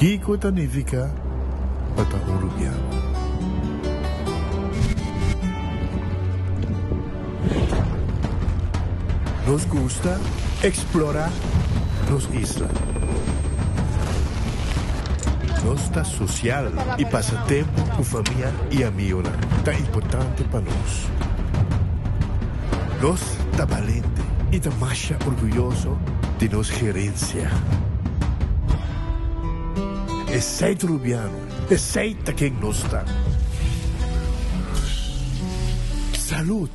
Kiko ta nifiká pa ta un rubiano? Nos gusta eksplorá nos isla. Nos ta sosial i pasa tempu ku famia i amigonan ta importante pa nos. Nos ta balente i ta masha orguyoso di nos gerensia. Esei ta Rubiano, esei ta ken nos ta. Salud!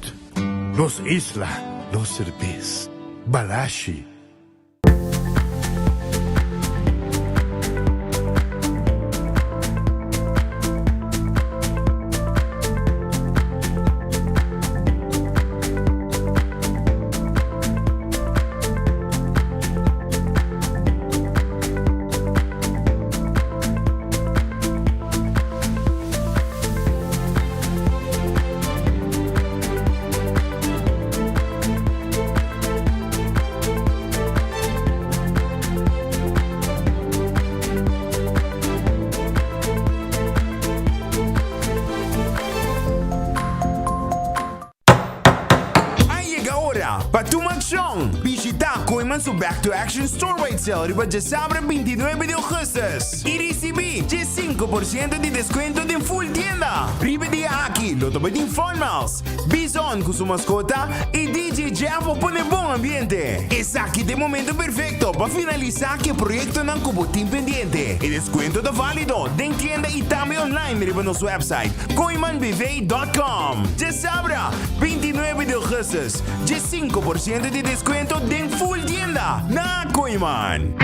Nos isla, nos serbes. Balashi. A yega ora pa tuma akshon! Bishita Kooyman su Back to Action Store-wide Sale riba djasabra 29 di ougùstùs i risibí 15% di deskuento den ful tienda! Riba e dia aki lo ta bai tin Fun Miles, Bison ku su maskota i DJ Jeff pa pone bon ambiente. Esaki ta e momento perfekto pa finalisá ku e proyektonan ku bo tin pendiente. E deskuento ta válido den tienda i tambe online riba nos website kooimanbv dòt kòm. Djasabra, 29 di ougùstùs, 15% di deskuento den ful tienda na Kooiman.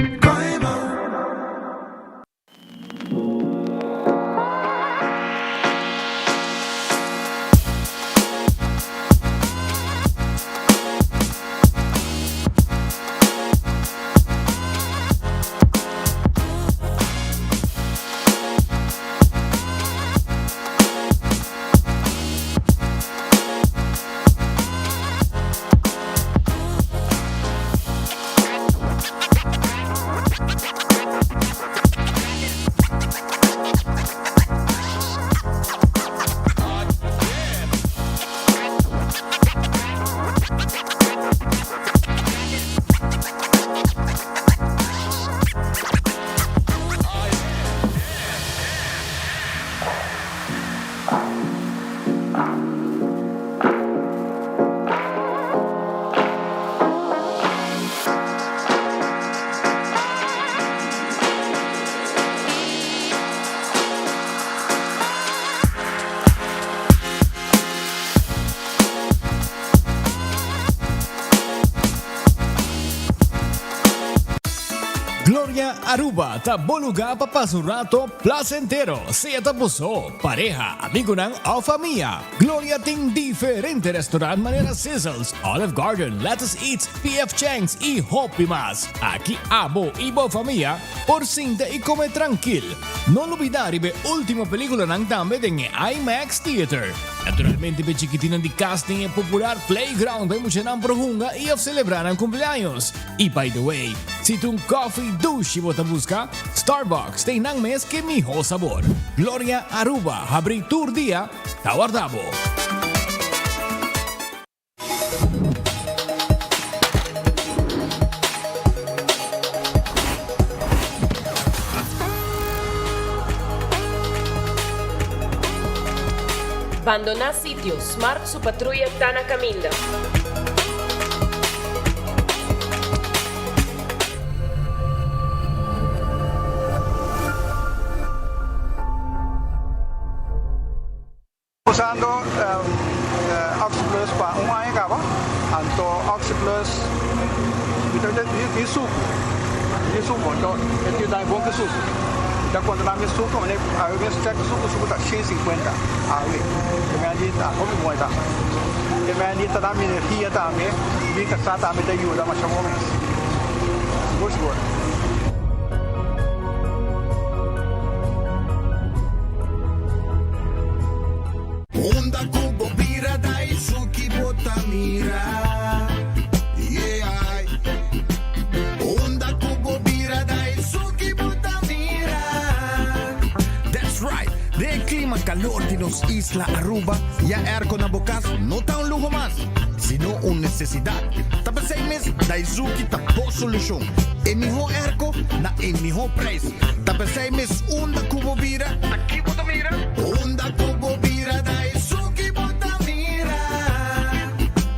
Gloria Aruba ta bo lugar pa pasa un rato placentero, sea ta bo so, pareha, amigonan of famia. Gloria tin diferente restaurant manera Sizzles, Olive Garden, Lettuce Eats, PF Chang's y hopi mas. Aki abo y bo famia por sinta y come trankil. No lubida riba e ultimo peliculanan tambe den e IMAX Theater. Naturalmente p'e chikitinnan di cas tin e popular playground pa e muchanan por hunga y of celebra nan cumpleaños. Y by the way, si ta un coffee dushi bo ta busca, Starbucks ta einan mes ke miho sabor. Gloria Aruba habri tur dia, ta warda bo. Bandoná sitio, Smart su patruya ta na kaminda. Usando OxyPlus pa un aña caba, anto OxyPlus mi ta tin sucu, mi tin sucu, anto e tin dai bon ki sucu. Mi ta controla mi sucu, mane awe mes check sucu, sucu ta 150 awe, e mei di ta hopi bon e ta. E mei di ta da mi energia tambe, mi casa tambe ta yuda masha bon mes, sigur sigur. Unda ku bo bira da esun ki bo ta mira, yeah. Unda ku bo bira da esun ki bo ta mira. calor di nos isla Aruba, ya airco na bo cas no ta un luho mas, sino un necesidad. Ta p'esey mes Daizuki ta bo solucion. E miho airco na e miho prijs. Ta p'esey mes unda cu bo bira, ta ki bo ta mira? Unda cu bo bira Daizuki bo ta mira.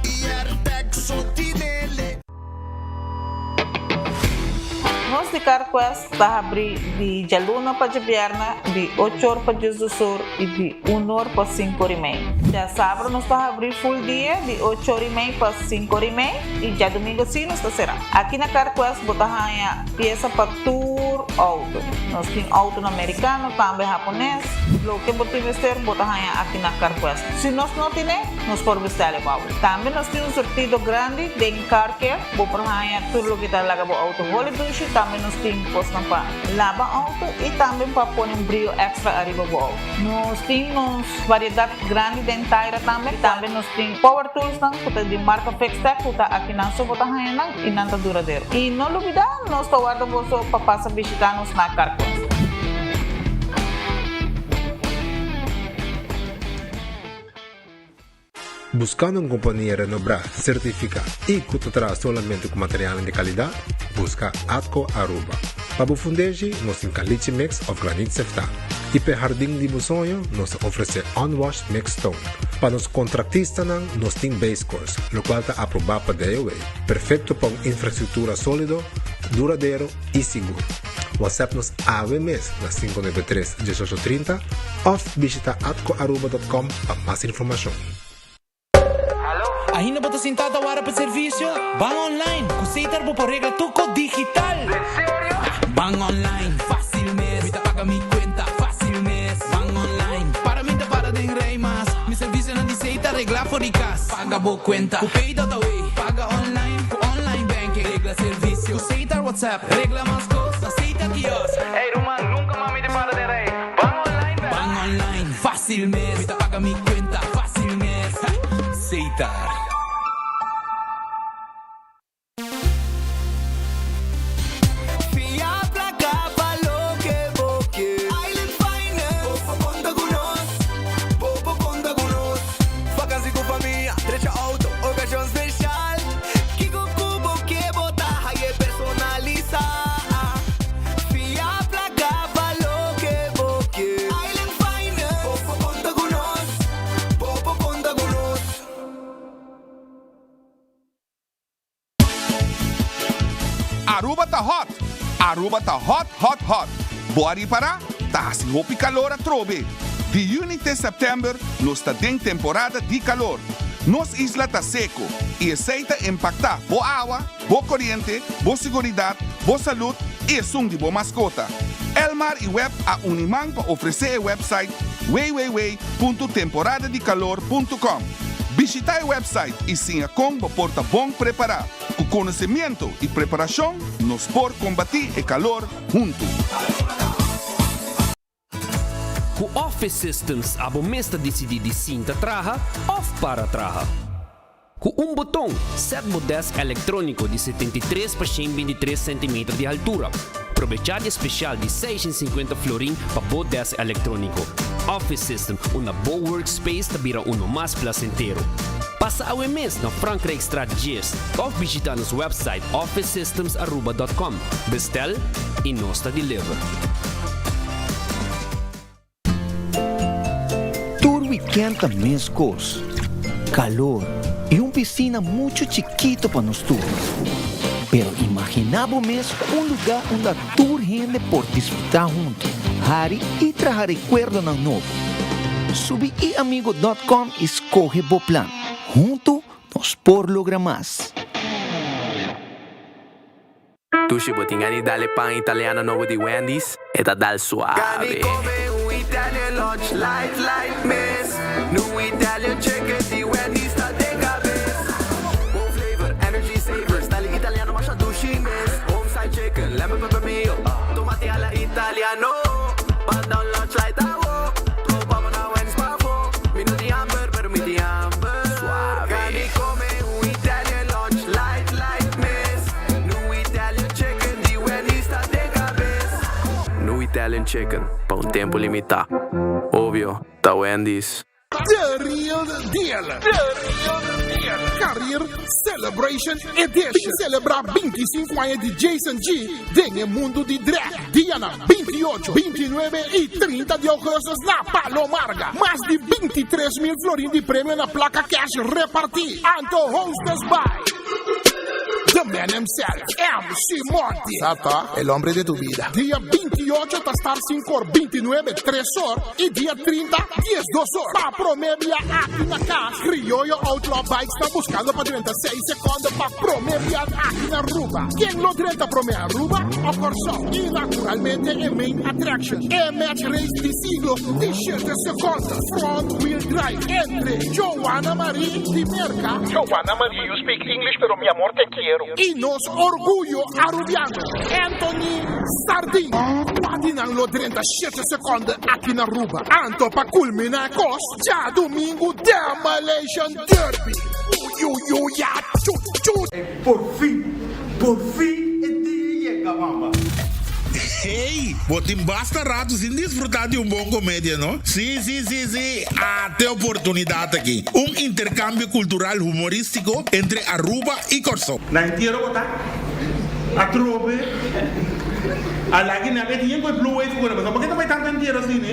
Y Airtec so tinele. Nos di CarQuest ta habri di djaluna pa djabièrnè di ocho or pa diesdos or i di un or pa sinku or i mei. Djasabra nos ta habri full dia di ocho or i mei pa sinku or i mei i djadumingu si nos ta será. Aki na CarQuest bo ta haña piesa pa tur outo. Nos tin outonan merikano, tambe hapones. Loke bo tin mester bo ta haña aki na CarQuest. Si nos no tine, nos por bestèl e bou. Tambe nos tin un surtido grandi den. Car Care, bo por haña tur loke ta laga bo auto holi dushi, tambe nos tin kosnan pa laba auto y tambe pa pone un brio extra ariba bo auto. Nos tin nos variedad grandi den taira tambe, tambe nos tin power toolsnan ku ta di marca Fixtech ku ta akinan so bo ta haña nan y nan ta duradero. Y no lubida nos ta warda boso pa pasa bishita nos na Carquest. Buscando un compania renobrá, certificá y cu ta traha solamente cu materialnan di calidad? Busca Atco Aruba. Pa bo fundeshi, nos tin caliche mix of granit seftá. Y p'e hardin di bo soño, nos ta ofrece unwashed mixed stone. Pa nos contractistanan, nos tin base course, locual ta aprobá pa DOW, perfecto pa un infrastructura solido, duradero y sigur. WhatsApp nos awe mes na 593 1830 of bishita atcoaruba.com pa mas informacion. Ainda bo ta sinta ta wara pa servicio? Ban online! Cu Setar bo por regla tur cos digital! Ban online, facil mes! Mi ta paga mi cuenta, facil mes! Ban online, para mi ta para den rij mas! Mi servicionan di Setar regla for di cas! Paga bo cuenta cu Pay.awe! Paga online cu online banking! Regla servicio cu Setar WhatsApp! Regla mas cos na Setar kiosk! Ey ruman, nunca mas mi ta para den rij! Ban online bek! Ban online, facil mes! Mi ta paga mi cuenta, facil mes! Setar. Fia placa pa loke bo ke. Island Finance. Bo por conta cu nos. Bo por conta cu nos. Vakantie cu famia, drecha auto, ocasion special. Kico cu bo ke bo ta haye personalisa. Fia placa pa loke bo ke. Island Finance. Bo por conta cu nos. Bo por conta cu nos. Aruba ta hot! Aruba ta hot hot hot! Bo a ripara? Ta hasi hopi calor atrobe! Di juni te september nos ta den temporada di calor. Nos isla ta seco y esey ta impacta bo awa, bo coriente, bo siguridad, bo salud y esun di bo mascota. Elmar y web a uni man pa ofrece e website www.temporadadicalor.com. Bishita e website y siña con bo por ta bon prepara. Cu conocimiento y preparacion nos por combati e calor hunto. Cu Office Systems abo mes ta dicidi di sinta traha of para traha. Cu un boton, set bo desk electronico di 73 pa 123 centimeter di haltura. Probecha di e special di 650 florin pa bo desk electronico. Office System, unda bo workspace ta bira uno mas placentero. Pasa awe mes na Frankrijkstraat 10 of bishita nos website officesystemsaruba.com. Bestel y nos ta deliver. Tur weekend ta mescos, calor y un piscina mucho chikito pa nos tur. Pero imagina bo mes un lugar unda tur hende por disfruta hunto, hari y traha recuerdonan nobo. Subi iamigo.com y scoge bo plan. Hunto nos por logra mas. Dushi bo tin gana di dal e pan italiano nobo di Wendy's? E ta dal suave. Gana di come un Italian lunch light light mes. Nu Italian chicken di Wendy's ta den cabes. Bon flavor, energy saver, style italiano masha dushi mes. Home style chicken, lemon pepper mayo, tomati alla italiano. Manda un lunch light awo, topa bo na Wendy's pafo. Mi no tin hamber, pero mi tin hamber. Suave. Gana di come un Italian lunch light light mes. Nu Italian Chicken di Wendy's ta den cabes. Nu Italian Chicken, pa un tempo limita. Obvio. Obvio, ta Wendy's. The Real Deal! The Real Deal! Career Celebration Edition! Celebra 25 aña di Jason G den e mundo di drag. Dianan 28, 29 y 30 di augustus na Palo Marga. Mas di 23 mil florin di premio na placa cash reparti. Anto hostess by The man himself, MC Monty. Sa el hombre de tu vida. Dia 28 ta start 5 or, 29 3 or y dia 30 12 or. Pa prome bia aki na cas, Crioyo Outlaw Bikes ta buscando pa drenta 6 seconde pa prome bia aki na Aruba. Ken lo drenta prome Aruba o Corsou? Y naturalmente e main attraction, e match race di siglo di 7 seconde, front wheel drive entre Joanna Marie di Merca, Joanna Marie, you speak English pero mi amor te quiero. Y nos orguyo Arubiano, Anthony Sardin. Cua di nan lo drenta 7 seconde aki na Aruba? Anto pa culmina e cos, djadomingo Demolition Derby. Uyuyuya chu chu. Por fin, por fin e dia yega, mama. Hey, bo tin basta rato sin disfruta di un bon comedia, no? Si, si, si, si, ate oportunidad aki. Un intercambio cultural humoristico entre Aruba y Corsou. Na entiero bo ta atrobe a lagi nan e tin ku e blue wave ku nan pasobra ke ta bai tantu entiero asina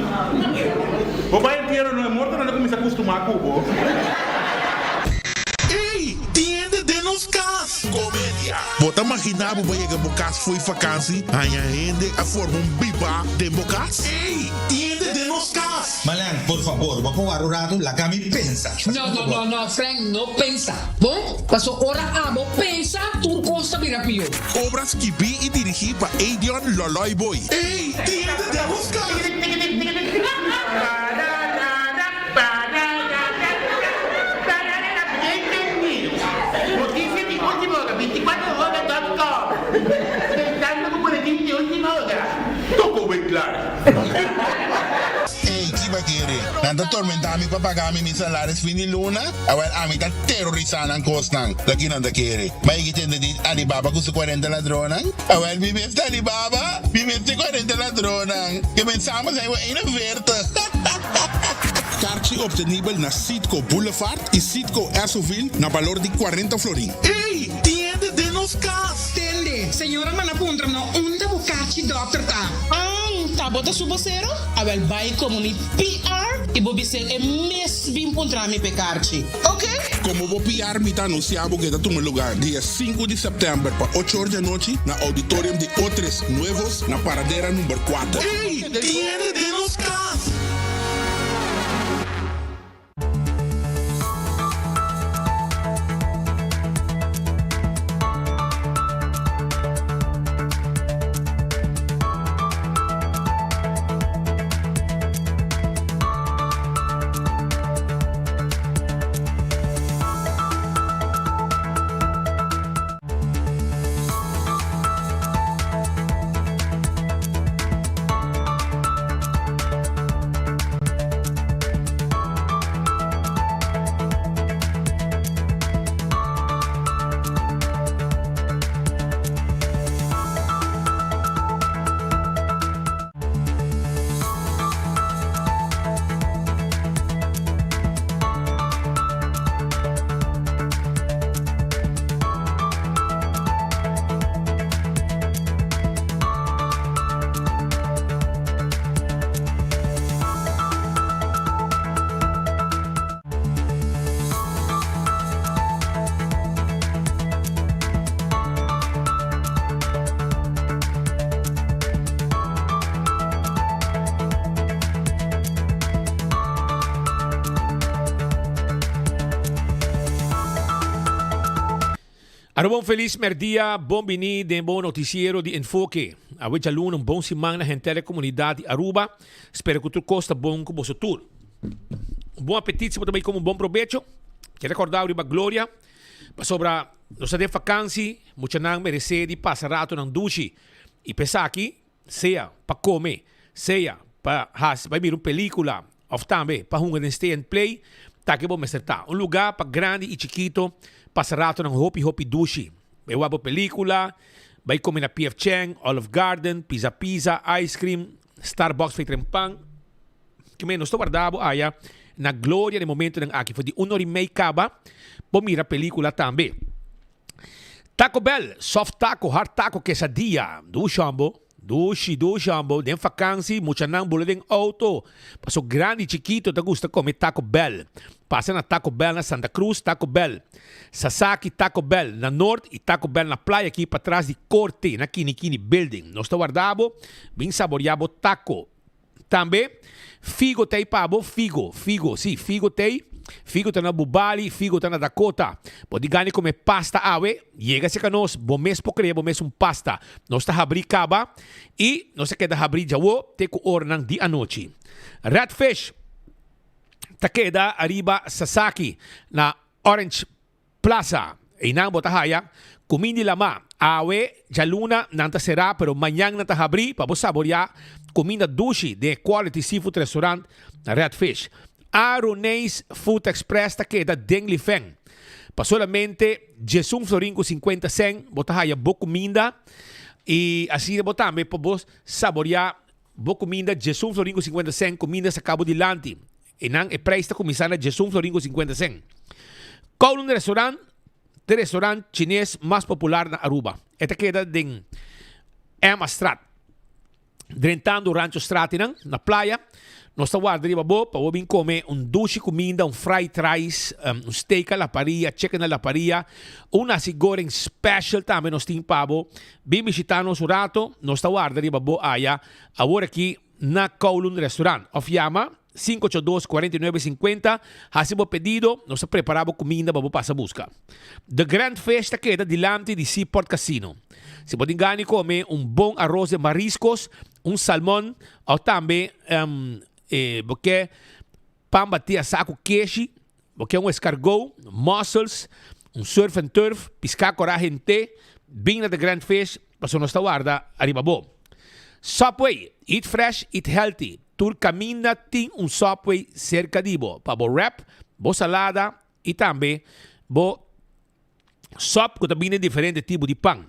eh bo bai entiero no e mortonan ta kuminsa kustumá ku bo. Ey, tin hende den nos kas! Komedia. Bo ta maginá bo bai yega bo kas fo'i fakansi, haña hende a forma un bibá den bo kas? Ey, tin hende den nos kas! Malan, por fabor, bo por wara un ratu, laga mi pensa. No, no, no, no, Frank, no pensa. Bon, paso ora abo pensa, tur kos ta bira pió. Obra skibí i dirigí pa Edion Loloy Boy. Ey, tin hende den nos kas! Noticia di ultima ora, 24 hora dot com, Pensando cu boletin di ultima ora. Toko wei klaar. Ey, ki ba kere? Nan ta tormenta mi pa paga mi mi salaris fin di luna? Awel, ami ta terorisa nan kosnan. Ta ki nan ta kere? Ma e ki tende di Alibaba ku su kuarenta ladronnan? Awel, mi mes ta Alibaba, mi mes ta e kuarenta ladronnan. Ke mensamos ei bo 41. Karchi obtenibel na Citgo Boulevard y Citgo Esso-ville na balor di 40 florin. Ey! Tin hende den nos cas! Tende, señora manda puntra no unda bo karchi dokter ta. An, ta bo ta su bosero? Awel bai komo mi PR i bo bis'é e mes bin puntra mi p'e karchi. Ok? Komo bo PR mi ta anunsiá bo ke ta tuma lugá dia sinku di sèptèmber pa ocho or di anochi na Auditorium di Otres Nuevos na Paradera number kuater. Ey! Tin hende den nos kas! Aruba un felis merdia, bon bini den bo noticiero di Enfoke. Awe djaluna un bon siman na henter e comunidad di Aruba. Spera cu tur cos ta bon cu boso tur. Un bon apetit si bo ta bay come un bon probecho. Ke recorda riba Gloria pasobra nos ta den vakansi, muchanan merece di pasa ratonan dushi. Y p'esaki sea pa come, sea pa haci, bay mira un pelicula of tambe pa hunga den stay and play, ta ke bo mester ta. Un luga pa grandi y chikito pasa ratonan hopi hopi dushi. Bay wak bo pelicula, bay come na PF Chang, Olive Garden, Pizza Pizza, ice cream, Starbucks fetren pan. Ke men nos ta warda bo aya na Gloria den momentonan aki. For di un ora i mei kaba bo mira pelicula tambe. Taco Bell, soft taco, hard taco, quesadilla. Dushi hombo. Dushi, dushi hombo. Den vakansi muchanan bula den auto. Paso grandi i chikito ta gusta come Taco Bell. Pasa na Taco Bell na Santa Cruz, Taco Bell Sasaki, Taco Bell na Noord i Taco Bell na Playa aki patras di Corte na Kini Kini Building. Nos ta warda bo, bin saboria bo taco. Tambe Figo t'ei pa bo, Figo, Figo, si, Figo t'ei. Figo ta na Bubali, Figo ta na Dakota. Bo di gana di come pasta awe? Yega cerca nos, bo mes por crea bo mes un pasta. Nos ta habri caba i nos ta keda habri djawo te cu oranan di anochi. Red Fish ta keda ariba Sasaki na Orange Plaza. Einan bo ta haya kuminda di lama. Awe djaluna nan ta será pero mañan nan ta habrí pa bo saboriá kuminda dushi den e Quality Seafood Restaurant na Red Fish. Aruneis Food Express ta keda den Lifen. Pa solamente diesun florin ku sinkuenta sèn bo ta haya bo kuminda i asina bo tambe por bo saboriá bo kuminda diesun florin ku sinkuenta sèn kuminda sa kabo dilanti. Einan e prijs ta kuminsá na diesun florin ku sinkuenta sèn. Kowloon Restaurant ta e restaurant chines mas popular na Aruba. E ta keda den Emmastraat. Drentando Rancho Straat einan, na playa, nos ta warda riba bo pa bo bin kome un dushi kuminda, un fried rice, un steak a la parilla, chicken a la parilla, un nasi goreng special tambe nos tin pa bo. Bin bishita nos un rato, nos ta warda riba bo aya awor aki. na Kowloon Restaurant of yama 582 49 50, hasi bo pedido, nos ta prepara bo kuminda pa bo pasa buska. The Grand Fish ta keda dilanti di Seaport Casino. Si bo tin gana di kome un bon aros de mariscos, un salmon of tambe bo ke pan bati asá ku keshi, bo ke un escargot, mussels, un surf and turf, piská korá hent'é, bin na The Grand Fish pasobra nos ta warda ariba bo. Subway, eat fresh, eat healthy. Tur kaminda tin un Subway serka di bo pa bo wrap, bo salada i tambe bo sòp ku ta bini den diferente tipo di pan.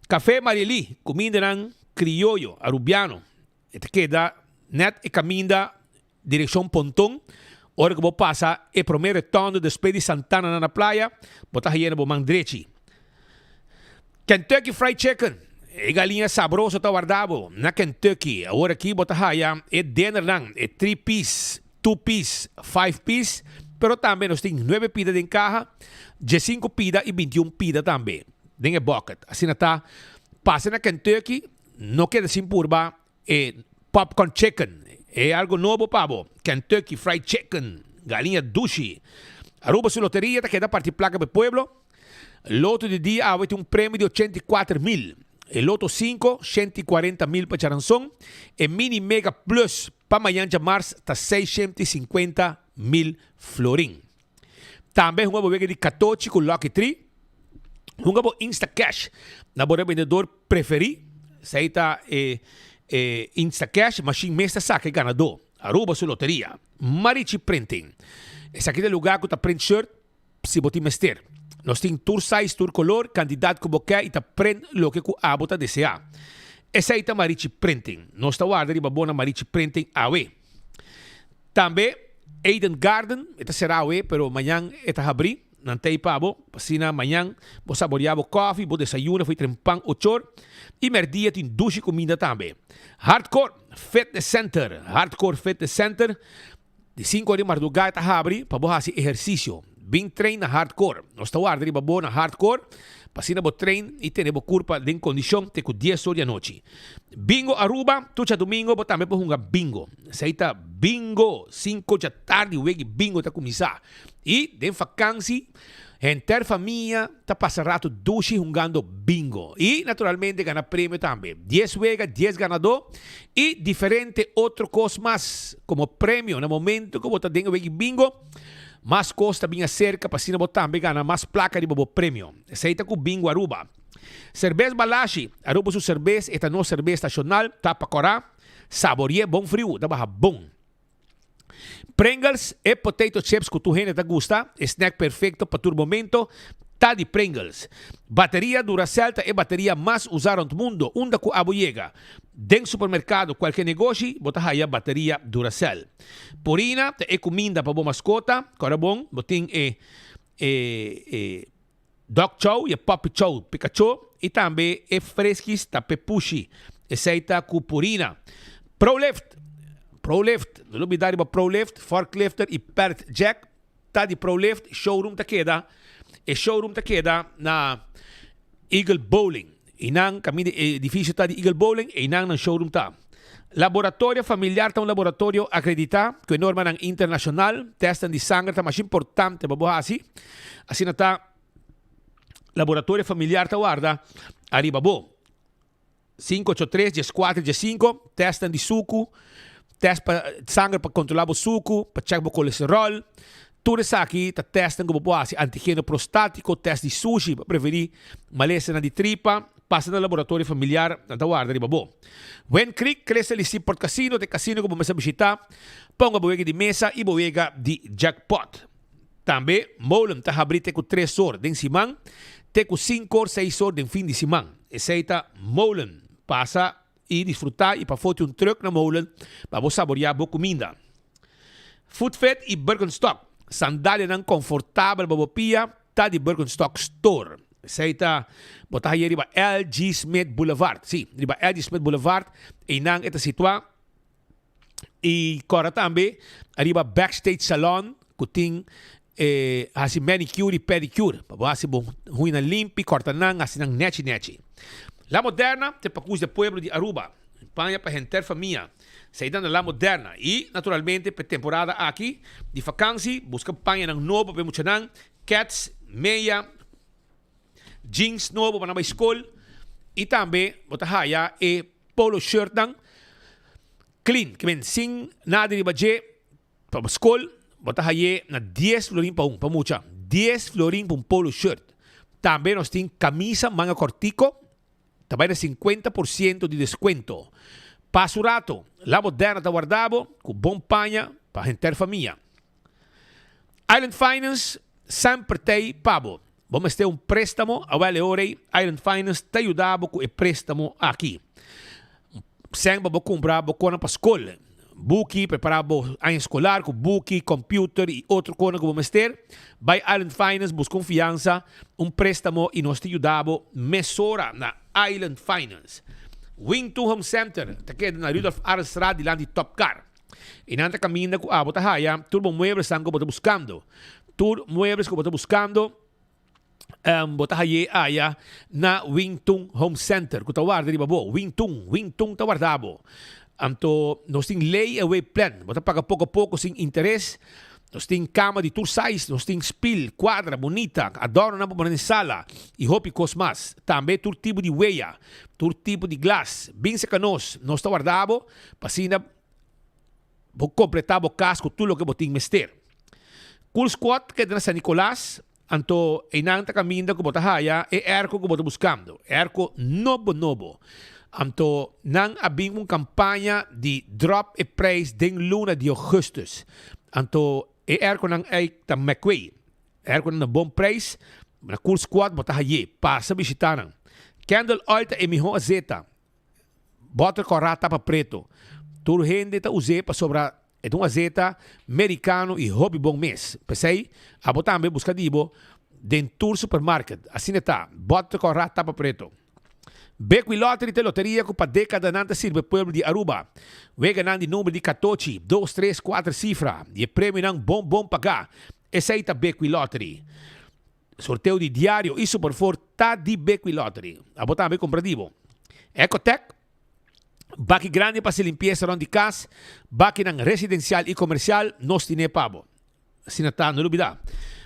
Café Mariely, kumindanan krioyo arubiano. E ta keda nèt e kaminda Direccion Ponton, ora cu bo pasa e prome retondo despues di Santana na na playa, bo ta haya na bo man drechi. Kentucky Fried Chicken, e galiña sabroso ta warda bo na Kentucky. Awor aki bo ta haya e dinnernan, e three piece, two piece, five piece, pero tambe nos tin nuebe pida den caha, diescinco pida y bintiun pida tambe den e bucket. Asina ta, pasa na Kentucky, no keda sin purba E popcorn chicken e algo nobo pa bo. Kentucky Fried Chicken, galiña dushi. Aruba su loteria ta keda parti placa pa e pueblo. Loto di dia awe tin un premio di 84 mil. E loto 5, 140 mil pa Charanzon. E mini mega plus pa mañan djamars ta 650 mil florin. Tambe hunga bo wega di katochi ku Lucky Tree. Hunga bo Instacash na bo rebendedor preferi. Esei ta e e Instacash machine mes ta saka e ganadó. Aruba su loteria. Marichi Printing. Esaki ta e lugar ku ta print shirt si bo tin mester. Nos tin tur size, tur color, kantidat ku bo ke i ta print loke ku abo ta desea. Esei ta Marichi Printing. Nos ta warda riba bo na Marichi Printing awe. Tambe Eden Garden e ta será awe pero mañan e ta habrí. Nan ta ei pa bo, p'asina mañan bo saboreá bo kòfi, bo desayuno fo'i trempan ochor i mèrdia tin dushi kuminda tambe. Hardcore Fitness Center Hardcore Fitness Center di sinku ora di mardugá e ta habri pa bo hasi ehersisio. Bin train na Hardcore. Nos ta warda riba bo na Hardcore p'asina bo train i tene bo kurpa den kondishon te ku dies or di anochi. Bingo Aruba, Tur djadumingo bo tambe por hunga bingo. Esei ta bingo, sinku djatardi wegi bingo ta kuminsá. I den fakansi henter famia ta pasa ratu dushi hungando bingo. I naturalmente gana premio tambe. Dies wega, dies ganadó i diferente otro kos mas komo premio. Na momento ku bo ta den e wegi bingo, mas kos ta bin aserka pa asina bo tambe gana mas plaka riba bo premio. Esei ta ku Bingo Aruba. Serbes Balashi, Aruba su serbes, e ta nos serbes nashonal, tapa kòrá, saborié bon friu, ta baha bon. Pringles, e potato chips ku tur hende ta gusta, e snack perfekto pa tur momento. Ta di Pringles. Bateria Duracell ta e bateria mas usa rond mundo unda cu abo yega. Den supermercado cualke negoshi bo ta haya bateria Duracell. Purina ta e cuminda pa bo mascota, cora bon bo tin e e e dog chow y e puppy chow picacho y tambe e friskies ta p'e pushi. Esey ta cu Purina. Prolift Prolift, no lubida riba Prolift, forklifter y pallet jack. Ta di Prolift showroom ta keda e showroom ta keda na Eagle Bowling einan kaminda e edifisio ta di Eagle Bowling einan nan showroom ta. Laboratorio Familiar ta un laboratorio akreditá ku e normanan internashonal. Tèstnan di sanger ta masha importante pa bo hasi. Asina ta Laboratorio Familiar ta warda ariba bo. 5 ocho 3 14 15, testnan di suku, test pa sanger pa kontrola bo suku, pa check bo kolesterol. Tur esaki ta testnan ku bo por hasi, antigeno prostatiko, test di sushi pa prevení malesanan di tripa. Pasa na laboratorio familiar, nan ta warda riba bo. Wind Creek, Crystal y Seaport Casino ta e casino ku bo mester bishita pa hunga bo wega di mesa y bo wega di jackpot. Tambe Molen ta habrí te ku tres or den siman, te ku sinku or, seis or den fin di siman. Esei ta Molen. Pasa i disfrutá i pafó tin un trùk na Molen pa bo saboriá bo kuminda. Footfit i Birkenstock, sandalianan konfortabel pa bo pia ta di Birkenstock Store. Esei ta bo ta hañ'é riba LG. Smith Boulevard. Sí, riba LG. Smith Boulevard, einan e ta situá. Y corda tambe ariba Backstage Salon cu tin e haci manicure y pedicure pa bo haci bo huñanan limpi, corta nan, haci nan nechi nechi. La Moderna ta e pacus di e pueblo di Aruba, paña pa henter famia. Esey ta na La Moderna y naturalmente pa e temporada aki di vakantie busca pañanan nobo pa e muchanan, kets, meya, jeans nobo pa nan bay scol y tambe bo ta haya e polo shirtnan clean, ke men sin nada riba dje pa bo scol bo ta haye na dies florin pa un pa mucha, dies florin pa un polo shirt. Tambe nos tin camisa manga cortico ta bay na 50% di descuento. Pasa un rato, La Moderna ta warda bo cu bon paña pa henter famia. Island Finance semper t'ei pa bo. Bo mester un préstamo? Awel e ora ei Island Finance ta yuda bo ku e préstamo aki. Sèn pa bo kumpra bo konan pa skol, buki, prepará bo aña skolar ku buki, kòmpiuter i otro konan ku bo mester. Bai Island Finance buska un fiansa, un préstamo i nos ta yuda bo mesora na Island Finance. Wingtu Home Center ta keda na Rudolf Arendstraat dilanti Top Car. I nan ta kaminda ku abo ta haya tur bo mueblesnan ku bo ta buskando. Tur muebles ku bo ta buskando, bo ta hay'é aya na Wing Tun Home Center ku ta warda riba bo. Wing Tun, Wing Tun ta warda bo. Anto nos tin lay away plan. Bo ta paga poko poko sin interes. Nos tin kama di tur size, nos tin spil, kuadra, bunita, adornonan pa pone den sala i hopi kos mas. Tambe tur tipo di weya, tur tipo di glas. Bin serka nos, nos ta warda bo pa asina bo kompletá bo kas ku tur loke bo tin mester. Cool Squad keda na San Nicolas, anto einan ta kaminda ku bo ta haya e airco ku bo ta buskando, airco nobo nobo. Anto nan a bin ku un kampaña di drop e prijs den luna di augustus. Anto e airconan ei ta McQuay. Airconan na bon prijs, na Cool Squad bo ta hay'é. Pasa bishita nan. Candle oil ta e mihó azeta. Bòter kòrá tapa preto. Tur hende ta us'é pasobra e ta un azeta merikano i hopi bon mes. P'esei, abo tambe buska di bo den tur supermarket. Asina ta, bòter kòrá tapa preto. Bekwin Lottery ta e loteria ku pa dékadanan ta sirbi e pueblo di Aruba. Weganan di number di katochi, dos, tres, kuater sifra i e premionan bon bon pagá. Esei ta Bekwin Lottery. Sorteo di diario y Super Four ta di Bequi Lottery. Abo tambe compra di bo. Ecotec, Baki grandi pa haci limpieza rond di cas, bakinan residencial y comercial, nos tine pa bo. Asina ta, no lubida.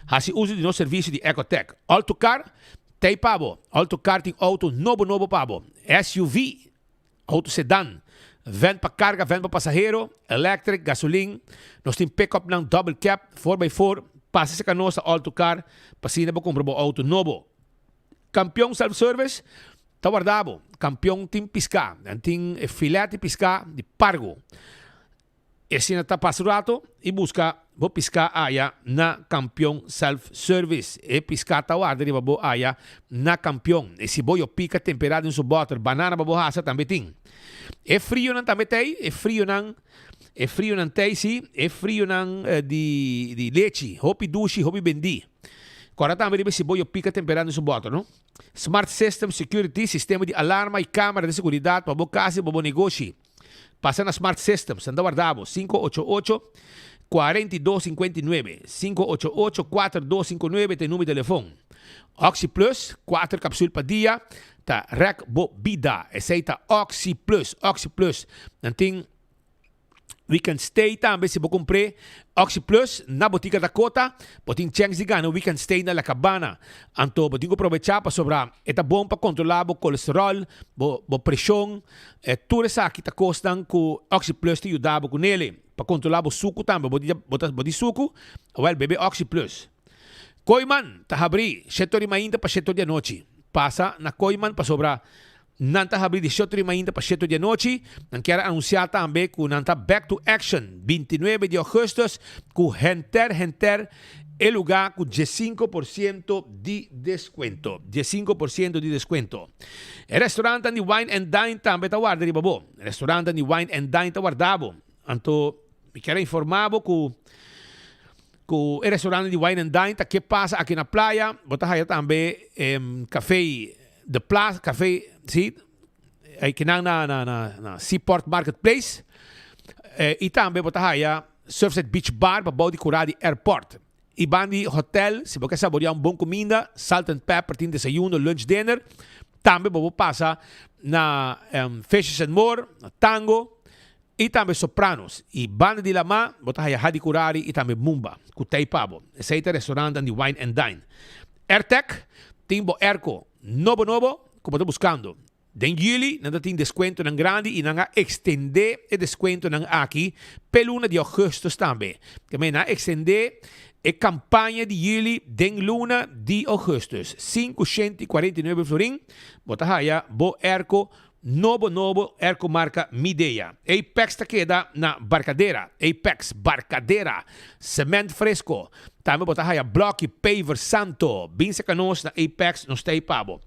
Haci uso di nos servicio di Ecotec. Alto Car, t'ey pa bo. Alto Car tin auto nobo nobo pa bo. SUV, Auto sedan, van pa carga, van pa pasahero, electric, gasolin. Nos tin pick-upnan double cab, four by four. Pasa cerca nos ta Alto Car pa asina bo cumpra bo auto nobo. Campeon Self Service ta warda bo. Campeon tin pisca. Nan tin e filet di pisca di pargo. E asina ta pasa un rato y busca. bo piská aya na Kampion Self Service. E piská ta warda riba bo aya na Kampion. E siboyo pika temperá den su bòter, banana pa bo hasa tambe tin. E frionan tambe t'ei, e frionan, e frionan t'ei si, e frionan di di lechi, hopi dushi, hopi bendí. Kòrda tambe riba e siboyo pika temperá den su bòter, no. Smart System Security, sistema di alarma i kamera di seguridat pa bo kas i pa bo negoshi. Pasa na Smart Systems, nan ta warda bo, 588 4259, 588 4259 ta e numero di telefon. Oxi Plus, kuater kapsul pa dia, ta rèk bo bida. Esei ta Oxi Plus, Oxi Plus. Nan tin Weekend Stay tambe si bo kumpr'é Oxi Plus na Botica Dakota, bo tin chèns di gana un weekend stay na La Cabana. Anto bo tin ku probechá pasobra e ta bon pa kontrolá bo kolesteròl, bo bo preshon. Tur esaki ta kosnan ku Oxi Plus ta yuda bo ku nele. Pa kontrolá bo suku tambe, bo bo ta bo di suku? Awèl bebe Oxi Plus. Kooiman ta habrí shete ora di mainta pa shete ora di anochi. Pasa na Kooiman pasobra Nan ta habri di shete di mainta pa shete di anochi. Nan kier a anuncia tambe cu nan ta back to action 29 di augustus cu henter henter e luga cu 15% di descuento. 15% di descuento. E restaurantan di Wine and Dine tambe ta warda riba bo. Restaurantan di Wine and Dine ta warda bo. Anto mi kier a informa bo cu cu e restaurant di Wine and Dine ta ke pasa aki na playa. Bo ta haya tambe café The Plaza, café, si, kinan na na na na Seaport Marketplace. Y tambe bo ta haya Surfside Beach Bar pa bou di cura di airport. Y ban di hotel, si bo ke saborea un bon cuminda, Salt and Pepper tin desayuno, lunch, dinner. Tambe bo por pasa na Fishes and More, na Tango. I tambe Sopranos i banda di lamá bo ta haya Hadi Kurari i tambe Mumba ku tei pa bo. Esei ta restaurantnan di Wine and Dine. Airtec tin bo airco nobo nobo ku bo ta buskando. Den juli nan ta tin deskuentonan grandi i nan a ekstendé e deskuentonan aki p'e luna di augustus tambe. Tambe nan a ekstendé e kampaña di juli den luna di augustus. 549 florin bo ta haya bo airco Nobo nobo airco marca Midea. Apex ta keda na Barcadera. Apex, Barcadera. Cement fresco. Tambe bo ta haya bloki, paver, santo. Bin seca nos na Apex, nos ta ei pa bo.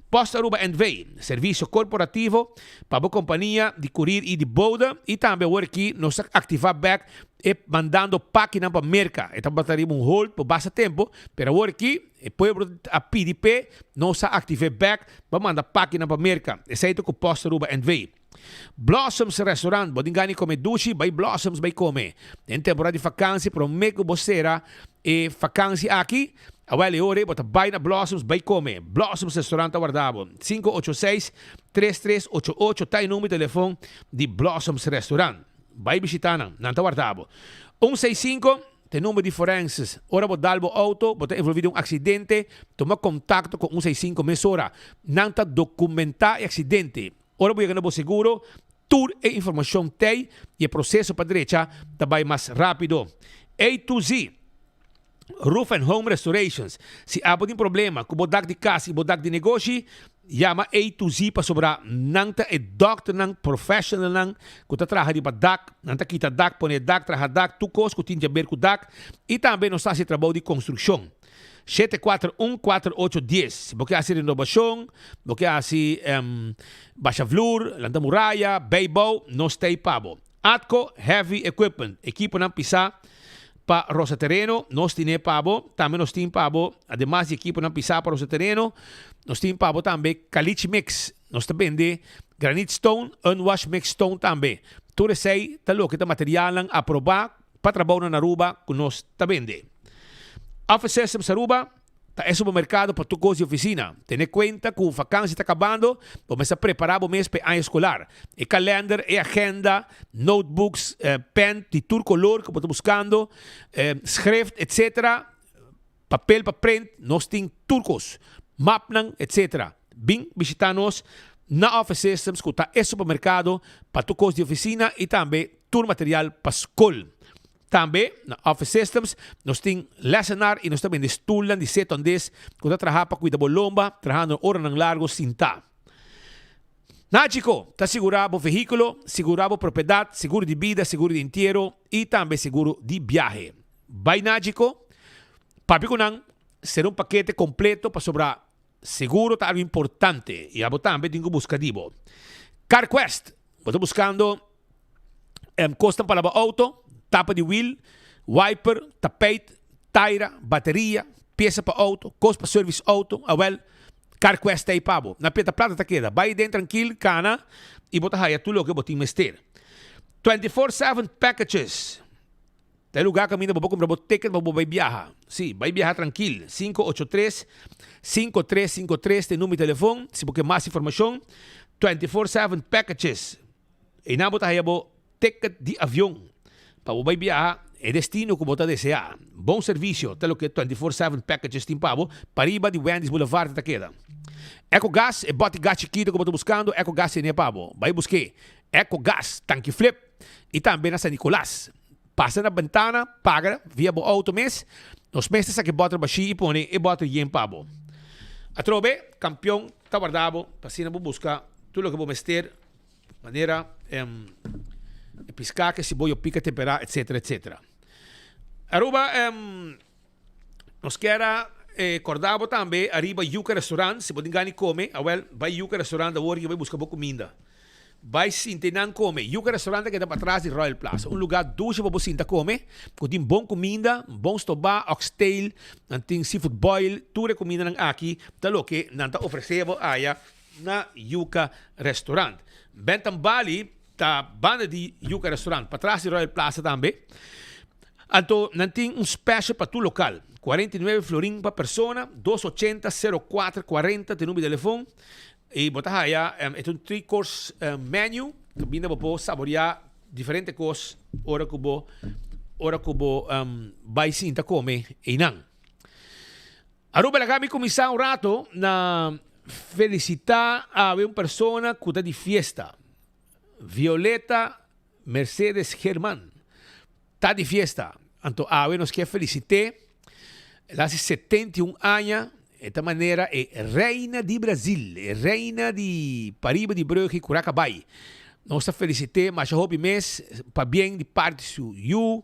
Post Aruba NV, servicio corporativo pa bo compania di curir y di bode. Y tambe awor aki nos ta activa bek e mandando pakinan pa Merca. E tabata riba un hold por basta tempo, pero awor aki. E pueblo a pidi p'e nos a aktiv'é bèk pa manda pakinan pa Merka. Esei ta ku Post Aruba NV. Blossoms Restaurant, Bo tin gana di kome dushi? Bai Blossoms bai kome. Den temporada di fakansi promé ku bo sera e fakansi aki, awel e ora ei bo ta bai na Blossoms bai kome. Blossoms Restaurant ta warda bo. 586 3388 ta e number di telefon di Blossoms Restaurant. Bai bishita nan, nan ta warda bo. Un seis sinku. Ta e number di forenses. Ora bo dal bo auto, bo ta envolvi den un accidente, tuma contacto cu 165 mesora. Nan ta documenta e accidente. Ora bo yega na bo seguro, tur e informacion t'ey y e proceso pa drecha ta bay mas rapido. A to Z. Roof and Home Restorations. Si abo tin problema cu bo dak di cas y bo dak di negoshi, Yama A to Z pasobra nan ta e dòkternan, professionalnan ku ta traha riba dak. Nan ta kita dak, pone dak, traha dak, tur kos ku tin di aber ku dak. I tambe nos ta hasi trabou di konstrukshon. 741 48 dies. Si bo ke hasi renobashon, bo ke hasi basha vloer, lanta muraya, bijbouw, nos ta ei pa bo. Atco Heavy Equipment, ekiponan pisá pa rosa tereno, nos tine pa bo. Tambe nos tin pa bo, ademas di ekiponan pisá pa rosa tereno, nos tin pa bo tambe caliche mix. Nos ta bende granite stone, unwash mix stone tambe. Tur esei ta loke ta materialnan aprobá pa trabounan na Aruba ku nos ta bende. Office Systems Aruba. Ta e supermerkado pa tur kos di ofisina. Tene kuenta ku vakansi ta kabando, bo mester prepará bo mes pa e aña eskolar. E kalender, e agenda, notebooks, pen di tur kolor ku bo ta buskando, schrift, etc. Papel pa print, nos tin tur kos. Mapnan, etc. Bin bishitá nos na Office Systems ku ta e supermerkado pa tur kos di ofisina i tambe tur material pa skol. Tambe na Office Systems nos tin lessenaar y nos ta bende stoelnan di setondes cu ta traha pa cuida bo lomba trahando oranan largo sinta. Nagico ta sigura bo vehiculo, sigura bo propiedad, seguro di bida, seguro di entiero y tambe seguro di biahe. Bai Nagico, papia ku nan, sera un pakete kompleto pasobra seguro ta algu importante i abo tambe tin ku buska di bo. CarQuest, bo ta buskando kosnan pa laba outo, tapa di wiel, wiper, tapijt, taira, bateria, piesa pa outo, kos pa service outo, awel, CarQuest ta ei pa bo. Na Pieta Plata ta keda. Bai den trankil, kana i bo ta haya tur loke bo tin mester. 24/7 packages. Ta e lugá kaminda bo por kumpra bo ticket pa bo bai biaha. Sí, bai biaha trankil. 583 5353 ta e number di telefon si bo ke mas informashon. 24/7 packages. Einan bo ta haya bo ticket di avion pa bo bai biaha e destino ku bo ta deseá. Bon servisio ta loke 24/7 packages tin pa bo. Pariba di Wendy's Boulevard ta keda. Ecogas, e bòti gas chikito ku bo ta buskando, Ecogas tene pa bo. Bai busk'é. Ecogas, tanki flip i tambe na San Nicolas. Pasa na bentana, paga via bo auto mes. Nos mes ta saka e bòter bashí i pone e bòter yen pa bo. Atrobe, Kampion ta warda bo pa asina bo buska tur loke bo mester, manera e piská, ke siboyo pika temperá, etsetera, etsetera. Aruba, nos kier a kòrda bo tambe ariba Yuca Restaurant, si bo tin gana di kome, awèl, bai Yuca Restaurant awor i bai buska bo kuminda. Bai sinta einan kome. Yuca Restaurant ta keda patras di Royal Plaza. Un lugá dushi pa bo sinta kome, ku tin bon kuminda, bon stobá, oxtail, nan tin seafood boil, tur e kumindanan aki ta loke nan ta ofresé bo aya na Yuca Restaurant. Bentham Bali ta banda di Yuca Restaurant, patras di Royal Plaza tambe. Anto nan tin un special pa tur lokal, 49 florin pa persona, 280 04 40 ta e number di telefon. I bo ta haya e ta un three course menu kaminda bo por saboreá diferente kos ora ku bo ora ku bo bai sinta kome einan. Aruba laga mi kuminsá un rato na felisitá awe un persona ku ta di fiesta, Violeta Mercedes German. Ta di fiesta. Anto awe nos kier felicité. El a haci 71 aña. E ta manera e reina di Brazil, e reina di pariba di brug y Curacabay. Nos ta felicité masha hopi mes pabien di parti su yu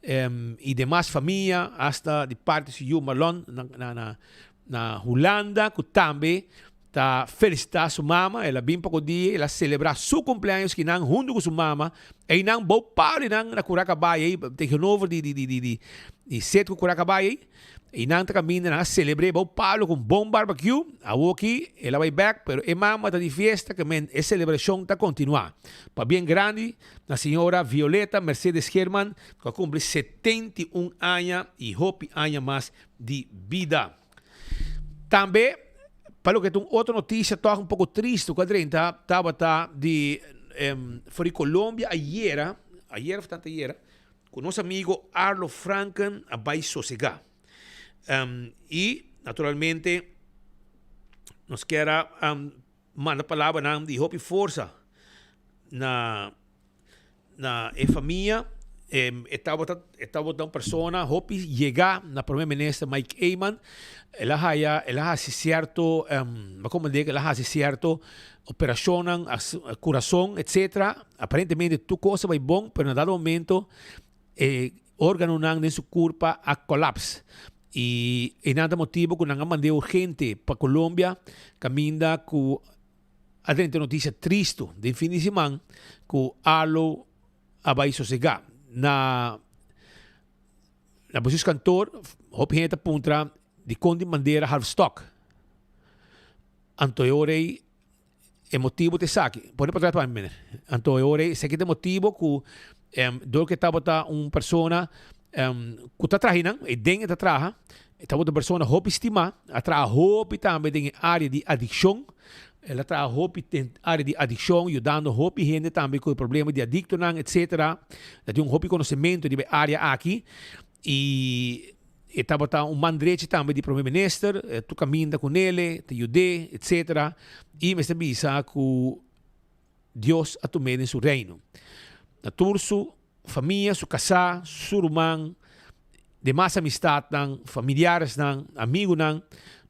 y demas famia, hasta di parti su yu Marlon na na na Hulanda cu tambe Ta felicita su mama, el a bin poko dia, el a celebra su cumpleaños kinan hunto cu su mama, eynan bou palinan na Cura Cabay ey, tegenover di di di di di di set cu Cura Cabay ey, eynan ta caminda nan a celebre bou palo cu un bon barbecue, awoki el a bay bek pero e mama ta di fiesta ke men e celebracion ta continua. Pabien grandi na señora Violeta Mercedes Geerman cu a cumpli 71 aña y hopi aña mas di bida. Tambe, pa loke ta un otro noticia toch un poco tristo cu a drenta tabata di for di Colombia ayera, ayera of tanto ayera, cu nos amigo Arlo Franken a bay sosega. Y naturalmente nos kier a manda palabranan di hopi forsa na na e famia. E tabata e tabata un persona hopi yega na Prome Minister Mike Eman. El a haya el a hasi cierto bo comprende el a hasi cierto operacionnan curason etcetera. Aparentemente tur cos a bay bon pero na dado momento e organonan den su curpa a collapse. Y eynan ta motibo cu nan a mand'e urgente pa Colombia caminda cu A drenta noticia tristo den fin di siman cu Arlo a bay sosega. Na na bestuurskantoor hopi hende ta puntra dicon di bandera half stok. Anto e ora ey e motibo ta esaki. Pone patras pa mi meneer. Anto e ora ey esaki ta e motibo cu dor cu e tabata un persona cu ta traha eynan, ey den e ta traha, E tabata un persona hopi stimá, a traha hopi tambe den e área di adikshon. El a traha hopi den área di adikshon, yudando hopi hende tambe ku e problema di adiktonan, etsetera. El a tin un hopi konosementu riba e área aki. I e tabata un man drechi tambe di Prome Minister, tur kaminda ku nele, ta yud'é, etsetera. I mester bisa ku Dios a tum'é den su reino. Na tur su famia, su kasá, su ruman, demas amistatnan, familiaresnan, amigunan,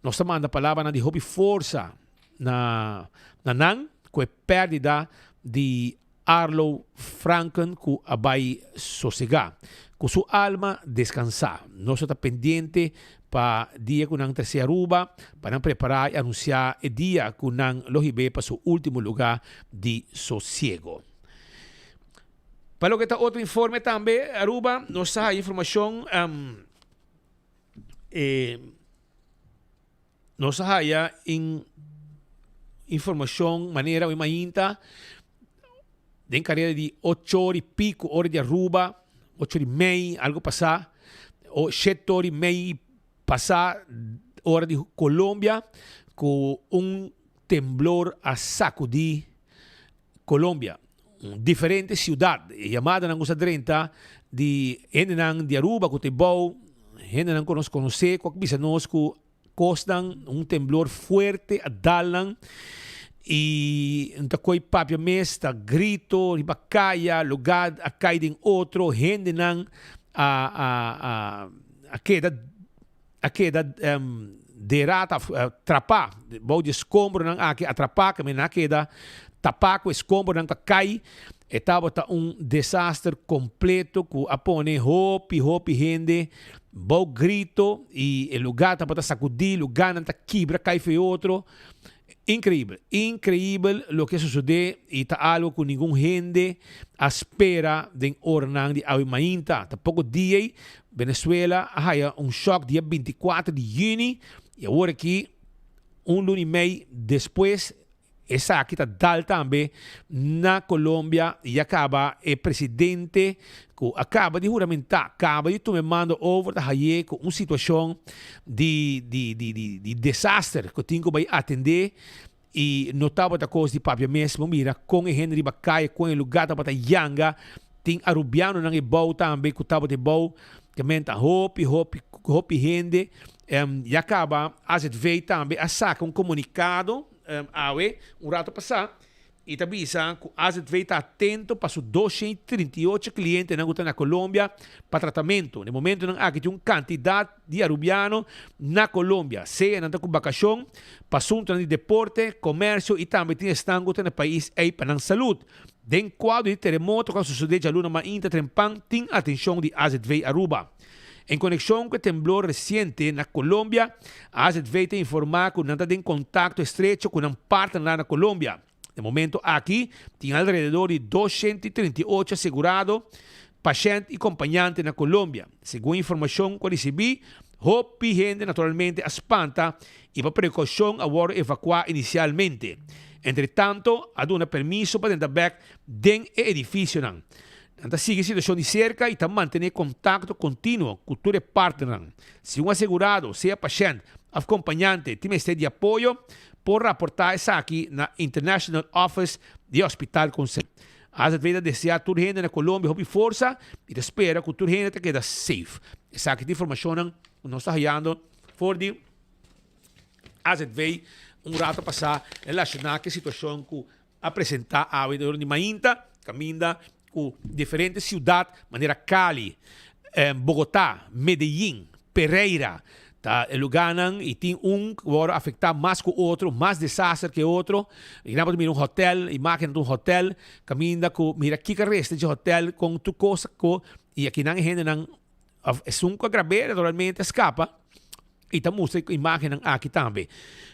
nos ta manda palabranan di hopi forsa na na nan ku e pèrdida di. Arlo Franken ku a bai sosegá. Ku su alma deskansá. Nos ta pendiente pa dia ku nan trese Aruba pa nan prepará i anunsiá e dia ku nan lo hib'é pa su último lugá di sosiego. Pa loke ta otro informe tambe Aruba nos ta haya informashon e Nos a haya in informacion manera hoy mainta den carera di ocho ora y pico ora di Aruba, ocho ora y mei, algo pasa, o shete ora y mei pasa ora di Colombia, cu un temblor a sacudi Colombia. Un diferente ciudad. E yamadanan cu sa drenta di hendenan di Aruba cu ta e bou, hendenan cu nos conoce cu a bisa nos cu cosnan, un temblor fuerte a dal nan y no ta coy papia mes, ta grito riba caya, lugar a cay den otro, hendenan a a a a keda a keda derá ta trapá bou di e skombronan aki atrapá kaminda nan a keda tapá ku e skombronan ku a kai. E tabata un desaster kompleto ku a pone hopi hopi hende bou grito i e lugá tabata sakudí, lugánan ta kibra kai for e otro. Inkreibel, inkreibel loke a sosodé i ta algu ku ningun hende a spera den oranan di awe mainta. Ta poko dia ei Venezuela a haya un shòk dia 24 di yüni i awor aki un luna i mei despues esaki ta dal tambe na Colombia i a kaba e presidente ku a kaba di huramentá, kaba di tuma e mando over ta hay'é ku un situashon di di di di di desaster ku tin ku bai atendé i no tabata kos di papia mes. Bo mira kon e hende riba kaya, kon e lugá tabata yanga, tin arubianonan e bou tambe ku tabata e bou, ke men ta hopi hopi hopi hende. Ya kaba AZV tambe a saka un komunikado awe un rato pasá. I ta bisa ku azv ta atento pa su 238 klientenan ku ta na Colombia pa tratamentu. Na e momentunan aki tin un kantidat di arubiano na Colombia, sea nan ta ku bakashon, pa asuntunan di deporte, komersio i tambe tin esnan ku ta na e pais ei pa nan salud. Den kuadro di teremoto ku a sosodé djaluna mainta trempan tin atenshon di azv Aruba. En konekshon ku e temblor resiente na Colombia, azv ta informá ku nan ta den kontakto estrecho ku nan partnernan na Colombia. Na momento aki tin alrededor di 238 asegurado, pashènt i kompañante na Colombia. Segun informashon ku a risibí, hopi hende naturalmente a spanta i pa prekoushon a wòrdu evakuá inisialmente. Entretanto, a duna permiso pa drenta bèk den e edifisionan. Nan ta sigui e situashon di serka i ta mantené kontakto kontinuo ku tur e partnernan. Si un asegurado, sea pashènt òf kompañante, tin mester di apoyo, por raportá esaki na International Office di e hospital konserní. AZV ta deseá tur hende na Colombia hopi forsa i ta spera ku tur hende ta keda safe. Esaki ta informashonnan ku nos ta hayando for di AZV un rato pasá relashoná ku e situashon ku a presentá awe dor di mainta kaminda ku diferente siudat manera Cali, Bogotá, Medellín, Pereira ta e lugánan i tin un ku wòrdu afektá mas ku otro, mas desaster ke otro. I nan por mira un hotèl, imágen di un hotèl kaminda ku mira kiko a resta dje hotèl kon tur kos ku i akinan e hendenan òf esun ku a grab'é naturalmente a skapa. I ta mustra e imágennan aki tambe.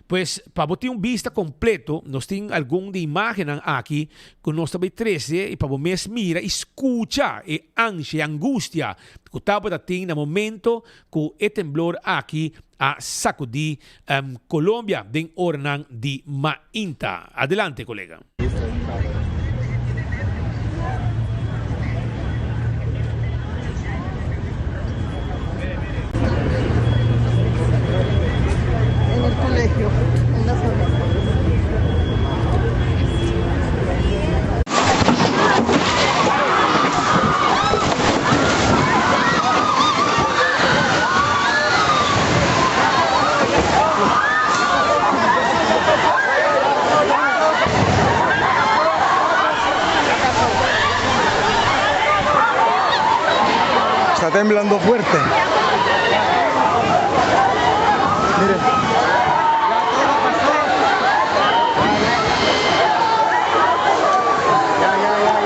Pues, pa bo tin un bista kompleto, nos tin algun di imágennan aki ku nos ta bai trese i pa bo mes mira i skucha e ansha, e angustia ku tabata tin na momento ku e temblor aki a sakudí Colombia den oranan di mainta. Adelante, kolega. En el colegio, en la zona. Está temblando fuerte. Miren. Ya, ya, ya, ya.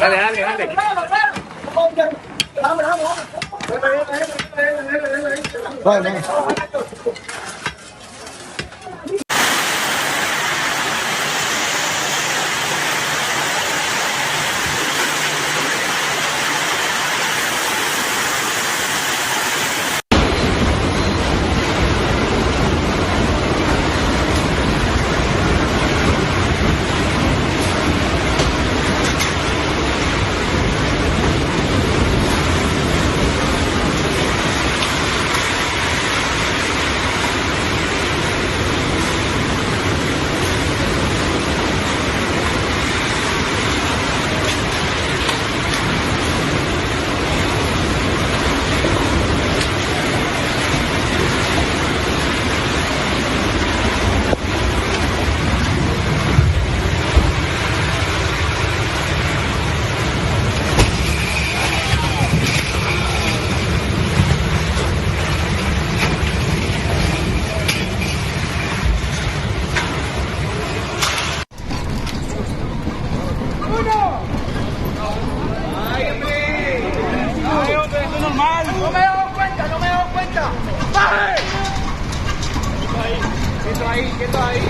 Dale, dale, dale. ¡Ay, hombre! ¡Ay, hombre! ¡Eso es normal! ¡No me he dado cuenta! ¡No me he dado cuenta! ¡Baje! Quieto ahí, quieto ahí.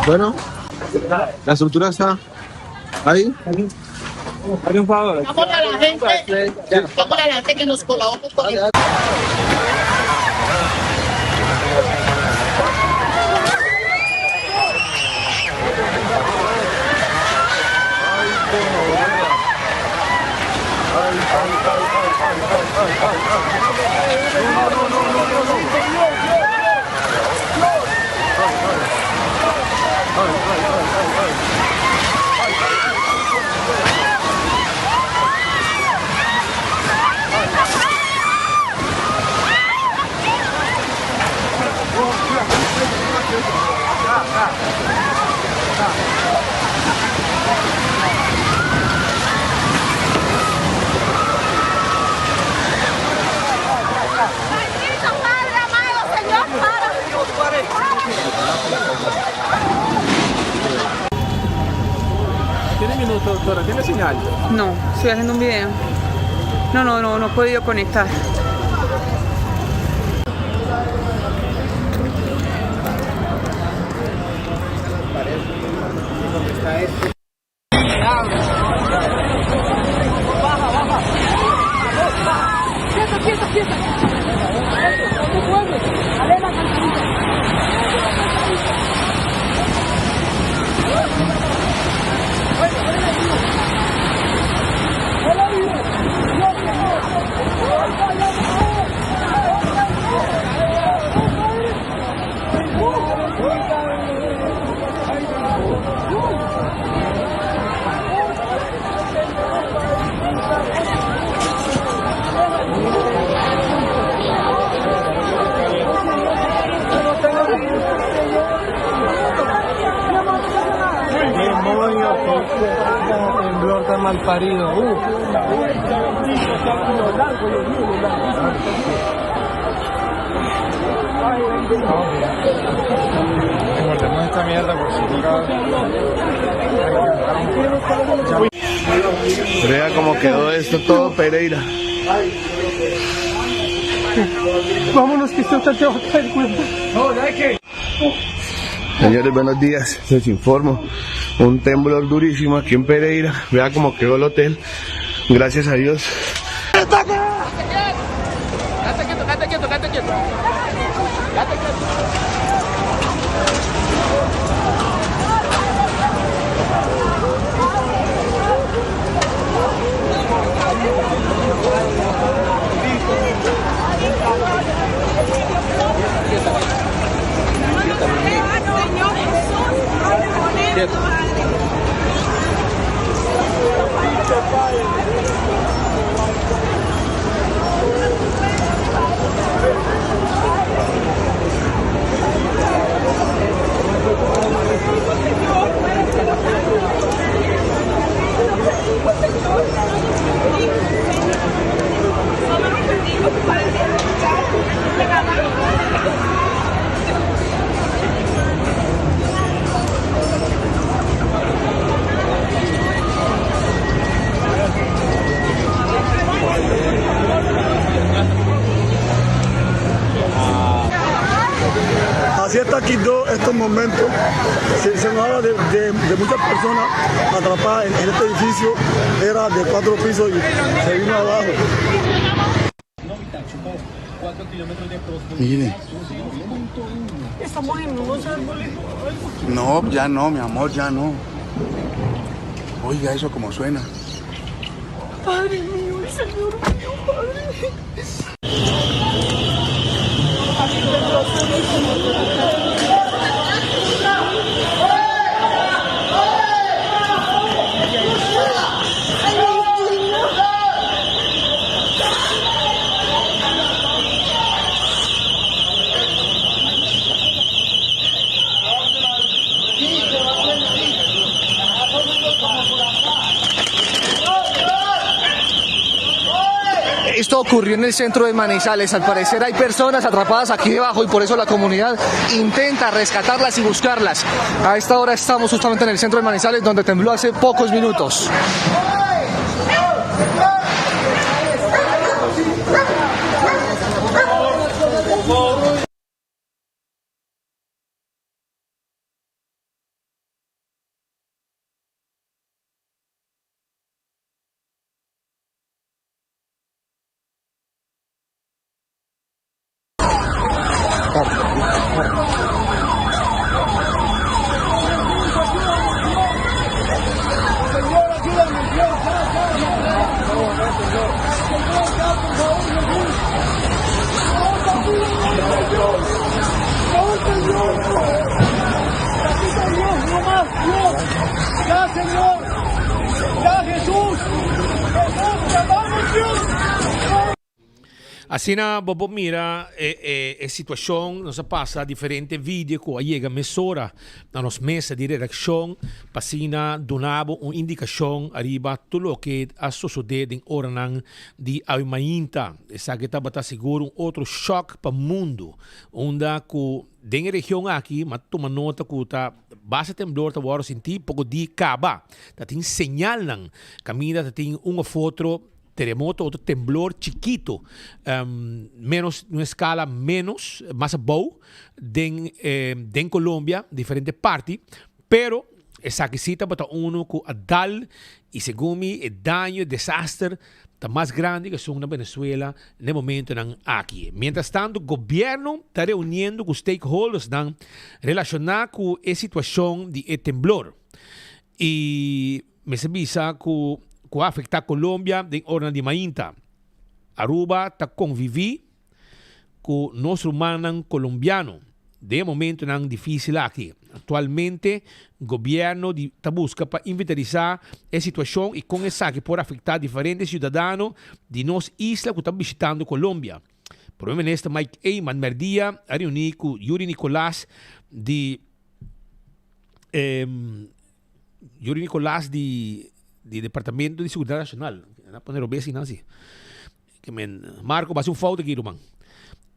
Bueno, la estructura está ahí. Hazme un favor. Vamos a la gente, vamos a la gente que nos colabore con el... Bendito Padre amado, Señor, para. ¿Tiene minuto, doctora? ¿Tiene señal? No, estoy haciendo un video. No, no, no, no he podido conectar. Quieto, quieto, quieto. No te mueves. Ale la cantarita. Demonio, qué temblor tan mal parido. Guardemos esta mierda por si Vea cómo quedó esto todo Pereira. Vámonos, que esto te va a caer cuenta. No, ¿sabes qué? Señores, buenos días. Les informo. Un temblor durísimo aquí en Pereira. Vea cómo quedó el hotel. Gracias a Dios. Quédate quieto, quédate quieto, quédate quieto. Quédate quieto. Señor Jesús, Padre. momento se, se nos habla de, de, de muchas personas atrapadas en, en este edificio, era de cuatro pisos y se vino abajo. Mire. Estamos en unos árboles o algo. No, ya no, mi amor, ya no. Oiga eso como suena. Padre mío y Señor mío, Padre. Esto ocurrió en el centro de Manizales. Al parecer hay personas atrapadas aquí debajo y por eso la comunidad intenta rescatarlas y buscarlas. A esta hora estamos justamente en el centro de Manizales donde tembló hace pocos minutos. ¡Ya, Señor! ¡Ya, Jesús! ¡Jesús, te amamos, Dios! Asina bo por mira e e situacion, nos a pasa diferente video cu a yega mesora na nos mesa di redaccion pa asina duna bo un indicacion ariba tur loke a sosode den oranan di awe mainta. Esaki tabata sigur un otro shock pa mundo, unda cu den e region aki m'a tuma nota cu ta basta temblor ta worde sinti poco di caba. Ta tin señalnan caminda ta tin un of otro Teremoto otro temblor chikito, menos un escala menos, mas abou den den Colombia, diferente parti, pero esaki si tabata uno cu a dal y segun mi e daño, e desaster ta mas grandi cu esun na Venezuela na e momentonan aki. Mientras tanto gobierno ta reuniendo cu stakeholdersnan relaciona cu e situacion di e temblor y Mester bisa cu cu a afecta Colombia den oranan di mainta. Aruba ta convivi cu nos rumannan Colombiano den e momentonan dificil aki. Actualmente gobierno di ta busca pa inventarisa e situacion y con esaki por afecta diferente ciudadano di nos isla cu ta bishitando Colombia. Prome Minister Mike Eman merdia a reuni cu Yuri Nicolas di Yuri Nicolas di di Departamento di Seguridad Nacional. Na pone robes y nan si. Que men Marco basi un fout aquí ruman.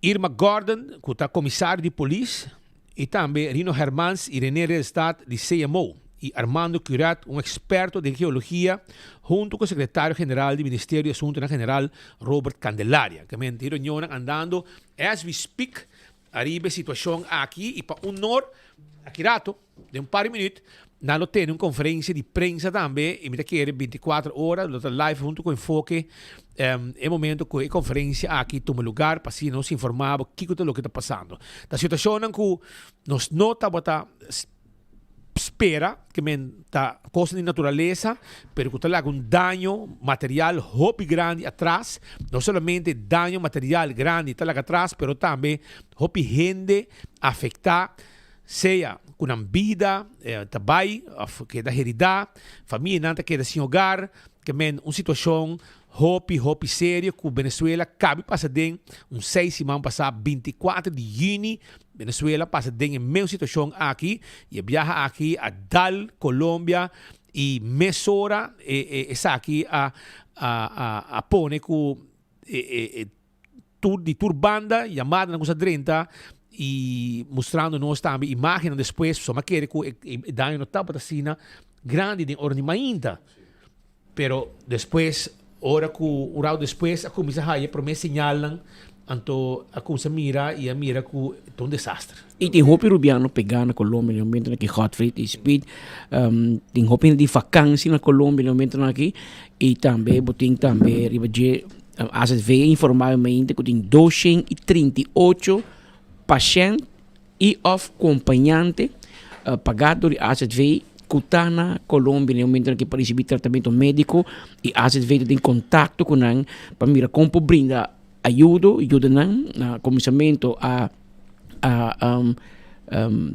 Irma Gordon, cu ta comisario di polis, y tambe Rino Hermans y René Ridderstaat di CMO, y Armando Curat, un experto den geologia, hunto cu secretario general di Ministerio di Asuntonan General, Robert Candelaria. Que men tin reunionnan andando as we speak ariba e situacion aki y pa honor aki rato Den un par di minuut nan lo tene un conferencia di prensa tambe y mi ta kere 24 ora lo ta live hunto cu Enfoke e momento cu e conferencia aki tuma lugar pa asina nos informa bo kico ta loke ta pasando. Ta situacionnan cu nos no tabata spera ke men ta cosnan di naturalesa pero cu ta laga un daño material hopi grandi atras, no solamente daño material grandi ta laga atras pero tambe hopi hende afecta. Sea ku nan bida ta bai òf keda heridá, famianan ta keda sin hogar, ke men un situashon hopi hopi serio ku Venezuela kabi pasa den un seis siman pasá 24 di yüni Venezuela pasa den e mes situashon aki i e biaha aki a dal Colombia i mesora esaki a a pone ku e Tur di tur banda yamadanan ku sa drenta i mustrando nos tambe imagennan despues pasobra mi a kere ku e daño no tabata asina grandi den ora di mainta. Pero despues ora ku un ratu despues a kuminsá haya e promé señalnan. Anto a kumsa mira i a mira ku ta un desaster. I tin hopi rubiano pegá na Colombia na e momentonan aki, Godfried i Speed. Tin hopi hende di vakansi na Colombia na e momentonan aki. I tambe bo tin tambe riba dje AZV a informá e mente ku tin 238 pashènt i òf kompañante pagá dor di AZV ku ta na Colombia na e momentonan aki pa risibí tratamentu médiko i AZV ta den kontakto ku nan pa mira kon por brinda ayudo, yuda nan na kuminsamentu a a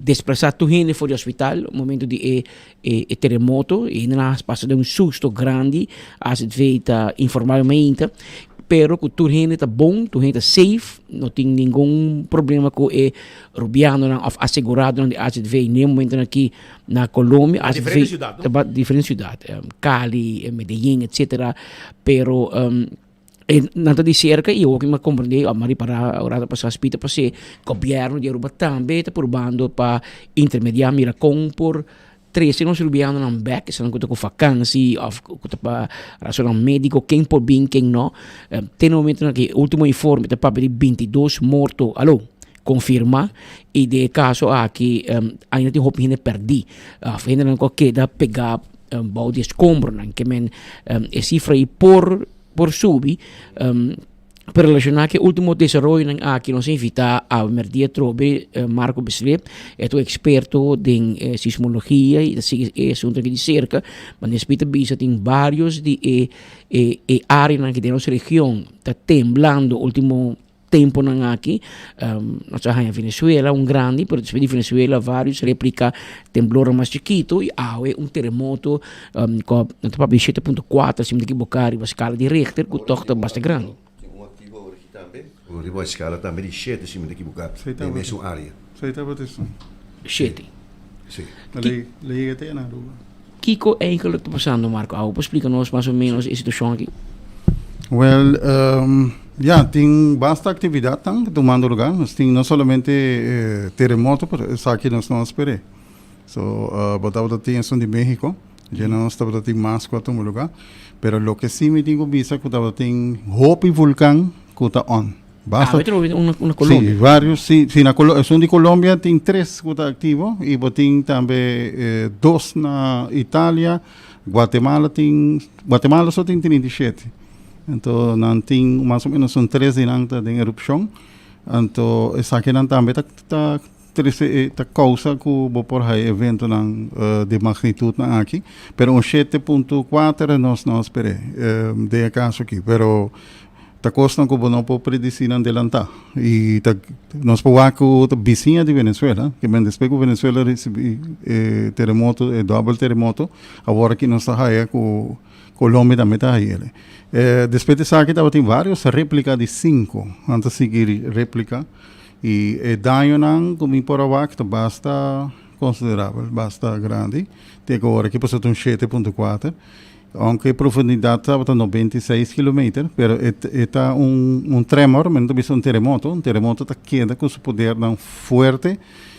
desplasá tur hende for di hospital momento di e e teremoto i hendenan a pasa den un susto grandi AZV ta informá mainta pero ku tur hende ta bon tur hende ta safe no tin ningun problema ku e rubianonan òf aseguradonan di AZV ne momentonan aki na Colombia Na diferente siudat no? Ta diferente siudat Cali, Medellin etcetera pero E nan ta di cerca y awor cu mi a comprende a ripará ora ta pasa spita pasé gobierno di Aruba tambe ta purbando pa intermedia mira con por trece nos rubianonan bek esnan cu ta cu vakantie of cu ta pa razonnan medico ken por bin ken no te na momento aki ultimo informe ta papia di bintidos morto alo confirma y den e caso aki ainda tin hopi hende perdi of hendenan cu a keda pega bou di escombronan ke men e cifra ei por por subi pero relaciona cu e ultimo desaroyonan aki nos a invita a Merdia Trobe Marco Bislip e ta un experto den sismologia y ta sigui e asunto aki di cerca manera esaki ta bisa tin varios di e e areanan aki den nos region ta temblando ultimo temponan aki nos a haña Venezuela un grandi pero despues di Venezuela varios replica temblornan mas chikito y awe un teremoto cu nan ta papia di shete punto kuater si mi ta ekiboca riba scala di Richter cu toch ta basta grandi. Tin un activo awor aki tambe riba escala tambe di shete si mi ta ekiboca den e mesun area. Si tabata esun. Shete. Si. Le yega te na Aruba. Kiko eigenlijk ta pasando Marco? Awo por splika nos mas o menos e situashon aki? Wel, ya, tin basta aktividatnan ku tumando lugá. Nos tin no solamente teremoto, pero esaki nos no a sper'é. So, bo tabata tin esun di México, dje nos tabata tin mas ku a tuma lugá. Pero loke sí mi tin ku bisa ku tabata tin hopi vulkan ku ta on. Basta. Ah, otro una, una Colombia. Sí, varios, sí, sí, na Colo esun di Colombia tin tres ku ta aktivo i bo tin tambe eh, dos na Italia, Guatemala tin, Guatemala so tin 37. Anto nan tin mas o menos un tres di nan ta den erupshon. Anto esakinan tambe ta ta trese e ta kousa ku bo por hai eventonan eh, di magnitudnan aki. Pero un 7.4 nos no a sper'é eh, den e kaso aki. Pero Ta kosnan ku bo no por predisí nan delantá. I ta nos por wak ku ta bisiña di Venezuela, ke men despues ku Venezuela risibí e teremoto, e dòbel teremoto, awor aki nos ta haya ku Colombia tambe ta haya el. Despues di esaki tabatin vários réplika di sinku, nan ta sigui réplika i e dañonan ku mi por a wak ta basta konsiderabel, basta grandi. Te ku awor aki pasobra ta un shete punto kuater. Aunke e profundidat tabata 96 kilometer, pero e e ta un un tremor, men ta bisa un teremoto, un teremoto ta keda ku su podernan fuerte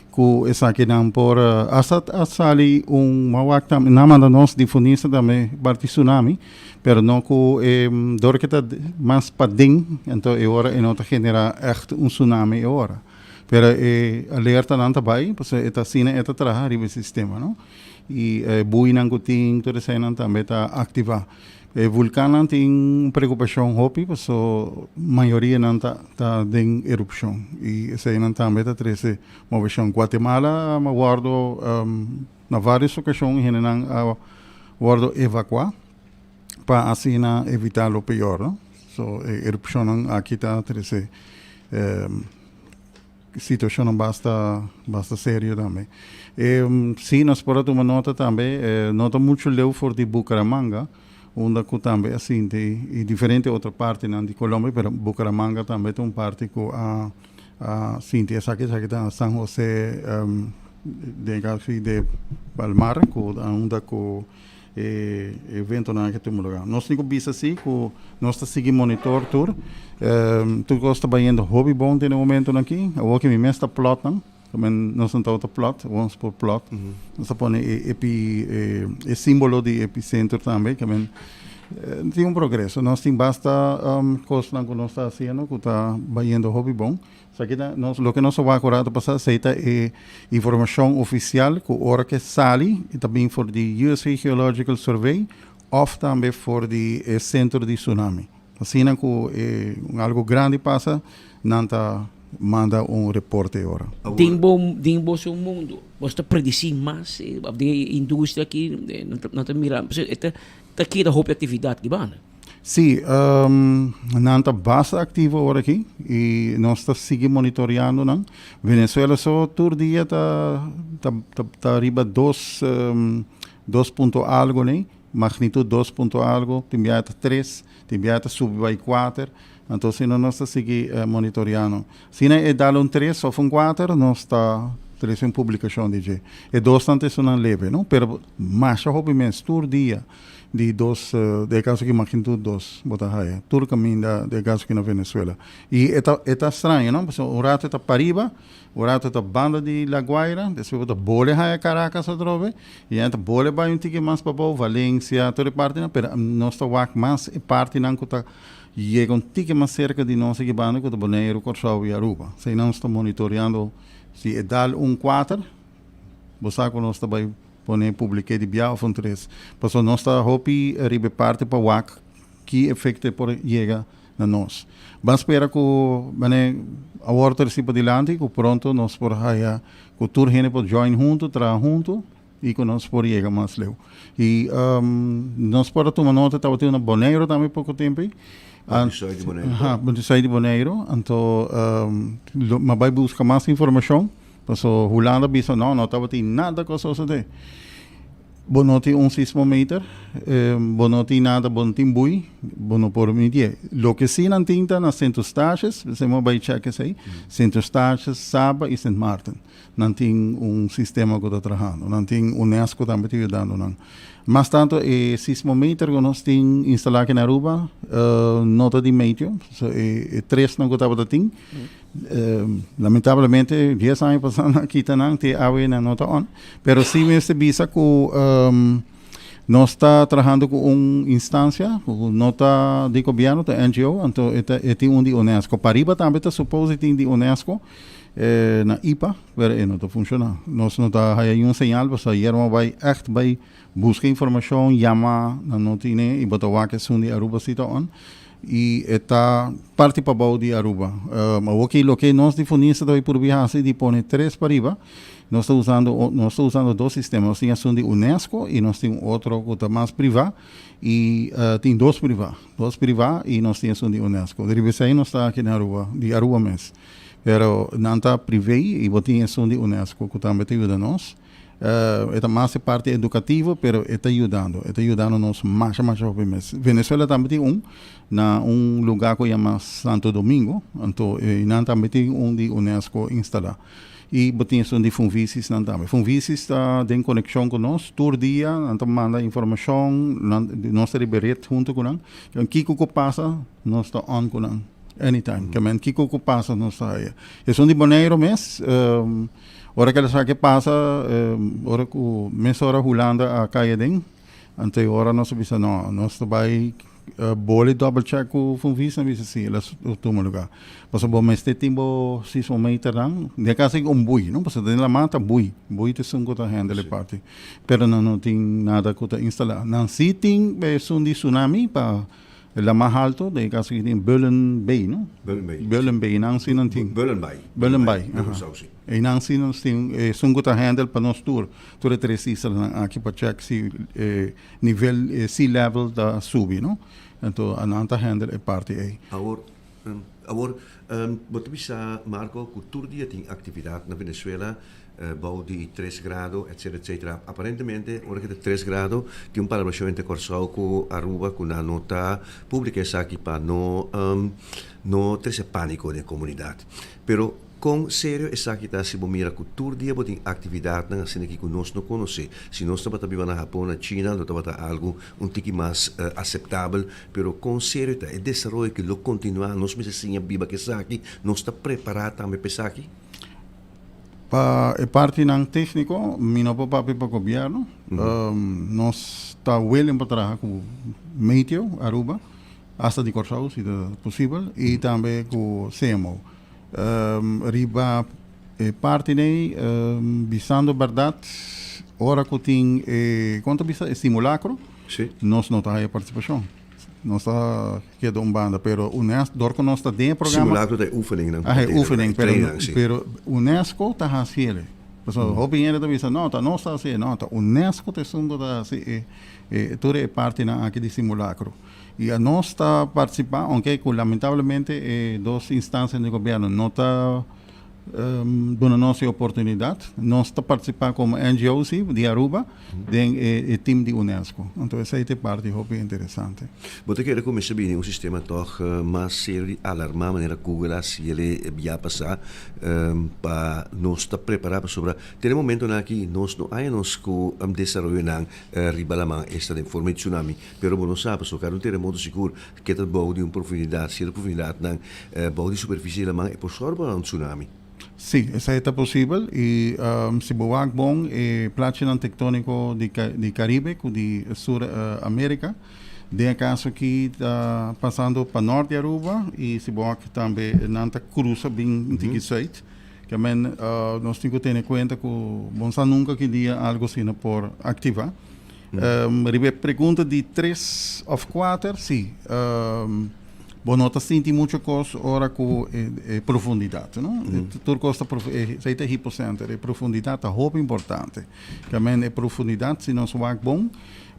ku esakinan por hasta a sali un mawak tambe, nan a manda nos difundista tambe parti tsunami, pero no ku e dor ke ta mas paden, anto e ora e no ta genera ègt un tsunami e ora. Pero e alertanan ta bai, pasobra e ta asina e ta traha riba e sistema, no. I e buinan ku tin tur eseinan tambe ta aktivá. E vulkannan tin un preokupashon hopi paso mayoria nan ta ta den erupshon i eseinan tambe ta trese moveshon. Guatemala a wòrdu na vários okashon hendenan a wòrdu evakuá pa asina evitá lo peor no. So e erupshonnan aki ta trese Situacionnan basta basta serio tambe. E si nos por a tuma nota tambe no ta mucho leu for di Bucaramanga unda cu tambe a sinti y diferente otro partinan di Colombia pero Bucaramanga tambe ta un parti cu a a sinti esaki esaki ta na San Jose den casi de Palmar cu unda cu E eventonan aki tuma lugar. Nos tin ku bisa si ku nos ta sigui monitor tur. Tur kos ta bayendo hopi bon den e momentonan aki. Awor ki mi mes ta plot nan. Tamen nos no tabata plot, awor nos por plot. Nos ta pone e epi e simbolo di epicentro tambe. Tamen Tin un progreso. Nos tin basta cosnan cu nos ta haciendo cu ta bayendo hopi bon. Esaki ta nos loke nos a wak un rato pasa, esey ta e informacion oficial cu ora ke sali e ta bin for di USA Geological Survey of tambe for di e centro di tsunami. Asina cu e algo grandi pasa nan ta manda un reporte e ora. Den bo den boso mundo boso ta predeci mas of den e industria aki nan ta mira pasobra e ta ta keda hopi actividad di banda. Sí, nan ta basta activo awor aki y nos ta sigui monitoreando nan. Venezuela so tur dia ta ta ta riba dos dos punto algo nei, magnitud dos punto algo, tin biaha ta tres, tin biaha ta subi bai kuater. Anto asina nos ta sigui monitoreando. Asina e dal un tres of un kuater nos ta trese un publicacion di dje. E dosnan ta esunnan leve no, pero masha hopi mes tur dia di dos, den e caso aki magnitud dos bo ta haya tur caminda den e caso aki na Venezuela. Y e ta e ta straño no, pasobra un rato e ta pariba, un rato e ta banda di La Guaira, despues bo ta bole haya Caracas atrobe y ya ta bole bay un tiki mas pabou, Valencia, tur e partinan, pero nos ta wak mas e partinan cu ta Yega un tiki mas serka di nos aki banda ku ta Boneiru, Kòrsou i Aruba. Esei nos ta monitoreando si e dal un kuater, bo sa ku nos ta bai pone publik'é di bia òf un tres. Pasobra nos ta hopi riba e parti pa wak ki efekto e por yega na nos. Ban spera ku manera awor ta risiba dilanti ku pronto nos por haya ku tur hende por join huntu, traha huntu. I ku nos por yega mas leu. I nos por a tuma nota tabatin na Boneiru tambe poko tempu ei. Bantusai di Boneiru. Aha, Bantusai di Boneiru. Anto lo mi a bai buska mas informashon, paso Hulanda a bisa no, no tabatin nada ku a sosodé. Bo no tin un sismometer, bo no tin nada, bo no tin bui, bo no por midié. Loke sí nan tin ta na Sint Eustatius, p'esei mi a bai chèk esei, Sint Eustatius, Saba i Sint Maarten. Nan tin un sistema ku ta trahando. Nan tin UNESCO tambe ta yudando nan. Mas tanto e sismometer ku nos tin instalá aki na Aruba no ta di meteo. So e tresnan ku tabata tin, lamentablemente dies aña pasá nan a kita nan, te awe nan no ta on. Pero sí mester bisa ku nos ta trahando ku un instansia ku no ta di gobièrnu, ta NGO, anto e ta e tin un di UNESCO. Pariba tambe ta supose tin di UNESCO. Na ipa, pero e no ta funciona. Nos no ta haya niun señal pasobra ayer bo bai echt bai busca informacion, yama, nan no tine y bo ta wak esun di Aruba si ta on y e ta parti pabou di Aruba. Awoki loke nos di Funisa ta bai purbi haci di pone tres pariba, nos ta usando nos ta usando dos sistema, nos tin esun di UNESCO y nos tin un otro cu ta mas priva y tin dos priva, dos priva y nos tin esun di UNESCO. Riba esey nos ta aki na Aruba, di Aruba mes. Pero nan ta privé y bo tin esun di UNESCO cu tambe ta yuda nos. E ta mas e parti educativo pero e ta yudando, e ta yudando nos masha masha hopi mes. Venezuela tambe tin un na un lugar cu yama Santo Domingo, anto nan tambe tin un di UNESCO instala. Y bo tin esun di Funvisis nan tambe. Funvisis ta den conexion cu nos tur dia, nan ta manda informacion, nan nos ta riba e red hunto cu nan. Kico cu pasa nos ta on cu nan. Anytime. Ke men kiko ku pasa nos ta haya. Esun di Boneiru mes, ora ke esaki pasa, ora ku mesora Hulanda a kai aden, anto e ora nos a bisa no, nos ta bai boli double check ku Funvisa, nan bisa si, el a tuma luga. Pasobra bo mester tin bo sismometernan, den kaso aki un bui, no, pasobra den laman ta bui, bui ta esun ku ta handle e parti, pero nan no tin nada ku ta instala. Nan si tin esun di tsunami pa E la mas halto, den e caso aki tin Bullen Bay, no? Bullen Bay. Bullen Bay, einan si nan tin. Bullen Bay. Bullen Bay, Na aha. Curaçao, si. Einan si nos tin esun cu ta handle pa nos tur, tur e tres islanan aki pa check si e nivel, e sea level ta subi, no? Anto nan ta handle e parti ei. Awor, awor, bo ta bisa, Marco, cu tur dia tin actividad na Venezuela Bou di tres grado, etcetera, etcetera. Aparentemente, ora ku ta tres grado, tin un palabrashon entre Kòrsou ku Aruba ku nan no ta publiká esaki pa no no trese pániko den komunidat. Pero kon serio esaki ta si bo mira ku tur dia bo tin aktividatnan asina aki ku nos no konosé? Si nos tabata biba na Hapon, na China, lo tabata algu un tiki mas aseptabel, pero kon serio ta e desaroyo ki lo kontinuá? Nos mester siña biba ku esaki? Nos ta prepará tambe pa esaki? Pa e partinan técnico mi no por papia pa gobierno. Nos ta willing pa traha cu Meteo Aruba, hasta di Kòrsou si ta posibel i tambe ku CMO. Riba e parti nei, bisando bèrdat, ora ku tin e, kon ta bisa, e simulakro, nos no ta haya partisipashon. Nos ta keda un banda, pero Unesco, dor ku nos ta den e programa. Simulakro ta e oefeningnan. Ah, e oefening, pero, pero Unesco ta hasi el. Pasobra hopi hende ta bisa, no, ta nos ta hasi e. No, ta Unesco ta esun ku ta hasi e, e tur e partinan aki di simulakro. I anos ta partisipá, ounke ku lamentablemente e dos instansianan di gobièrnu no ta duna nos e oportunidat. Nos ta partisipá komo NGO sí di Aruba den e tim di UNESCO. Anto esei ta e parti hopi interesante. Bo ta kere ku mester bini un sistema tòg mas serio di alarmá manera Google a hasi el bia pasá pa nos ta prepará pasobra te na e momentonan aki nos no haña nos ku desaroyonan riba laman esta den forma di tsunami. Pero bo no sa, pasobra kada un teremoto sigur ke ta bou di un profundidat, sierto profundidatnan bou di superfisie di laman, e por sòru pa un tsunami. Sí, esei ta posibel i si bo wak bon e plachinan tektóniko di di Karibe ku di Sur Amerika, den e kaso aki ta pasando pa nort di Aruba i si bo wak tambe nan ta krusa bin un tiki sùit. Ke men nos tin ku tene kuenta ku bo no sa nunka ki dia algu asina por aktivá. Riba e pregunta di tres of kuater, sí. Bo no ta sinti mucho kos ora ku e profundidat, no? Tur kos ta esei ta e hipocenter, e profundidat ta hopi importante. Tamen e profundidat, si nos wak bon,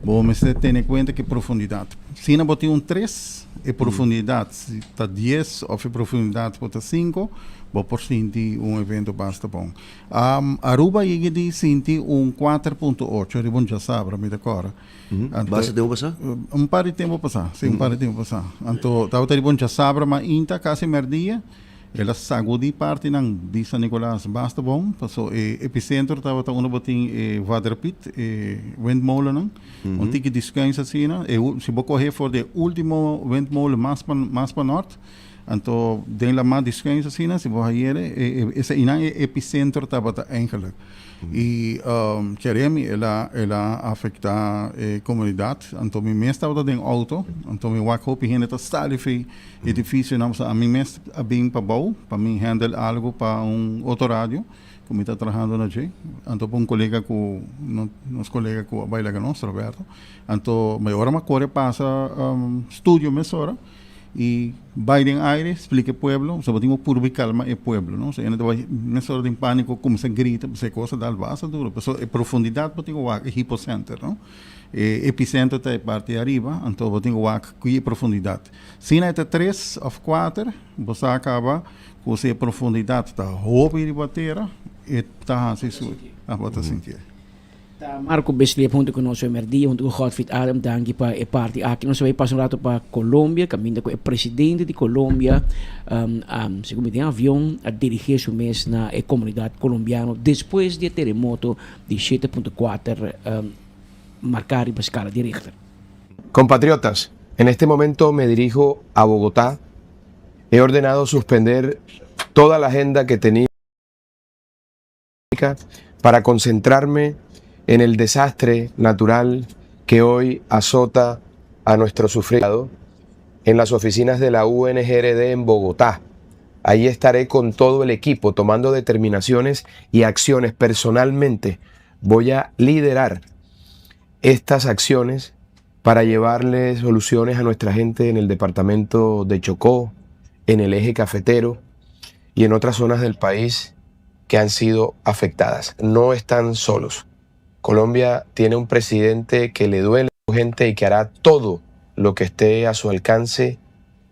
bo mester tene kuenta ku e profundidat. Sina bo tin un tres, e profundidat si ta dies of e profundidat por ta sinku, bo por sinti un evento basta bon. Aruba yega di sinti un kuater punto ocho riba un djasabra, mi ta kòrda. Anto, Basta tempu pasá? Un par di tempu pasá, sí, un par di tempu pasá. Anto tabata riba un djasabra mainta, kasi mèrdia, el a sagudí partinan di San Nicolas basta bon, paso e epicentro tabata unda bo tin e Vaderpiet, e windmolennan, un tiki di skuins asina, e si bo kohe for di e último windmolen mas pa mas pa nòrt, Anto den la mar di schuins asina, si bo hayere, e, e, eseinan e epicentro tabata eigenlijk. I um, Jeremy, el a, el a afecta e comunidad. Anto mi mes tabata den auto, anto mi wak hopi hende ta sali fi edificionan, pasobra ami mes a bin pa bou, pa mi handle algo pa un otro radio ku mi ta trahando na dje. Anto pa un colega ku, no, nos colega ku a bai laga nos, Roberto. Anto mi ora mi a kore pasa um, studio mesora. Y bay den aire, splica e pueblo, so bo tin cu purba y calma e pueblo, no? So hende ta bay mesora den panico, cuminsa grita, pasobra e cosa dal basta duro, pasobra e profundidad bo tin cu wak, e hipocenter, no? E epicentro ta e parti ariba, anto bo tin cu wak cu e profundidad. Si na e ta tres of cuater, bo sa caba cu si e profundidad ta hopi riba tera, e ta haci su, bo ta sintié. Ta Marco Besliep hunto cu nos Merdia, hunto cu Godfried Adam, danki pa e parti aki. Nos a bay pasa un rato pa Colombia, caminda cu e presidente di Colombia, um, um, segun mi den avion, a dirigi su mes na e comunidad colombiano despues di e teremoto di 7.4 um, marca riba scala di Richter. Compatriotas, en este momento me dirijo a Bogotá. He ordenado suspender toda la agenda que tenía para concentrarme en el desastre natural que hoy azota a nuestro sufrido en las oficinas de la UNGRD en Bogotá. Ahí estaré con todo el equipo tomando determinaciones y acciones. Personalmente voy a liderar estas acciones para llevarle soluciones a nuestra gente en el departamento de Chocó, en el eje cafetero y en otras zonas del país que han sido afectadas. No están solos. Colombia tiene un presidente que le duele a su gente y que hará todo lo que esté a su alcance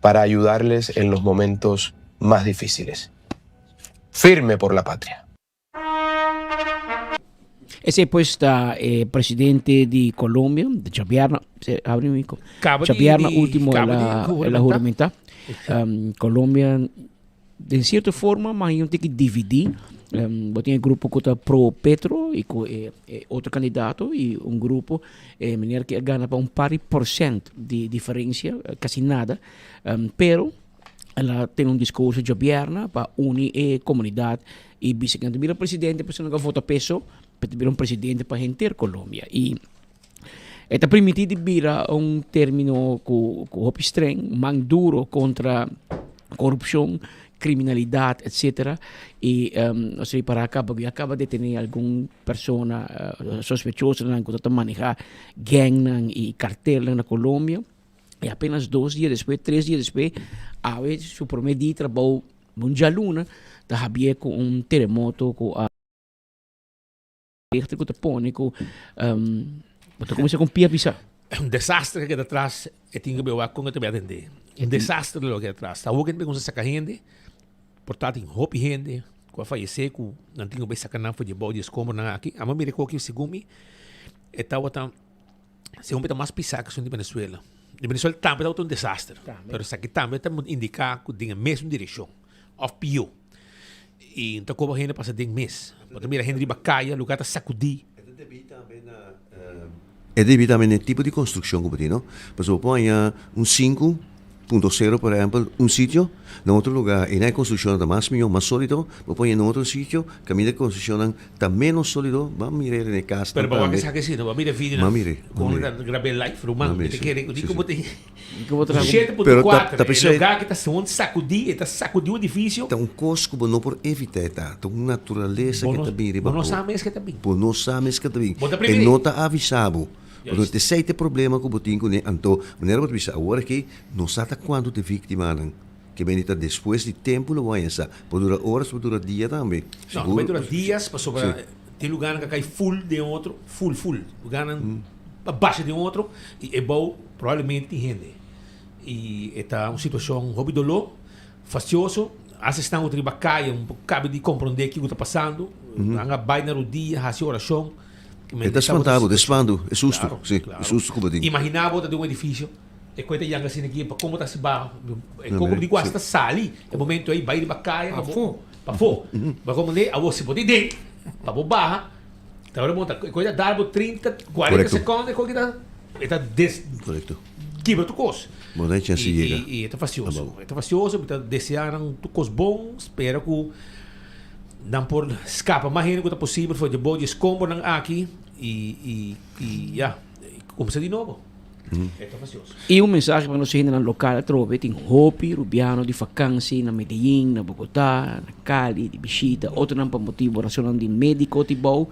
para ayudarles en los momentos más difíciles. Firme por la patria. Esei pues ta e presidente di Colombia, de djabièrnè, abri mi mico. Djabièrnè ultimo el a el a huramentá. Colombia den cierto forma mas un tiki dividí. Bo tin e grupo ku ta pro Petro i ku e e otro kandidato i un grupo e meneer ke a gana pa un par di porshènt di diferensia, kasi nada. Pero el a tene un diskurso djabièrnè pa uni e komunidat i bisa ku nan ta bira presidente pasobra nan a vota peso, pero ta bira un presidente pa henter Colombia. I. E ta primiti di bira un termino cu cu hopi streng, man duro contra corupcion, criminalidad, etc. Y nos ripara caba cu ya caba detene algun persona sospechosonan cu ta maneha gangnan y cartelnan na Colombia. Y apenas dos dia despues, tres dia despues, awe su prome dia di trabou, un djaluna, ta habie cu un teremoto cu a. Richter ku ta pone ku bo ta kuminsá ku un pia pisá. Un desastre ke keda atras e tin ke bai wak kon e ta bai atendé. Un desastre lo keda atras. Awor ke ta bai kuminsá saka hende, por ta tin hopi hende ku a fayesé ku nan tin ku bai saka nan for di abou di e skombernan aki. Amo mira ku aki segun mi e tabata segun mi ta mas pisá ke esun di Venezuela. Di Venezuela tambe tabata un desastre, pero esaki tambe ta indiká ku den e mesun direkshon òf pió. I ta koba hende pasa den mes. Bo ta mira hende riba kaya, lugar ta sakudí. E ta debí tambe na e debí tambe na e tipo di konstrukshon ku bo tin, no? Pasobra bo por haña un 5.0 por ehèmpel un sitio, na otro lugá i nan e konstrukshonnan ta mas mihó, mas sólido, bo por haña na otro sitio kaminda e konstrukshonnan ta ménos sólido, bo a mira den e kasnan Pero bo tambe. wak esaki si, no? Bo a mira e videonan Bo a mira, bo a kon mira. nan ta grab'é live, ruman, Bo a mira, mi ta si, kere ku si, di si. ku bo tin. Pero Shete punto ta kuater, ta e p'esei. lugar ki ta gewoon sakudí, e ta sakudí un edifisio. Ta un kos ku bo no por evitá e ta. Ta un naturalesa Bo ke no ta bin riba bo no bo. sa mes ke ta bin. Bo no sa mes ke ta bin. Bo ta E primiri. no ta avisá bo. Juist. Pasobra esei ta e problema ku bo tin kuné. Anto, manera bo ta bisa awor aki, no sa ta kuantu ta e víktimanan. Ke bini ta despues di tempu lo bo haña sa. Por dura oras, por dura dia tambe. No, no bai Sigur. dura dias pasobra Sí. tin lugarnan ku a kai full den otro, full, full. Lugarnan a basha den otro i e bou probablemente tin hende. I e ta un situashon hopi doló, fastioso. Asta esnan ku ta riba kaya un por kabe di komprondé kiko ta pasando. Nan a bai na rudia, hasi orashon. E ta spantá bo, ta spantu, e sustu, sí, e sustu ku bo tin. Imaginá bo ta den un edifisio, e koe ta yanga asina aki, pa komo ta hasi baho? E koko di ku asta sali e momento ei bai riba kaya pa bo, pafó. Bo a komprondé? Awor si bo tin den, pa bo baha, Ta ora bo ta e koe ta dal bo 30, 40 sekondo e koe ta e ta des Korekto. kibra tur kos. Bo no hay chance di yega. I e ta fastioso. E ta fastioso, mi ta desea nan tur kos bon, spera ku nan por skapa mas hende ku ta posibel for di bo di e skombonan aki i i i ya, kumsa di nobo. E ta fastioso. I un mensahe pa nos hendenan lokal atrobe, tin hopi rubiano di fakansi na Medellin, na Bogotá, na Cali, di bishita, otronan pa motibu rasonnan di médiko ti bou.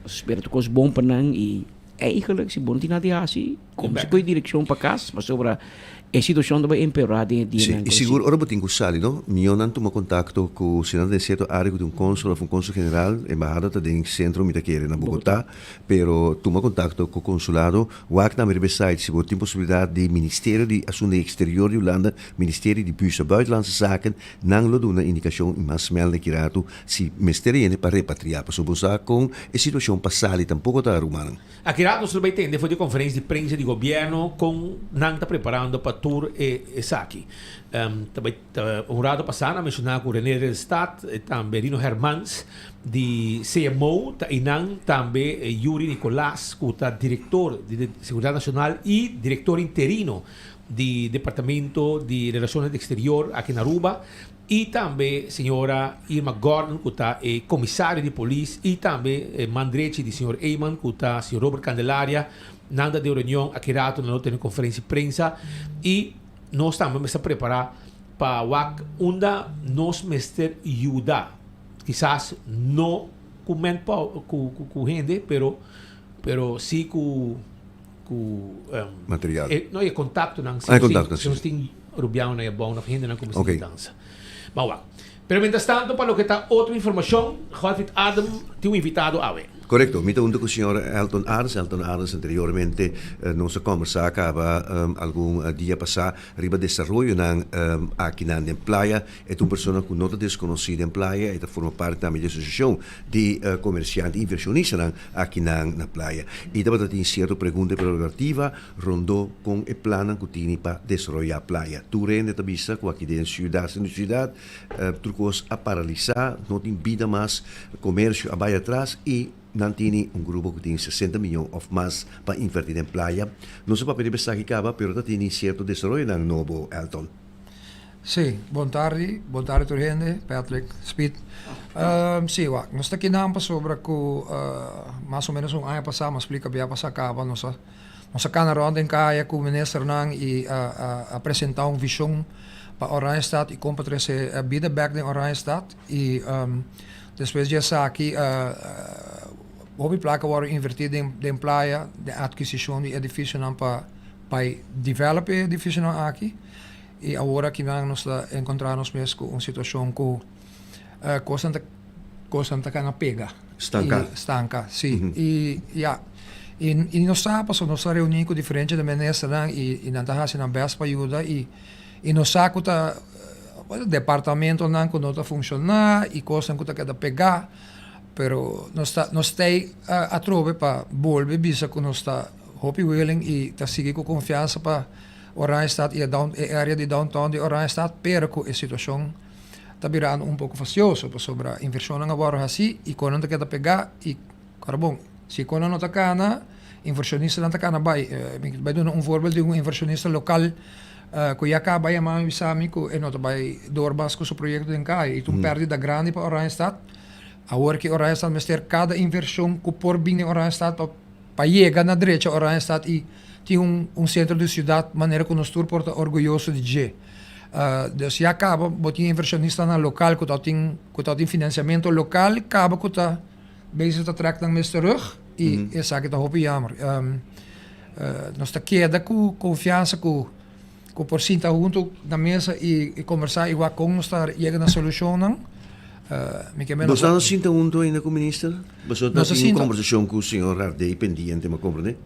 Nos spera tur kos bon pa nan i eigenlijk si bo no tin nada di hasi, kumsa ku e direkshon pa kas pasobra e situashon ta bai empeorá den e dianan Sí, i sigur ora bo tin ku sali no, mihó nan tuma kontakto ku si nan ta den sierto área ku tin un kònsul òf un kònsul general, embahada ta den sentro mi ta kere na Bogotá, pero tuma kontakto ku konsulado Wak tambe riba e site si bo tin posibilidat di Ministerio di Asuntonan Exterior di Hulanda, Ministerio di Busa Buitenlandse Zaken, nan lo duna indikashon i mas smèl na ki ratu si mester hende pa repatriá, pasobra bo sa kon e situashon pa sali tampoko ta rumannan. Aki ratu nos lo bai tende for di e konferensia di prensa di gobièrnu kon nan ta preparando pa tur e esaki. Ta bai un ratu pasá nan a menshoná ku René Ridderstaat i tambe Rino Hermans di CMO ta einan, tambe Yuri Nicolaas ku ta direktor di Seguridat Nashonal i direktor interino di Departamento di Relashonnan Eksterior aki na Aruba i tambe señora Irma Gordon ku ta e komisario di polis i tambe e man drechi di señor Eman ku ta señor Robert Candelaria. Nan ta den reunion aki rato nan lo tene konferensia di prensa i nos tambe mester prepara pa wak unda nos mester yuda. Kisas no ku manpower ku ku ku hende pero pero si ku ku Material. e no e kontaktonan si Ah, e nos tin kontaktonan, si nos si. tin rubianonan e abou of hendenan ku mester Oké. yudansa. Ban wak. Pero mientras tanto pa loke ta otro informashon Godfried Adam tin un invitado awe. Korekto, mi ta hunto ku señor Elton Arends. Elton Arends anteriormente nos a kombersá kaba algun dia pasá riba desaroyonan akinan den playa. E ta un persona ku no ta deskonosí den playa, e ta forma parti tambe di asosiashon di komersiante i invershonistanan akinan na playa. I tabata tin sierto pregunta i prerogativa rondó kon e plannan ku tini pa desaroyá playa. Tur hende ta bisa ku aki den siudat, sentro di siudat, tur kos a paralisá, no tin bida mas, komersio a bai atras i nan tini un grupo ku tin 60 miyon òf mas pa invertí den playa. No sa papia riba esaki kaba, pero ta tini sierto desaroyonan nobo, Elton. Sí, bon tardi, bon tardi tur hende, Patrick, Speed. Sí, wak, nos ta kinan pasobra ku mas o menos un aña pasá, mi a splika bia pasá kaba, nos a Nos a kana rònt den kaya ku ministernan i a a a presentá un vishon pa Oranjestad i kon pa trese bida bèk den Oranjestad i despues di esaki hopi plaka wòrdu invertí den den playa den atkisishon di edifisionan pa bai develop e edifisionan aki i awor akinan nos ta enkontrá nos mes ku un situashon ku Kosnan ta kosnan ta kana pega. Stanka. I stanka, si. I ya. I i nos sa pasobra nos a reuní ku diferente di ministernan i i nan ta hasi nan bèst pa yuda i i nos sa ku ta departamentonan ku no ta funshoná i kosnan ku ta keda pegá pero nos ta nos t'ei atrobe pa bolbe bisa ku nos ta hopi willing i ta sigui ku konfiansa pa Oranjestad i e down e area di downtown di Oranjestad pero ku e situashon ta birando un poko fastioso pasobra invershonnan a wòrdu hasí i konan ta keda pegá i kòrda bon si konan no ta kana invershonistanan ta kana bai. Mi bai duna un voorbeeld di un invershonista lokal ku ya kaba a yama mi bisa mi ku e no ta bai door mas ku su proyekto den kaya i ta un pèrdida grandi pa Oranjestad. Awor ki Oranjestad mester kada invershon ku por bin den Oranjestad pa pa yega na drecha Oranjestad i tin un un sentro di siudat manera ku nos tur por ta orguyoso di dje. Dus ya kaba bo tin invershonistanan lokal ku ta tin ku ta tin finansiamentu lokal kaba ku ta bezig ta trèk nan mes terug i esaki ta hopi yammer. Nos ta keda ku konfiansa ku ku por sinta huntu na mesa i kombersá i wak kon nos ta yega na solushonnan. Mi ke Boso a sinta huntu ainda ku minister? Boso ta tin un kombersashon ku señor Herdé pendiente, mi a komprendé?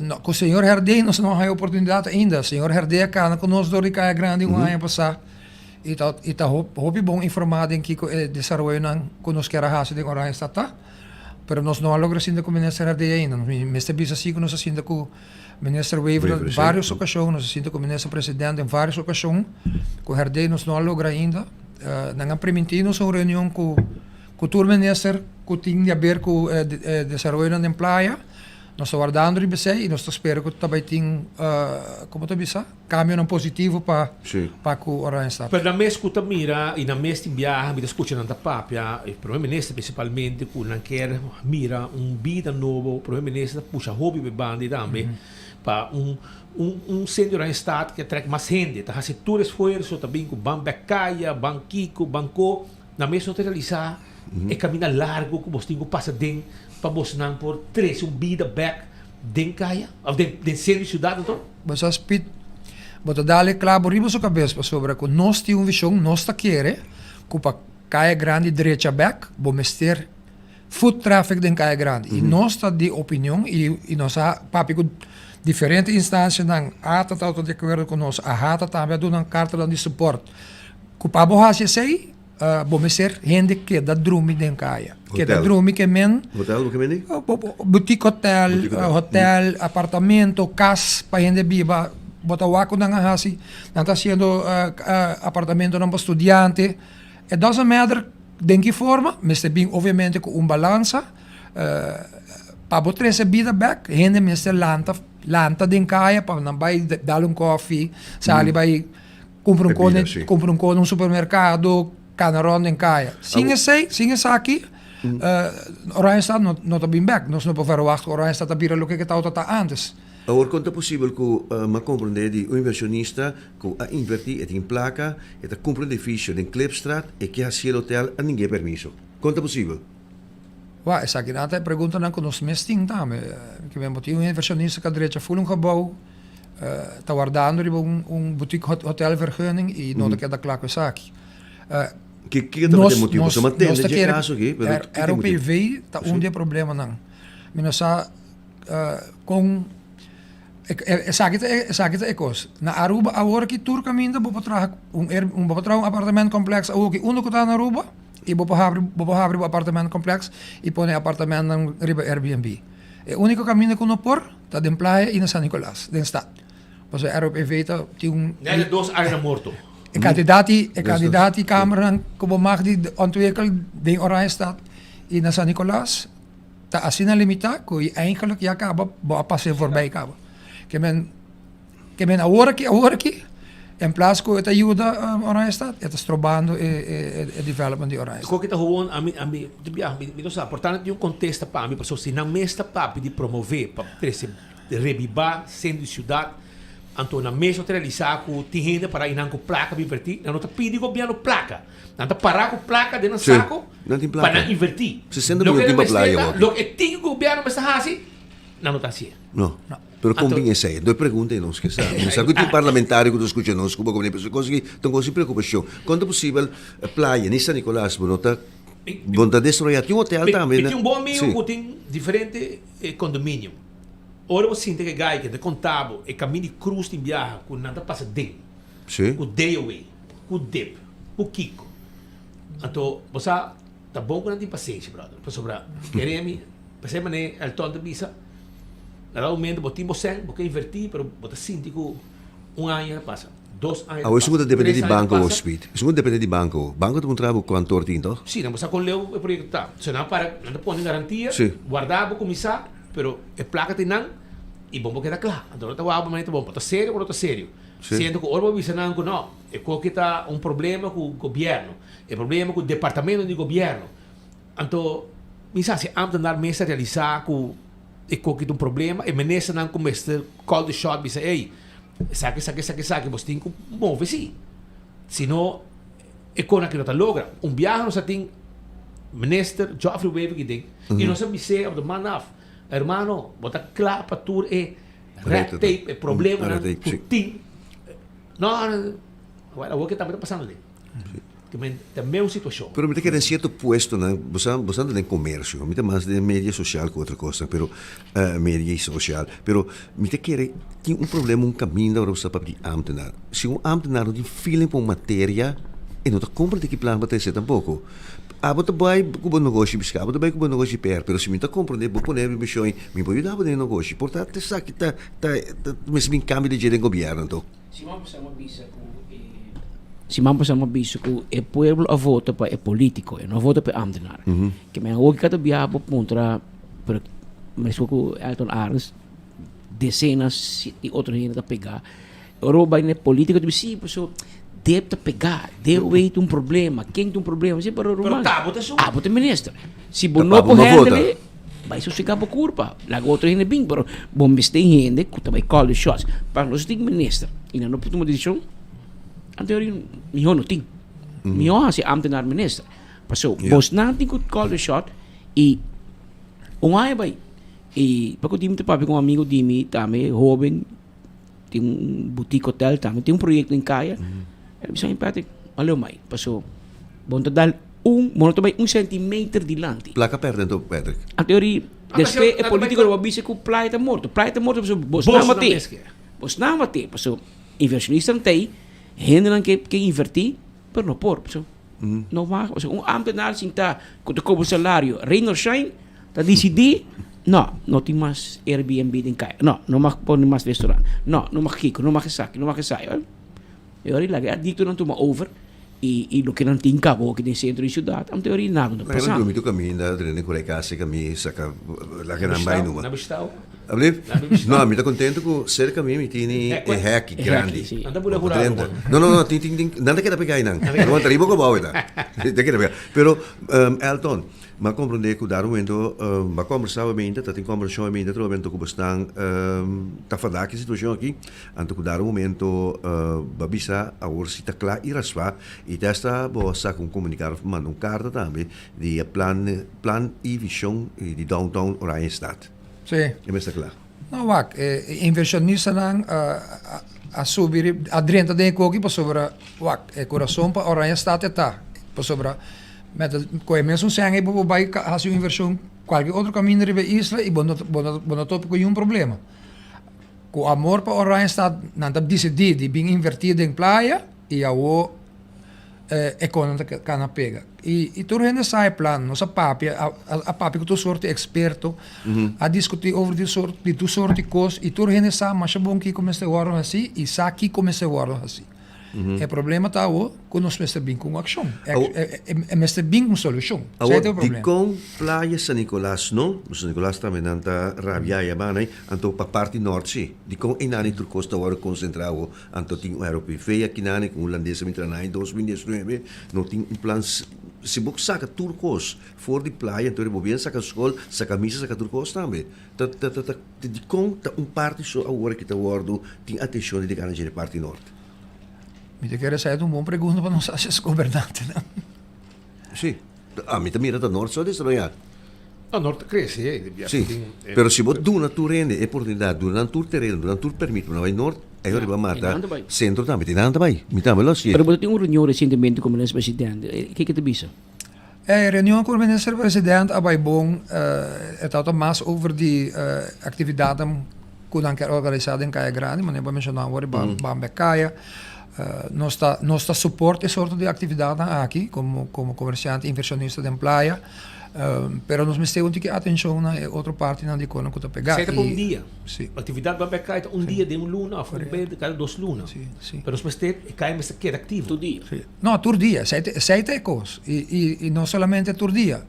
No, ku señor Herdé nos no a haña oportunidat ainda. Señor Herdé a kana ku nos dor di Kaya Grandi un aña pasá i ta i ta hopi bon informá den kiko e desaroyonan ku nos kier a hasi den Oranjestad ta. Pero nos no a logra sinta ku minister Herdé ainda. Mi mester bisa si ku nos a sinta ku minister Wever den vários okashon, nos a sinta ku minister presidente den vários okashon. Ku Herdé nos no a logra ainda. Nan a primintí nos un reunion ku ku tur minister ku tin di aber ku e desaroyonan den playa. Nos ta wardando riba esei i nos ta spera ku ta bai tin, komo ta bisa, kambionan positivo pa pa ku Oranjestad. Pero nan mes ku ta mira i nan mes tin biaha mi ta skucha nan ta papia, e prome minister prinsipalmente ku nan kier mira un bida nobo, prome minister ta pusha hopi pa e banda ei tambe pa un un un sentro di Oranjestad ke trek mas hende, ta hasi tur esfuerso, ta bin ku ban bek kaya, ban kiko, ban ko, nan mes no ta realisa E kaminda largu ku bos tin ku pasa den pa bosnan por trese un bida bèk den kaya òf den den sentro di siudat anto? Bo sa Piet, bo ta dal e klabo riba su kabes pasobra ku nos tin un vishon, nos ta kere ku pa Kaya Grandi drecha bèk bo mester foot traffic den Kaya Grandi. I nos ta di opinion i i nos a papia ku diferente instansianan, ata ta di akuerdo ku nos, AHATA tambe a duna un kartanan di support ku pa bo hasi esei, Bo mester hende keda drumi den kaya. Keda drumi ke men. Hotel bo ke men di? Boutique hotel, hotel, apartamento, kas pa hende biba. Bo ta wak ku nan a hasi. Nan ta hasiendo apartamentonan pa studiante. It doesn't matter den ki forma, mester bin obviamente ku un balansa. Pa bo trese bida bek, hende mester lanta, lanta den kaya pa nan bai dal un kofi, sali bai. Kumpra un kos den, kumpra un kos den un supermerkado, kana rònt den kaya. Sin esei, sin esaki, Oranjestad no no ta bin bèk. Nos no por verwagt ku Oranjestad ta bira loke ke tabata ta ántes. Awor kon ta posibel ku m'a komprondé di un invershonista ku a invertí, e tin plaka, e ta kumpra un edifisio den Klipstraat, e ke hasi el hotel, a ningué permiso? Kon ta posibel? Wak, esakinan ta e preguntanan ku nos mes tin tambe. Ke men bo tin un invershonista ku a drecha ful un gebou, Ta wardando riba un boutique hotel vergunning y no ta keda kla ku esaki. Kiko ta e motibu? Pasobra mi a tende dje kaso aki, pero kiko ta e motibu? ROPV ta un di e problemanan. Mi no sa kon esaki ta esaki ta e kos. Na Aruba awor aki tur kaminda bo por traha un bo por traha un apartament complex awor aki unda ku ta na Aruba y bo por habri bo por habri bo apartament complex y pone e apartamentnan riba Airbnb. E úniko kaminda ku no por ta den Playa i na San Nicolas, den stad. Pasobra ROPV ta tin un. Nèt dos aña morto. E kantidat di e kantidat di kamernan ku bo mag di ontwikkel den Oranjestad i na San Nicolas ta asina limitá ku eigenlijk ya kaba bo a pas'é voorbij kaba. Ke men Ke men awor aki, awor aki, en plas ku e ta yuda Oranjestad, e ta strobando e e development di Oranjestad. Koke ta howon, ami, ami, di biaha, mi, mi no sa, por tanto tin un kontesta pa mi, pasobra si nan mes ta papia di promové pa trese rebibá sentro di siudat. Anto nan mes no ta realisá ku tin hende pará einan ku plaka pa invertí. Nan no ta pidi gobièrnu plaka. Nan ta pará ku plaka den nan sako pa nan invertí. Loke nan mester ta, loke e tin ku gobièrnu mester hasi, nan no ta hasié. No. Pero kon bin esei? Dor pregunta ei nos ke sa. Mi sa ku tin parlamentario ku ta skucha nos ku bo komo pasobra kos aki ta un kos di preokupashon. Kon ta posibel playa ni San Nicolas bo no ta bo no ta desroyá? Tin hotel tambe. Mi tin un bon amigu ku tin diferente condominium. Ora bo sinti ke gai ke ta konta bo e kamin di krus tin biaha ku nan ta pasa den, ku DOW, ku dip, ku kiko. Anto bo sa ta bon ku nan tin pasenshi brother pasobra kere mi p'esei manera Elton ta bisa na dado momento bo tin bo sèn bo ke invertí pero bo ta sinti ku un aña ta pasa, dos aña ta Awo esun ku pasa, ta depende tres di aña ta banko pasa. Speed. Esun ku ta depende di banko. Banko ta puntra bo kuantu or tin toh? Si, nan bo sa kon leu e proyekto ta. So nan para nan ta pone garantia, warda bo kuminsá. Pero e placa tin nan y bon bo keda cla. Anto no ta wak bo manera ta bon, bo ta serio o no ta serio. Siendo cu ora bo bisa nan cu no, e koki ta un problema cu gobierno, e problema cu departamento di gobierno. Anto mi sa si ambtenaar mes ta realisa cu e koki ta un problema, e ministernan cu mester call the shot bisa ey, esaki, esaki, esaki, esaki, bos tin cu move si. Si no e konan aki no ta logra. Un biaha nos a tin minister Geoffrey Wever aki den. I nos a bis'é op de man af, Hermano, bo ta kla pa tur e red tape, e problemanan ku tin. No, wèl, awor ke tambe ta pasando den. Ke men ta meun situashon. Pero mi ta kere den sierto puestonan, bo sa, bo sa den komersio, mi ta mas den media sosial ku otro kosnan, pero media i sosial, pero mi ta kere tin un problema, un kaminda ora bo sa papia di ámtenar. Si un ámtenar no tin feeling pa un materia, e no ta komprende ki plan bo ta hese tampoko. Abo ta bai ku bo negoshi biska, abo ta bai ku bo negoshi per, pero si mi ta komprendé bo pone riba shon, mi por yuda bo den e negoshi. Por ta esaki ta ta mester bin kambio di dje den gobièrnu anto. Siman pasá mi a bisa ku e Siman pasá mi a bisa ku e pueblo a vota pa e polítiko, e no a vota pa e ámtenar. Ke men awor kada biaha bo puntra, pero meskos ku Elton Arends, desenas di otro hende ta pegá. Ora bo bai na e político ta bisa si paso deb ta pegá, deb wey ta un problema, ken ta un problema, si pero ruman, abo ta minister, si bo no por handle bai sosegá bo kurpa, laga otro hende bin, pero bo mester hende ku ta bai call the shots, pa nos tin minister i nan no por tuma desishon, anto e ora mihó no tin, mihó hasi ámtenar minister, paso bosnan tin ku call the shot i un aña bai i pa ku tin mi ta papia ku un amigo di mi tambe hóben. Tin un boutique hotel tambe, tin un proyecto den caya. El a bisa mi, Patrick, aleo mai, paso bo no ta dal un, bo no ta bai un centimeter dilanti. Placa perde anto, Patrick. Anto yori, despues e politico lo a bisa cu playa ta morto. Playa ta morto pasobra bos nan bate. Bos nan bate, pasobra inversionistanan ta ei, hendenan ke ke inverti, pero no por, pasobra no mag, pasobra un ambtenaar sinta cu ta cobra salario, rain or shine, Ta disidí, No, no tin mas Airbnb den kaya. No, no mag pone mas restaurant. No, no mag kiko, no mag esaki, no mag esai. E ora ei laga e adiktonan tuma over i i loke nan tin kaba hoki den sentro di siudat, anto e ora ei nada no ta Laga nan pasando. drumi tur kaminda, drenta den kore kas serka mi, saka laga nan bai numa. Na bistao? Ablief? No, mi ta contento cu cerca mi mi tini e hek grandi. Nan ta bula hurado Drenta. No, no, no, tin, tin, tin, nan ta keda pega einan. Nan ta riba kobou eta. Ta keda pega. Pero, Elton, M'a komprondé ku dar momento m'a kombersá omente, ta tin kombersashon omente otro momento ku bosnan ta fadá ku e situashon aki, anto ku dar un momento bo a bisa awor si ta kla i raspa i te hasta bo a saka un komunikado òf manda un karta tambe di e plan plan i vishon di Downtown Oranjestad. Sí. E mester kla. No wak, e invershonistanan a subi a drenta den e koki pasobra wak e kurason pa Oranjestad e ta pasobra Met ku e mesun sèn ei bo por bai hasi un invershon kualke otro kaminda riba e isla i bo no bo no bo no topa ku niun problema. Ku amor pa Oranjestad nan ta disidí di bin invertí den playa i awo e konan ta kana pega. I i tur hende sa e plan, nos a papia a a papia ku tur sorti eksperto, a diskutí over di sort di tur sorti kos i tur hende sa masha bon kiko mester wòrdu hasí i sa kiko mester wòrdu hasí. E problema ta awo ku nos mester bin ku un akshon. E mester bin un solushon. Awor, dikon Playa San Nicolas no? San Nicolas tambe nan ta rabia e abana ei, anto pa parti nort si. Dikon einan tur kos ta wòrdu konsentrá awo? Anto tin un ROPV akinan ku hulandes a bin traha na 2019, no tin un plan. Si bo saka tur kos for di playa, anto bo bien saka skol, saka misa, saka tur kos tambe. Ta ta ta dikon ta un parti so awor ki ta wòrdu tin atenshon dediká na dje na parti nort? Mi ta kere sa e ta un bon pregunta pa nos hasi es gobernantenan. Sí, ami ta mira ta Noord so desaroyá. No, Noord ta crece, eh. Sí, pero si bo duna tur hende e oportunidad, duna nan tur tereno, duna nan tur permit pa nan bai Noord, ellos riba mata centro tambe, tin nan ta bai. Mi tambe lo hacié. Pero bo ta tin un reunion recientemente cu minister president, kiko ta bisa? E reunion cu minister president a bai bon, e tabata mas over di actividadnan cu nan kier organisa den Caya Grandi, manera bo a menciona awor riba Bamba e Caya. Nos ta nos ta support e sorto di actividadnan aki como como comerciante inversionista den playa, pero nos mester un tiki atencion na e otro partinan di cono cu ta pega. Esei ta pa un dia. Si. Actividad Bamba e Caya ta un dia den un luna of un bes cada dos luna. Si, si. Pero nos mester e caya mester keda activo. Tur dia. Si. No, tur dia. Esei ta esei ta e cos. Y y y no solamente tur dia.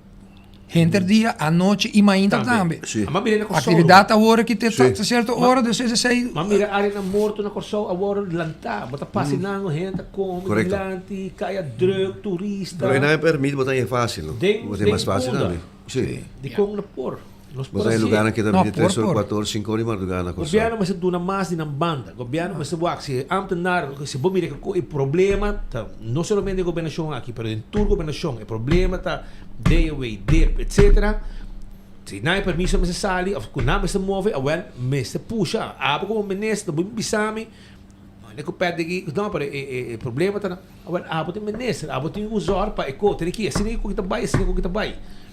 Henter dia, anochi y mainta tambe. Sí. Ma mira na Kòrsou. Actividad awor aki te ta cierto ora, dus esei. Ma mira areanan morto na Kòrsou awor lantá. Bo ta pasa einan, hende ta kome dilanti, kaya druk, turista. Pero einan e permit bo ta haña fácil, no? Den, Bo ta haña mas fácil Punda. tambe. Sí. Dikon no por? Nos Bo por ta haña hasié. lugarnan ke ta No, bini por, tres or, por. kuater or, sinku or di mardugá na Kòrsou. Gobièrnu mester duna mas di nan banda. Gobièrnu mester wak si e ámtenar, si bo mira ku e problema ta no solamente den gobernashon aki, pero den tur gobernashon e problema ta DOW, dip, etcetera. Si nan e permiso mester sali of ku nan mester move, awel mester pusha. Abo komo minister bo bisa mi, mane ku pèt di aki, no, pero e problema ta na, awel abo ta minister, abo tin ku zòrg pa e ko, tene ki asina e ku ta bai, asina e ku ta bai.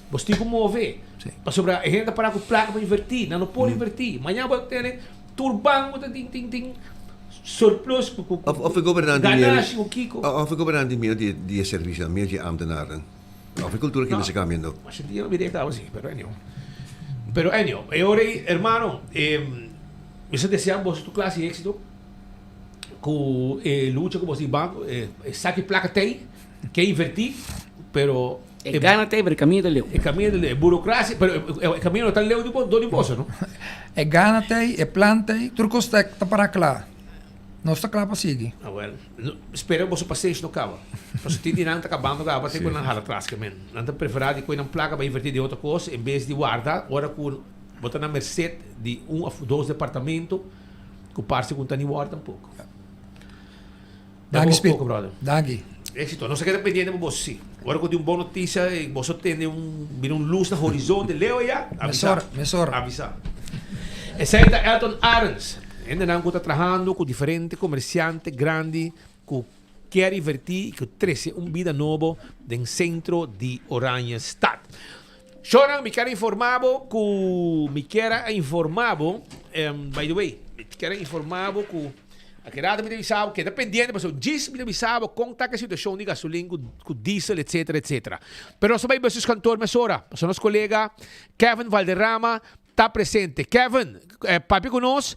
Bo tin ku move. Pasobra e hende ta para ku plaka pa invertí, nan no por invertí. Mañana bo ta tene tur banko ta tin tin tin surplus ku ku Of e gobernante ganashi ku kiko. Of e gobernante miedo di di e servisionan, miedo di e ambtenarnan. Of e kultura ki mester kambia ando. Masha dia no mir'é kaba si, pero anyhow. Pero anyhow, e ora ei hermano, mi sa desea boso tur klase di éksito ku e lucha ku boso di banko, e saki plaka t'ei, ke invertí, pero E gana ta ei, pero e kaminda ta leu. E kaminda ta leu. E burokrasia, pero e kaminda no ta leu di bo, dor di boso, no? E gana ta ei, e plan ta ei, tur kos ta ta para kla. Nos ta kla pa sigui. Awel, no, spera boso pasenshi no kaba. Pasobra tin di nan ta kabando kaba te ku nan hala tras ke men. Nan ta preferá di kohe nan plaka pa invertí den otro kos en bes di warda ora ku bo ta na merset di un òf dos departamento ku parse ku no ta ni wòrdu tampoko. Danki Speed. Danki. Éxito. Nos a keda pendiente pa boso si. Ora ku tin un bon notisia i boso tende un bira un lus na horizonte leu ayá, avisa. Mesora, mesora. Avisa. Esei ta Elton Arends. Hendenan ku ta trahando ku diferente komersiante grandi ku kier invertí i ku trese un bida nobo den sentro di Oranjestad. Shornan, mi kier a informá bo ku mi kier a informá bo, by the way, mi kier a informá bo ku Aki rato mi ta bisa bo, keda pendiente pasobra djis mi ta bisa bo kon ta ku e situashon di gasolin ku diesel etcetera etcetera. Pero nos ta bai Buses Kantoor mesora pasobra nos kolega Kevin Valderrama ta presente. Kevin, papia ku nos,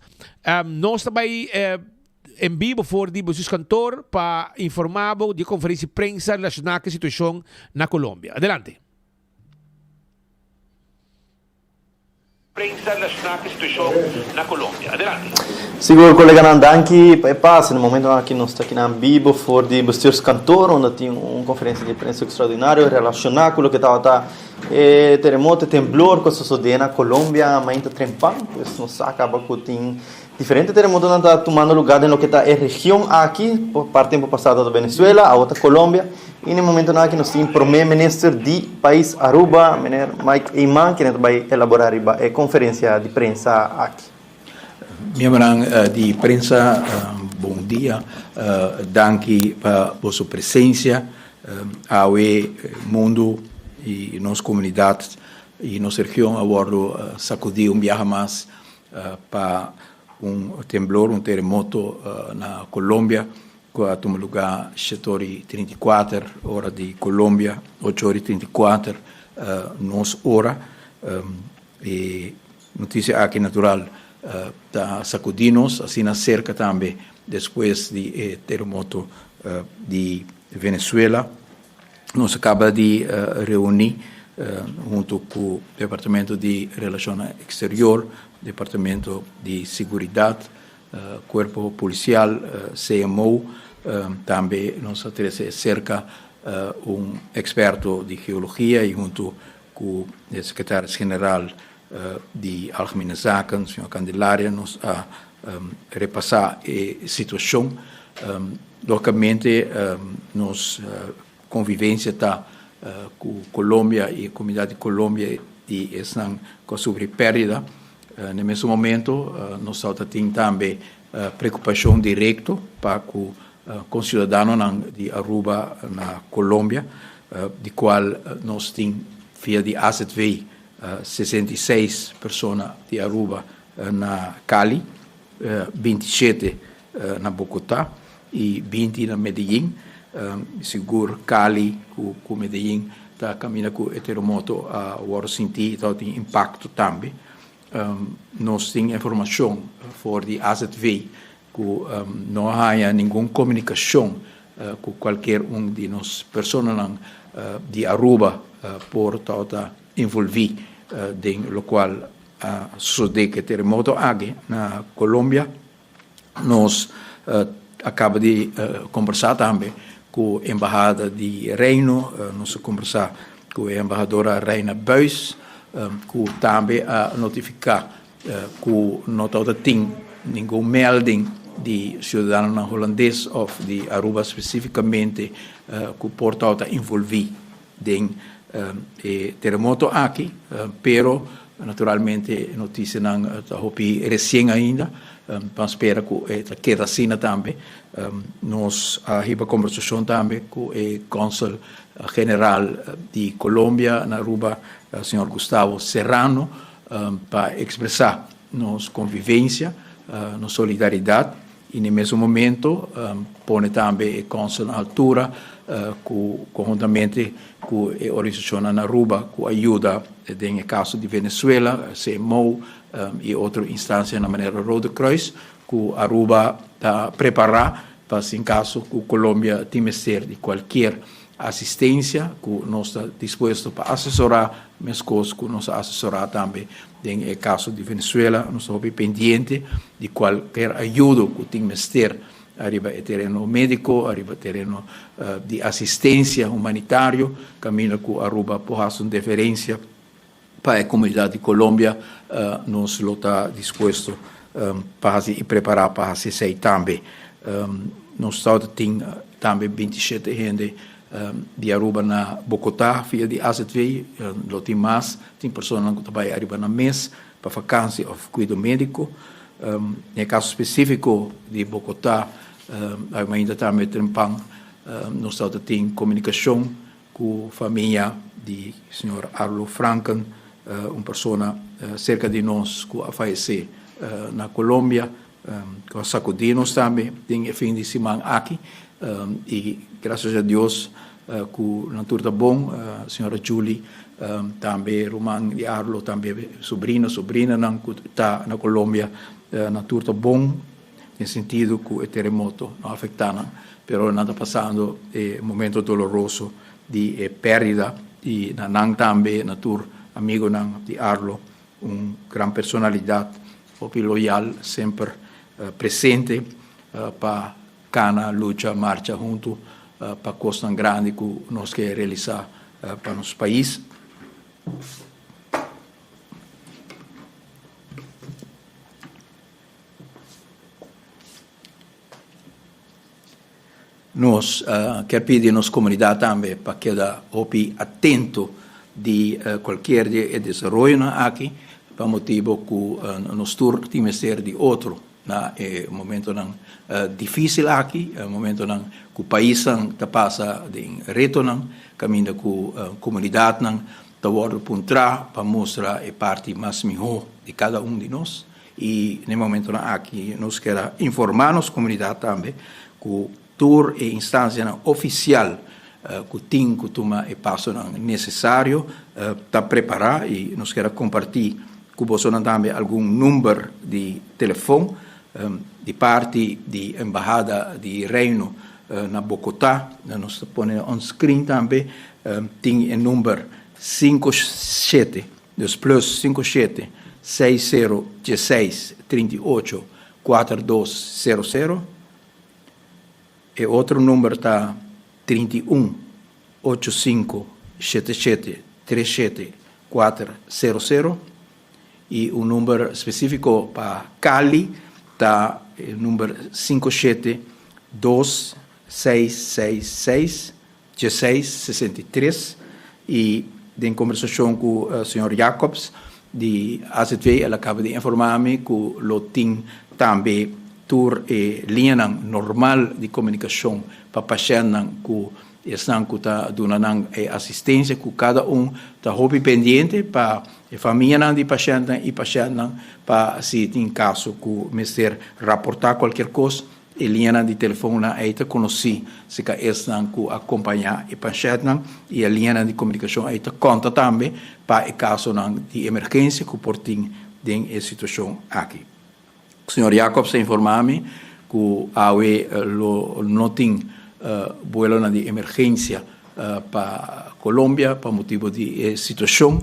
nos ta bai en bibo for di Buses Kantoor pa informa bo di e konferensia di prensa relashoná ku e situashon na Colombia. Adelante. Prensa relashoná ku e situashon na Colombia. Adelante. Sigur koleganan danki pa e pase. Na momentonan aki nos ta kinan bibo for di Bestuurskantoor unda tin un konferensia di prensa ekstraordinario relashoná ku loke tabata e teremoto, e temblor ku a sosodé na Colombia mainta trempan. Pues nos sa kaba ku tin Diferente teremotonan ta tumando lugá den loke ta e region aki, por par tempu pasá ta Venezuela, awo ta Colombia, i na e momentonan aki nos tin Prome Minister di pais Aruba, meneer Mike Eman, kende ta bai elaborá riba e konferensia di prensa aki. Miembronan di prensa, bon dia. Danki pa boso presensia. Awe mundu i nos komunidat i nos region a wòrdu sakudí un biaha mas pa un temblor, un teremoto na Colombia cu a tuma lugar shete ora y 34 ora di Colombia, ocho ora y 34 nos ora. E noticia aki natural ta sacudi nos, asina cerca tambe. despues di e teremoto di Venezuela. Nos a caba di reuni hunto cu Departamento di Relacionnan Exterior, Departamento di Siguridad, Cuerpo Policial, CMO, tambe nos a trece cerca un experto di geologia y hunto cu e Secretaris General di Algemene Zaken, señor Candelaria, nos a repasa e situacion. Logicamente nos convivencia ta cu Colombia y e comunidad di Colombia y esnan cu a sufri perdida. Na e mesun momento nos ta tin tambe preocupacion directo pa cu conciudadanonan di Aruba na Colombia, di cual nos tin via di AZV 66 persona di Aruba na Cali, 27 na Bogotá y 20 na Medellín. Sigur Cali cu Medellín ta caminda cu e teremoto a worde sinti y tabatin impacto tambe. Nos tin informacion for di AZV cu no a haya ningun comunicacion cu cualkier un di nos personanan di Aruba por tabata envolvi den locual a sosode cu e teremoto aki na Colombia. Nos a caba di combersa tambe cu Embahada di Reino, nos a combersa cu e embahadora Reina Buis cu tambe a notifica cu no tabata tin ningun melding di ciudadanonan Hulandes of di Aruba specificamente cu por tabata envolvi den e teremoto aki, pero naturalmente e noticianan ta hopi recien ainda, ban spera cu e ta keda asina tambe. Nos a hiba conversacion tambe cu e consul general di Colombia na Aruba, señor Gustavo Serrano, pa expresa nos convivencia, nos solidaridad y na e mesun momento pone tambe e consul na altura cu conhuntamente cu e organisacionnan na Aruba cu a yuda den e caso di Venezuela, CMO y otro instancianan manera Rode Kruis, cu Aruba ta prepara pa sin caso cu Colombia tin mester di cualkier asistencia cu nos ta dispuesto pa asesora, mescos cu nos a asesora tambe den e caso di Venezuela. Nos ta hopi pendiente di cualkier ayudo cu tin mester ariba e tereno medico, ariba tereno di asistencia humanitario, caminda cu Aruba por haci un deferencia pa e comunidad di Colombia, nos lo ta dispuesto pa haci y prepara pa haci esey tambe. Nos tabata tin tambe 27 hende di Aruba na Bogota via di AZV, lo tin mas, tin personanan cu ta bay ariba nan mes pa vakantie of cuido medico. Den e caso specifico di Bogota, ainda tambe trempan nos tabata tin comunicacion Ku famia di señor Arlo Franken, un persona serka di nos ku a fayesé na Colombia, ku a sakudí nos tambe den e fin di siman aki. I grasias a Dios ku nan tur ta bon, señora Julie, tambe ruman di Arlo, tambe sobrino, sobrinanan ku ta na Colombia, nan tur ta bon. Den sentido cu e teremoto no afecta nan, pero nan ta pasando e momento doloroso di e perdida y na nan tambe, na tur amigonan di Arlo, un gran personalidad, hopi loyal, semper presente pa cana, lucha, marcha hunto pa cosnan grandi cu nos ke realisa pa nos pais. Nos kier pidi nos comunidad tambe pa keda hopi atento di cualkier di e desaroyonan aki pa motibo cu nos tur tin mester di otro na e momentonan dificil aki, momentonan cu paisnan ta pasa den retonan caminda cu comunidadnan ta wordo puntra pa mustra e parti mas miho di cada un di nos. I na e momentonan aki nos kier a informá nos komunidat tambe ku tur e instansianan ofisial ku tin ku tuma e pasonan nesesario ta prepará i nos kier a kompartí ku bosonan tambe algun number di telefon. Di parti di Embahada di Reino na Bogotá, nos ta pone on screen tambe, tin e number sinku shete, dus plus sinku shete, seis sero dieseis trinta i ocho kuater dos sero sero. E otro number ta 31 85 77 37 400 y un number specifico pa Cali ta e number 57 2666 1663 y den conversacion cu señor Jacobs di AZV el a caba di informa mi cu lo tin tambe tur e liñanan normal di comunicacion pa pashentnan cu esnan cu ta duna nan e asistencia cu cada un ta hopi pendiente pa e famianan di pashentnan y pashentnan pa si tin caso cu mester raporta cualkier cos. E liñanan di telefonnan ei ta konosí serka esnan ku a kompañá e pashèntnan i e liñanan di komunikashon ei ta konta tambe pa e kasonan di emergensia ku por tin den e situashon aki. Señor Jacobs a informá mi ku awe lo no tin buelonan di emergensia pa Colombia pa motibu di e situashon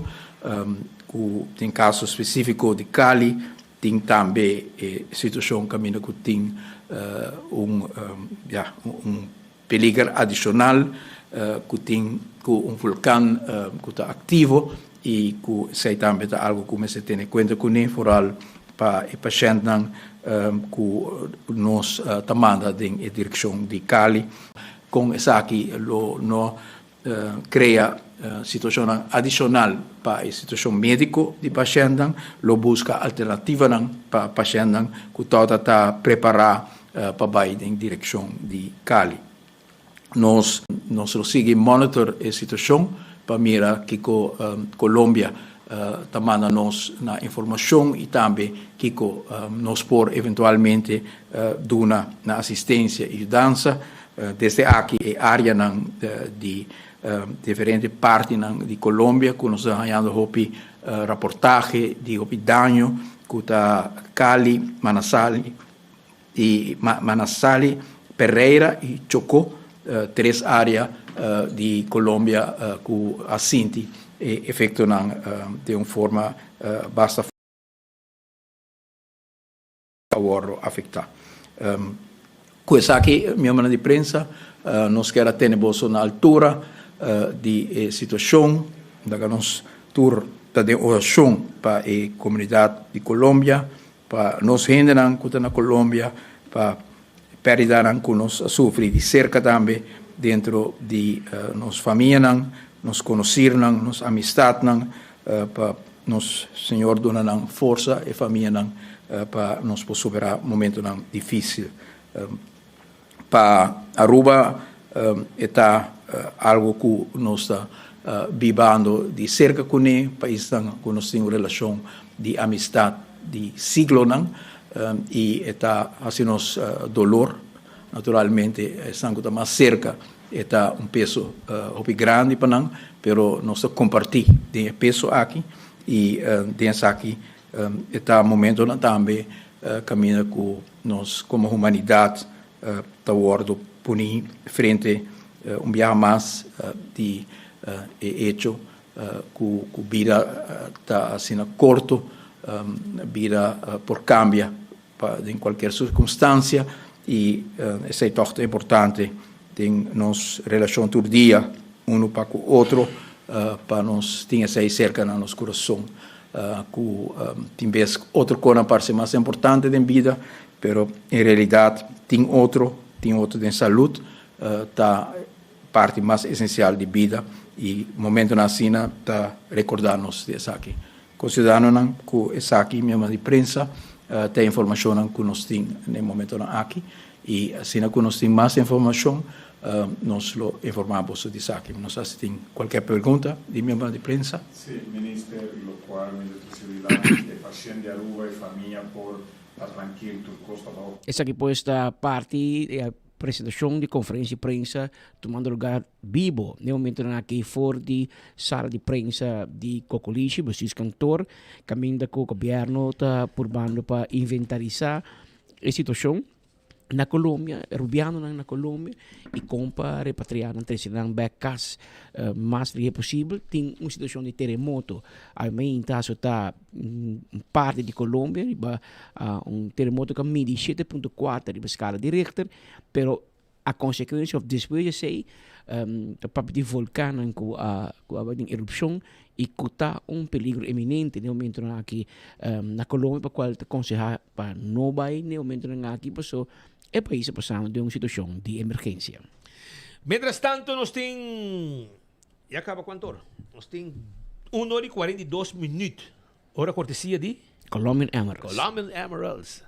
ku den kaso spesífiko di Cali. Tin tambe e situacion caminda cu tin un ya un peliger adicional cu tin cu un vulcan cu ta activo y cu esey tambe ta algo cu mester tene cuenta cune vooral pa e pashentnan cu nos ta manda den e direccion di Cali. Con esaki lo no Krea situashonnan adishonal pa e situashon médiko di pashèntnan. Lo buska alternativanan pa pashèntnan ku tòg ta prepará pa bai den direkshon di Cali. Nos nos lo sigui monitor e situashon pa mira kiko Colombia ta manda nos na informashon i tambe kiko nos por eventualmente duna na asistensia i yudansa. Desde aki e areanan di diferente partinan di Colombia cu nos ta hañando hopi raportahe di hopi daño cu ta Cali, Manasali y Manasali, Pereira y Chocó, tres area di Colombia cu a sinti e efectonan den un forma basta. a wòrdu afektá. Ku esaki, miembronan di prensa, nos kier a tene boso na altura di e situashon. Laga nos tur ta den orashon pa e komunidat di Colombia, pa nos hendenan ku ta na Colombia, pa pèrdidanan ku nos a sufri di serka tambe dentro di nos famianan, nos konosirnan, nos amistatnan, pa nos Señor duna nan forsa, e famianan, pa nos por superá momentonan difísil. Pa Aruba e ta algo ku nos ta bibando di serka kuné, paisnan ku nos tin un relashon di amistat di siglonan i e ta hasi nos dolor. Naturalmente esnan ku ta mas serka e ta un peso hopi grandi pa nan, pero nos ta kompartí den e peso aki i den esaki e ta momentonan tambe kaminda ku nos komo humanidat ta wòrdu puni frente un biaha mas di e echo ku bida ta asina korto, bida por kambia pa den kualkier sirkunstansia i esei tòg ta importante den nos relashon tur dia unu pa ku otro pa nos tin esei serka na nos kurason ku tin bes otro konan parse mas importante den bida pero en realidat tin otro tin otro den salud ta parti mas esensial di bida i momentonan asina ta rekorda nos di esaki. Konsiudadanonan ku esaki miembronan di prensa ta e informashonnan ku nos tin na e momentonan aki i asina ku nos tin mas informashon nos lo informá boso di esaki. Nos a si tin kualker pregunta di miembronan di prensa. Sí, Minister, lokual mi ta trese dilanti e pashent di Aruba e famia por ta trankil tur kos ta baho. Esaki pues ta parti di e presentacion di conferencia di prensa tumando lugar bibo n'e momentonan aki for di sala di prensa di Cocolishi, Bestuurskantoor, caminda cu gobierno ta purbando pa inventarisa. e situacion na Colombia, Rubianonan na Colombia y con pa repatria nan, trece nan bek cas mas lihe posibel. Tin un situacion di teremoto awe ta azota un parti di Colombia riba un teremoto cu a midi shete punto kuater riba escala di Richter, pero a consecuencia of despues di esey ta papia di volcannan cu a cu a den erupcion y cu ta un peligro eminente den momentonan aki na Colombia pa cual ta conseha pa no bay den momentonan aki paso e pais ta pasando den un situacion di emergencia. Mientras tanto nos tin ya caba cuanto ora? Nos tin un ora y 42 minuut. Ora cortesia di? Colombian Emeralds. Colombian Emeralds.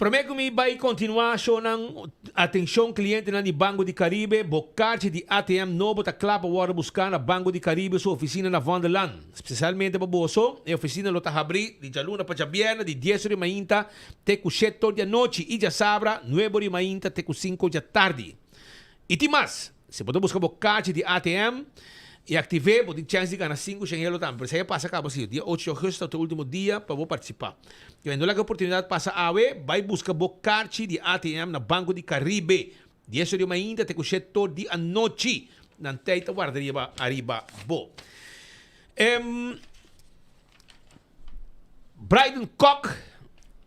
Prome cu mi bay continua shownan, atencion clientenan di Banco di Caribe, bo carchi di ATM nobo ta cla pa wordo busca na Banco di Caribe su oficina na Vondellaan. Specialmente pa boso, e oficina lo ta habri di djaluna pa djabierna di dies ora di mainta te cu shete or di anochi y djasabra nuebe ora di mainta te cu cinco djatardi. Y tin mas! Si bo ta buska bo kachi di ATM i aktiv'é, bo tin chèns di gana sinku shen euro tambe. Pero esei a pasa kaba si. Dia ocho di augustus ta e ultimo dia pa bo partisipá. Kende no laga e oportunidat pasa awe, bai buska bo karchi di ATM na Banco di Caribe. Dies ora di mainta te ku shet tor di anochi. Nan tei ta warda riba ariba bo. Brydon Kock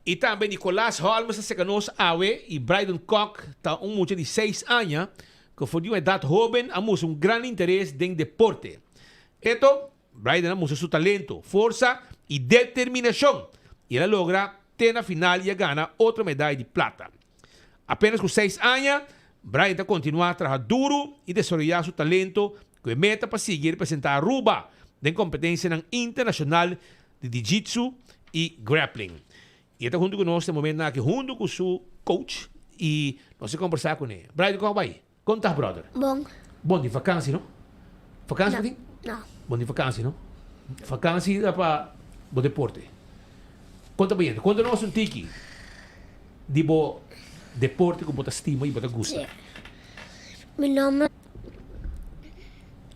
y tambe Nicolas Holmes ta seca nos awe y Brydon Kock ta un mucha di seis aña cu for di un edad hoben a mustra un gran interes den deporte. Eto, Brydon a mustra su talento, forsa y determinacion y el a logra te na final y a gana otro medaya di plata. Apenas cu seis aña, Brydon ta continua traha duro y desaroya su talento Ku e meta pa sigui representá Aruba den kompetensianan internashonal di Jiu-Jitsu i Grappling. I e ta huntu ku nos den momentunan aki huntu ku su coach i nos a kombersá kuné. Braido kon a bai? Kon ta brother? Bon. Bon di vakansi no? Vakansi bo tin? No. Bon di vakansi no? Vakansi ta pa bo deporte. Kon ta bayendo? Konta nos un tiki di bo deporte ku bo ta stima i bo ta gusta. Si. Mi nomber.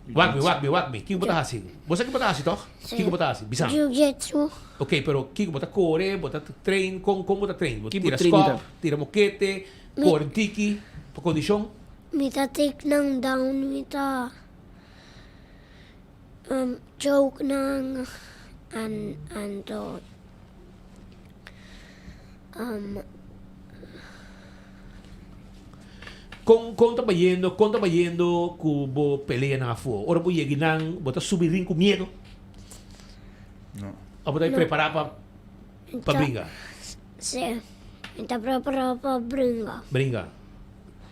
Wak mi, wak mi, wak mi. Kiko bo ta hasi? Bo sa kiko bo ta hasi tòg? Sí. Kiko bo ta hasi? Bisa mi. Jiu-jitsu. Ok, pero kiko bo ta kore, bo ta train, kon kon bo ta train? Bo Ki bo tira train skòp, ta? tira mokete, Mi- kore un tiki pa kondishon? Mi ta take nan down, mi ta um, choke nan en anto um, Kon kon ta bayendo kon ta bayendo ku bo peleanan afó? Ora bo yega einan bo ta subi ring ku miedu? No. Of bo ta No. prepará pa pa Ta- bringa? Sí, mi ta prepará pa bringa. Bringa.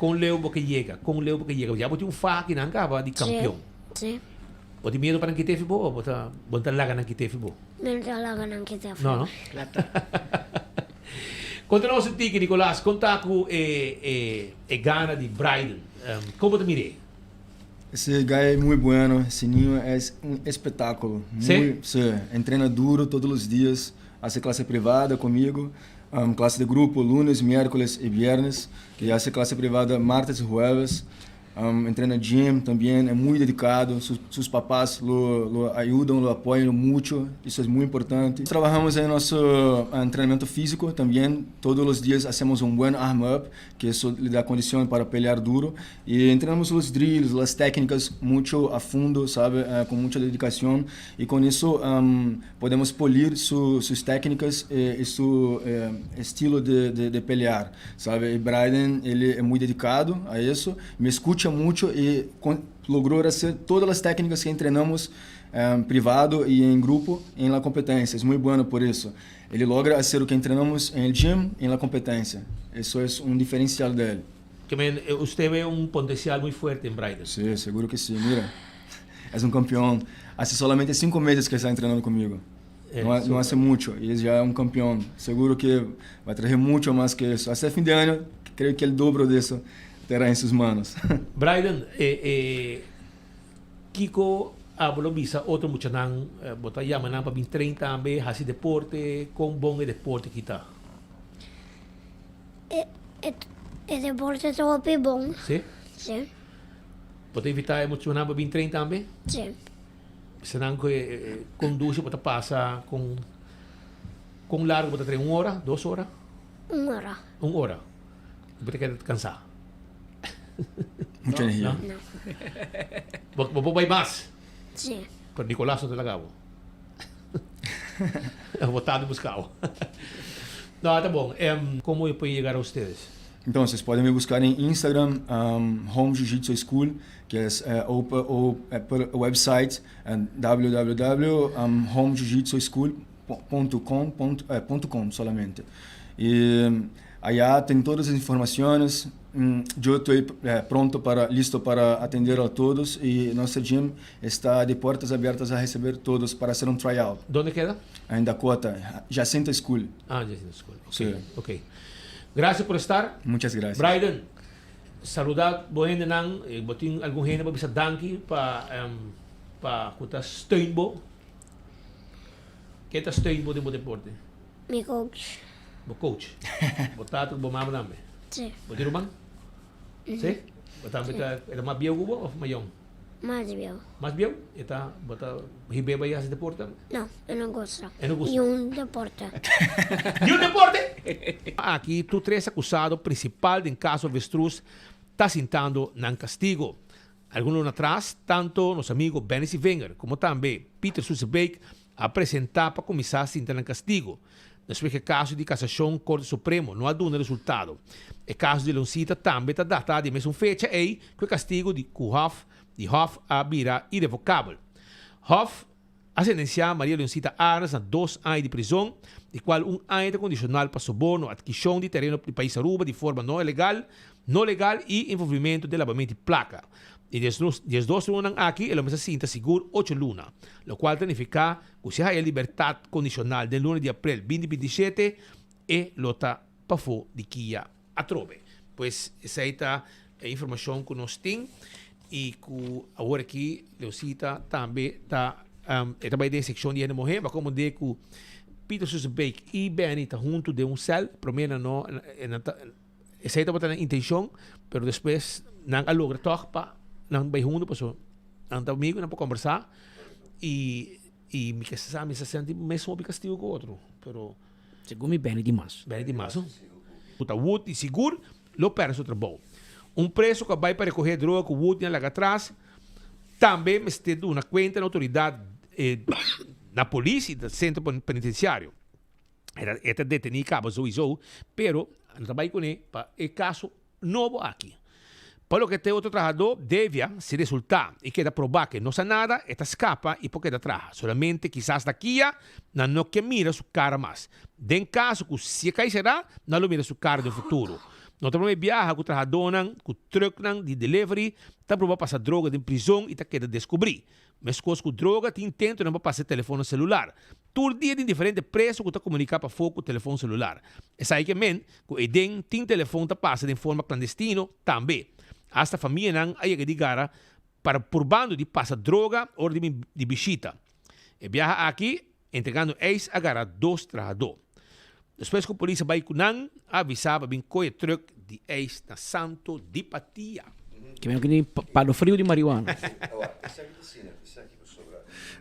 Kon leu bo ke yega? Kon leu bo ke yega? Ya bo tin un faha akinan kaba di kampion. Sí. Bo tin miedu pa nan kite fi bo o bo ta bo no ta laga nan kite fi bo? Mi no ta laga nan kite fi No, no? Konta nos un tiki, Nicolas, kon ta ku e e e gana di Brydon? Kon bo ta mir'é? Ese guy es muy bueno, ese niño es un espectáculo. Sí? Muy, sí, entrena duro todos los días, hace clase privada conmigo, um, clase de grupo lunes, miércoles y viernes, y hace clase privada martes y jueves. Um, entrena gym también, es muy dedicado, sus, sus papás lo, lo ayudan, lo apoyan mucho, eso es muy importante. Trabajamos en nuestro eh, entrenamiento físico también, todos los días hacemos un buen arm up, que eso le da condición para pelear duro, y entrenamos los drills, las técnicas mucho a fondo, sabe, eh, con mucha dedicación, y con eso um, podemos polir su, sus técnicas eh, y su eh, estilo de, de, de pelear, sabe. Y Bryden, él es muy dedicado a eso, me escucha mucho y con, logró hacer todas las técnicas que entrenamos eh, privado y en grupo en la competencia. Es muy bueno por eso. Ele logra hacer lo que entrenamos en el gym en la competencia. Eso es un diferencial de él. Que men, eh, usted ve un potencial muy fuerte en Bryden. Sí, seguro que sí. Mira, es un campeón. Hace solamente cinco meses que está entrenando conmigo. Eh, no, no hace mucho y es ya un campeón. Seguro que va a traer mucho más que eso. Hasta fin de año, creo que el dobro de eso terá en sus manos. Bryden, eh, eh, Kiko abo lo bisa otro muchanan, eh, bo ta yama nan pa bin train tambe, hasi deporte, kon bon e deporte ki ta? E, e, e deporte ta hopi bon. Sí? Sí. Bo ta invita e muchanan pa bin train tambe? Sí. Bisa nan ku e kon dushi bo ta pasa, kon kon largo bo ta train, un ora, dos ora? Un ora. Un ora. Bo ta keda kansá? Mucha energia. No. Bo bo por bai mas? Sí. Pero Nicolas no ta laga bo. Bo tata buska bo. No, ta bon. Como yo por llegar a ustedes? Entonces, pueden me buscar en Instagram, um, Home Jiu-Jitsu School, que es eh, o, o, eh, por website eh, www.homejujitsuschool.com eh, punto com solamente. Y allá tem todas as informações. Mm, yo estoy eh, pronto para, listo para atender a todos y nuestro gym está de puertas abiertas a recibir todos para hacer un tryout. ¿Dónde queda? En Dakota, Jacinta School. Ah, Jacinta School. Ok. Sí. Ok. Gracias por estar. Muchas gracias. Bryden, saluda bo hendenan. Eh, bo tin algun hende pa bisa danki pa, um, pa ku ta steun bo. Ke ta steun bo den bo deporte? Mi coach. Bo coach. Bo tata ku bo mama tambe? Sí. Bo tin ruman? Sí? Bo tambe ta, e ta mas bieu ku bo of mas yong? Mas bieu. Mas bieu? E ta, bo ta hib'é bai hasi deporte tambe? No, e no gusta. E no gusta? Niun deporte. Niun deporte? Aki tur tres akusado prinsipal den kaso Avestruz ta sintando nan kastigo. Algun luna atras, tanto nos amigo Benny Sivinger como tambe Peter Soesebeek a presenta pa cuminsa sinta nan castigo. Despues cu e caso di casacion Corte Supremo no a duna resultado. E caso di Leoncita tambe ta data di e mesun fecha ey cu e castigo di cu Hof di Hof a bira irrevocabel. Hof a sentencia Maria Leoncita Arends na dos aña di prizon, di cual un aña ta condicional pa soborno, adkishon di tereno di pais Aruba di forma no ilegal, no legal y envolvimento den labamento di placa. Di diesdos lunanan aki e lo mester sinta sigur ocho luna, locual ta nifica cu si haya libertad condicional den luna di aprel binti 27 e lo ta pafó di kia atrobe. Pues esey ta e informacion cu nos tin y cu awor aki Leocita tambe ta e ta bay den seccion di hende muher ba como de cu Peter Susebeek y Benny ta hunto den un cel prome nan no nan ta esey tabata nan intencion pero despues nan a logra toch pa nan bay hunto pasobra nan ta amigo nan por combersa y y mi ke sa mi sa senti mes hopi castigo cu otro pero Segun mi Benny di mas. Benny di mas no. Ku ta Wood di sigur lo pèrdè su trabou. Un preso ku a bai pa rekohé droga ku Wood a laga atras tambe mester duna kuenta na outoridat na polis i na sentro penitensiario. E ta detení kaba souiso pero no ta bai kuné pa e kaso nobo aki. Pa loke ta e otro trahadó, Devia, si resultá i keda probá ke no sa nada, e ta skapa i por keda traha. Solamente kisas na kia nan no ke mira su kara mas. Den kaso ku si e kai será, nan lo mira su kara den futuro. No ta promé biaha ku trahadónan ku trùknan di delivery ta proba pasa droga den prizon i ta keda deskubrí. Meskos ku droga tin intentonan pa pasa e telefono selular. Tur dia tin diferente preso ku ta komuniká pafó ku telefon selular. Esaki ke men ku e den tin telefon ta pasa den forma klandestino tambe. Asta famianan a yega di gara para purbando di pasa droga ora di bin di bishita. E biaha aki entregando eis a gara dos trahadó. Despues ku polis a bai ku nan a avisá pa bin kohe trùk di eis na Santo di Patia. Ke men ku tin palo friu di marihuana.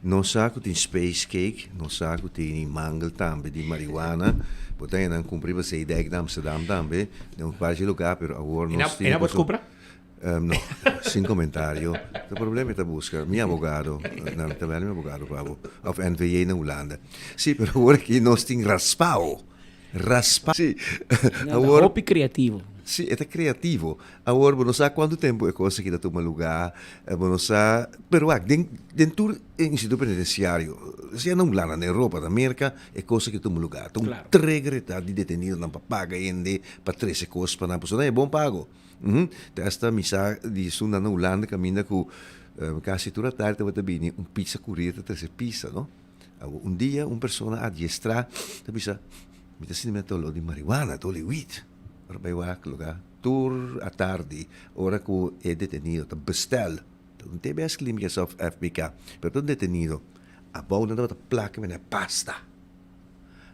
Nos sa ku tin space cake, nos sa ku tin mangel tambe di marihuana. Bo ta nan kumpra riba Zeedijk na Amsterdam tambe, den un par di lugá, pero awor nos tin. E na por kumpra? No, sin komentario. Ta problema e ta buska mi abogado, nan ta bel mi abogado pa bo, òf NVJ na Hulanda. Sí, pero awor aki nos tin raspao. Raspa. Sí. Awor. Hopi creativo. Sí, e ta creativo. Awor bo no sa cuanto tempo e cos aki ta tuma lugar, bo no sa, pero wak, den den tur e instituto penitenciario, sea na Hulanda, na Europa, na Merca, e cos aki ta tuma lugar. Ta un trigger e ta di detenidonan pa paga hende pa trece cos pa nan, pasobra nan e bon pago. Te hasta mi sa di esunnan na Hulanda caminda cu casi tur atardi tabata bini un pizza courier ta trece pizza, no. Awor un dia un persona adiestrá ta bisa, Mi ta sinti mi ta oló di marihuana, ta oló di wit. Ora bai wak lugá tur atardi ora ku e detenido ta bestèl, ta un TBS Klínikas òf FBK, pero ta un detenido, abou nan tabata plaka mene pasta.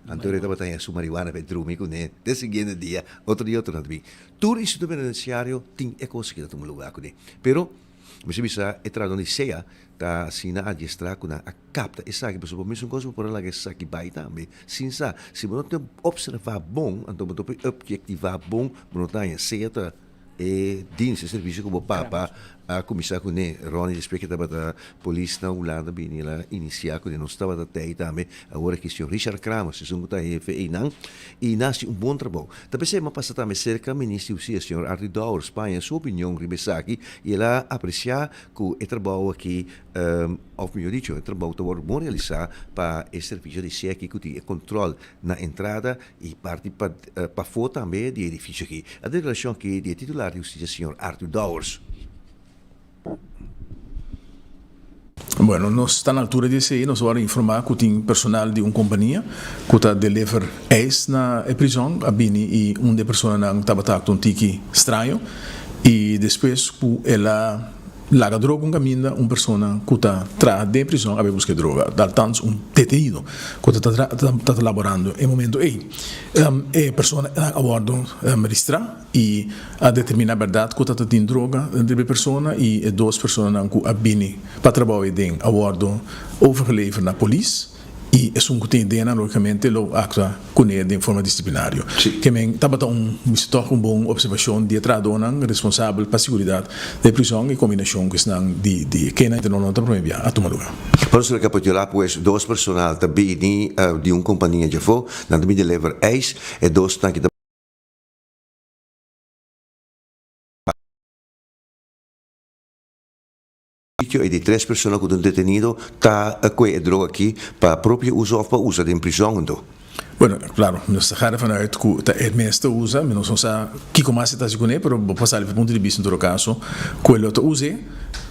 Anto e tabata haña su marihuana pa e drumi kuné te siguiente dia, otro dia otro nan ta bin. Tur instituto penitenciario tin e kos aki ta tuma lugá kuné. Pero. Mester bisa e trahadónan di sea ta asina adiestrá ku nan a kapta esaki pasobra bo mesun kos bo por a laga esaki bai tambe sin sa. Si bo no ta opservá bon anto bo no ta por opjektivá bon bo no ta haña sea ta e dienst, e servisio ku bo papa a kuminsá kuné. Ronnie despues ke tabata polis na Hulanda bini el a inisiá kuné. Nos tabata tei tambe. Awor aki señor Richard Kramers esun ku ta hefe einan i nan hasi un bon trabou. Ta p'esei mi a pasa tambe serka Minister di Hustisia señor Arthur Dowers pa haña su opinion riba esaki i el a apresiá ku e trabou aki òf mihó dicho e trabou ta wòrdu bon realisá pa e servisio di seki ku tin e kontròl na entrada i parti pafó tambe di e edifisio aki. A deklarashon aki di e titular di hustisia señor Arthur Dowers. Bueno, nos ta na altura di esei, nos a wòrdu informá ku tin personal di un kompania ku ta deliver ijs na e prizòn a bini i un di e personanan tabata aktua un tiki straño i despues ku el a laga droga un kaminda un persona ku ta traha den e prizòn a bai buska e droga, althans un detenido ku ta ta laborando e momento ei. E persona a wòrdu registrá. I a determiná bèrdat ku ta ta tin droga riba e persona i e dos personanan ku a bini pa trabou ei den a wòrdu overgeleverd na polis i esun ku tin e denan lógikamente lo aktua kuné den forma disiplinario. Ke men tabata un bisa tòg un bon opservashon di e trahadónan responsabel pa siguridat den e prizòn i kombinashon ku esnan di di e kena no no ta promé bia a tuma lugá. Pa nos rekapitulá pues, dos personal ta bini di un kompania djafó, nan ta bini deliver ijs, e dosnan ki ta. Sitio e di tres persona ku ta detenido ta kue e droga aki pa propio uso òf pa usa den prizòn anto. Bueno, klaro, nos ta gara vanuit ku ta e mes ta usa, mi nos no sa kiko mas e ta hasi kuné, pero bo por sali pa punto di bista en todo kaso ku e lo ta us'é,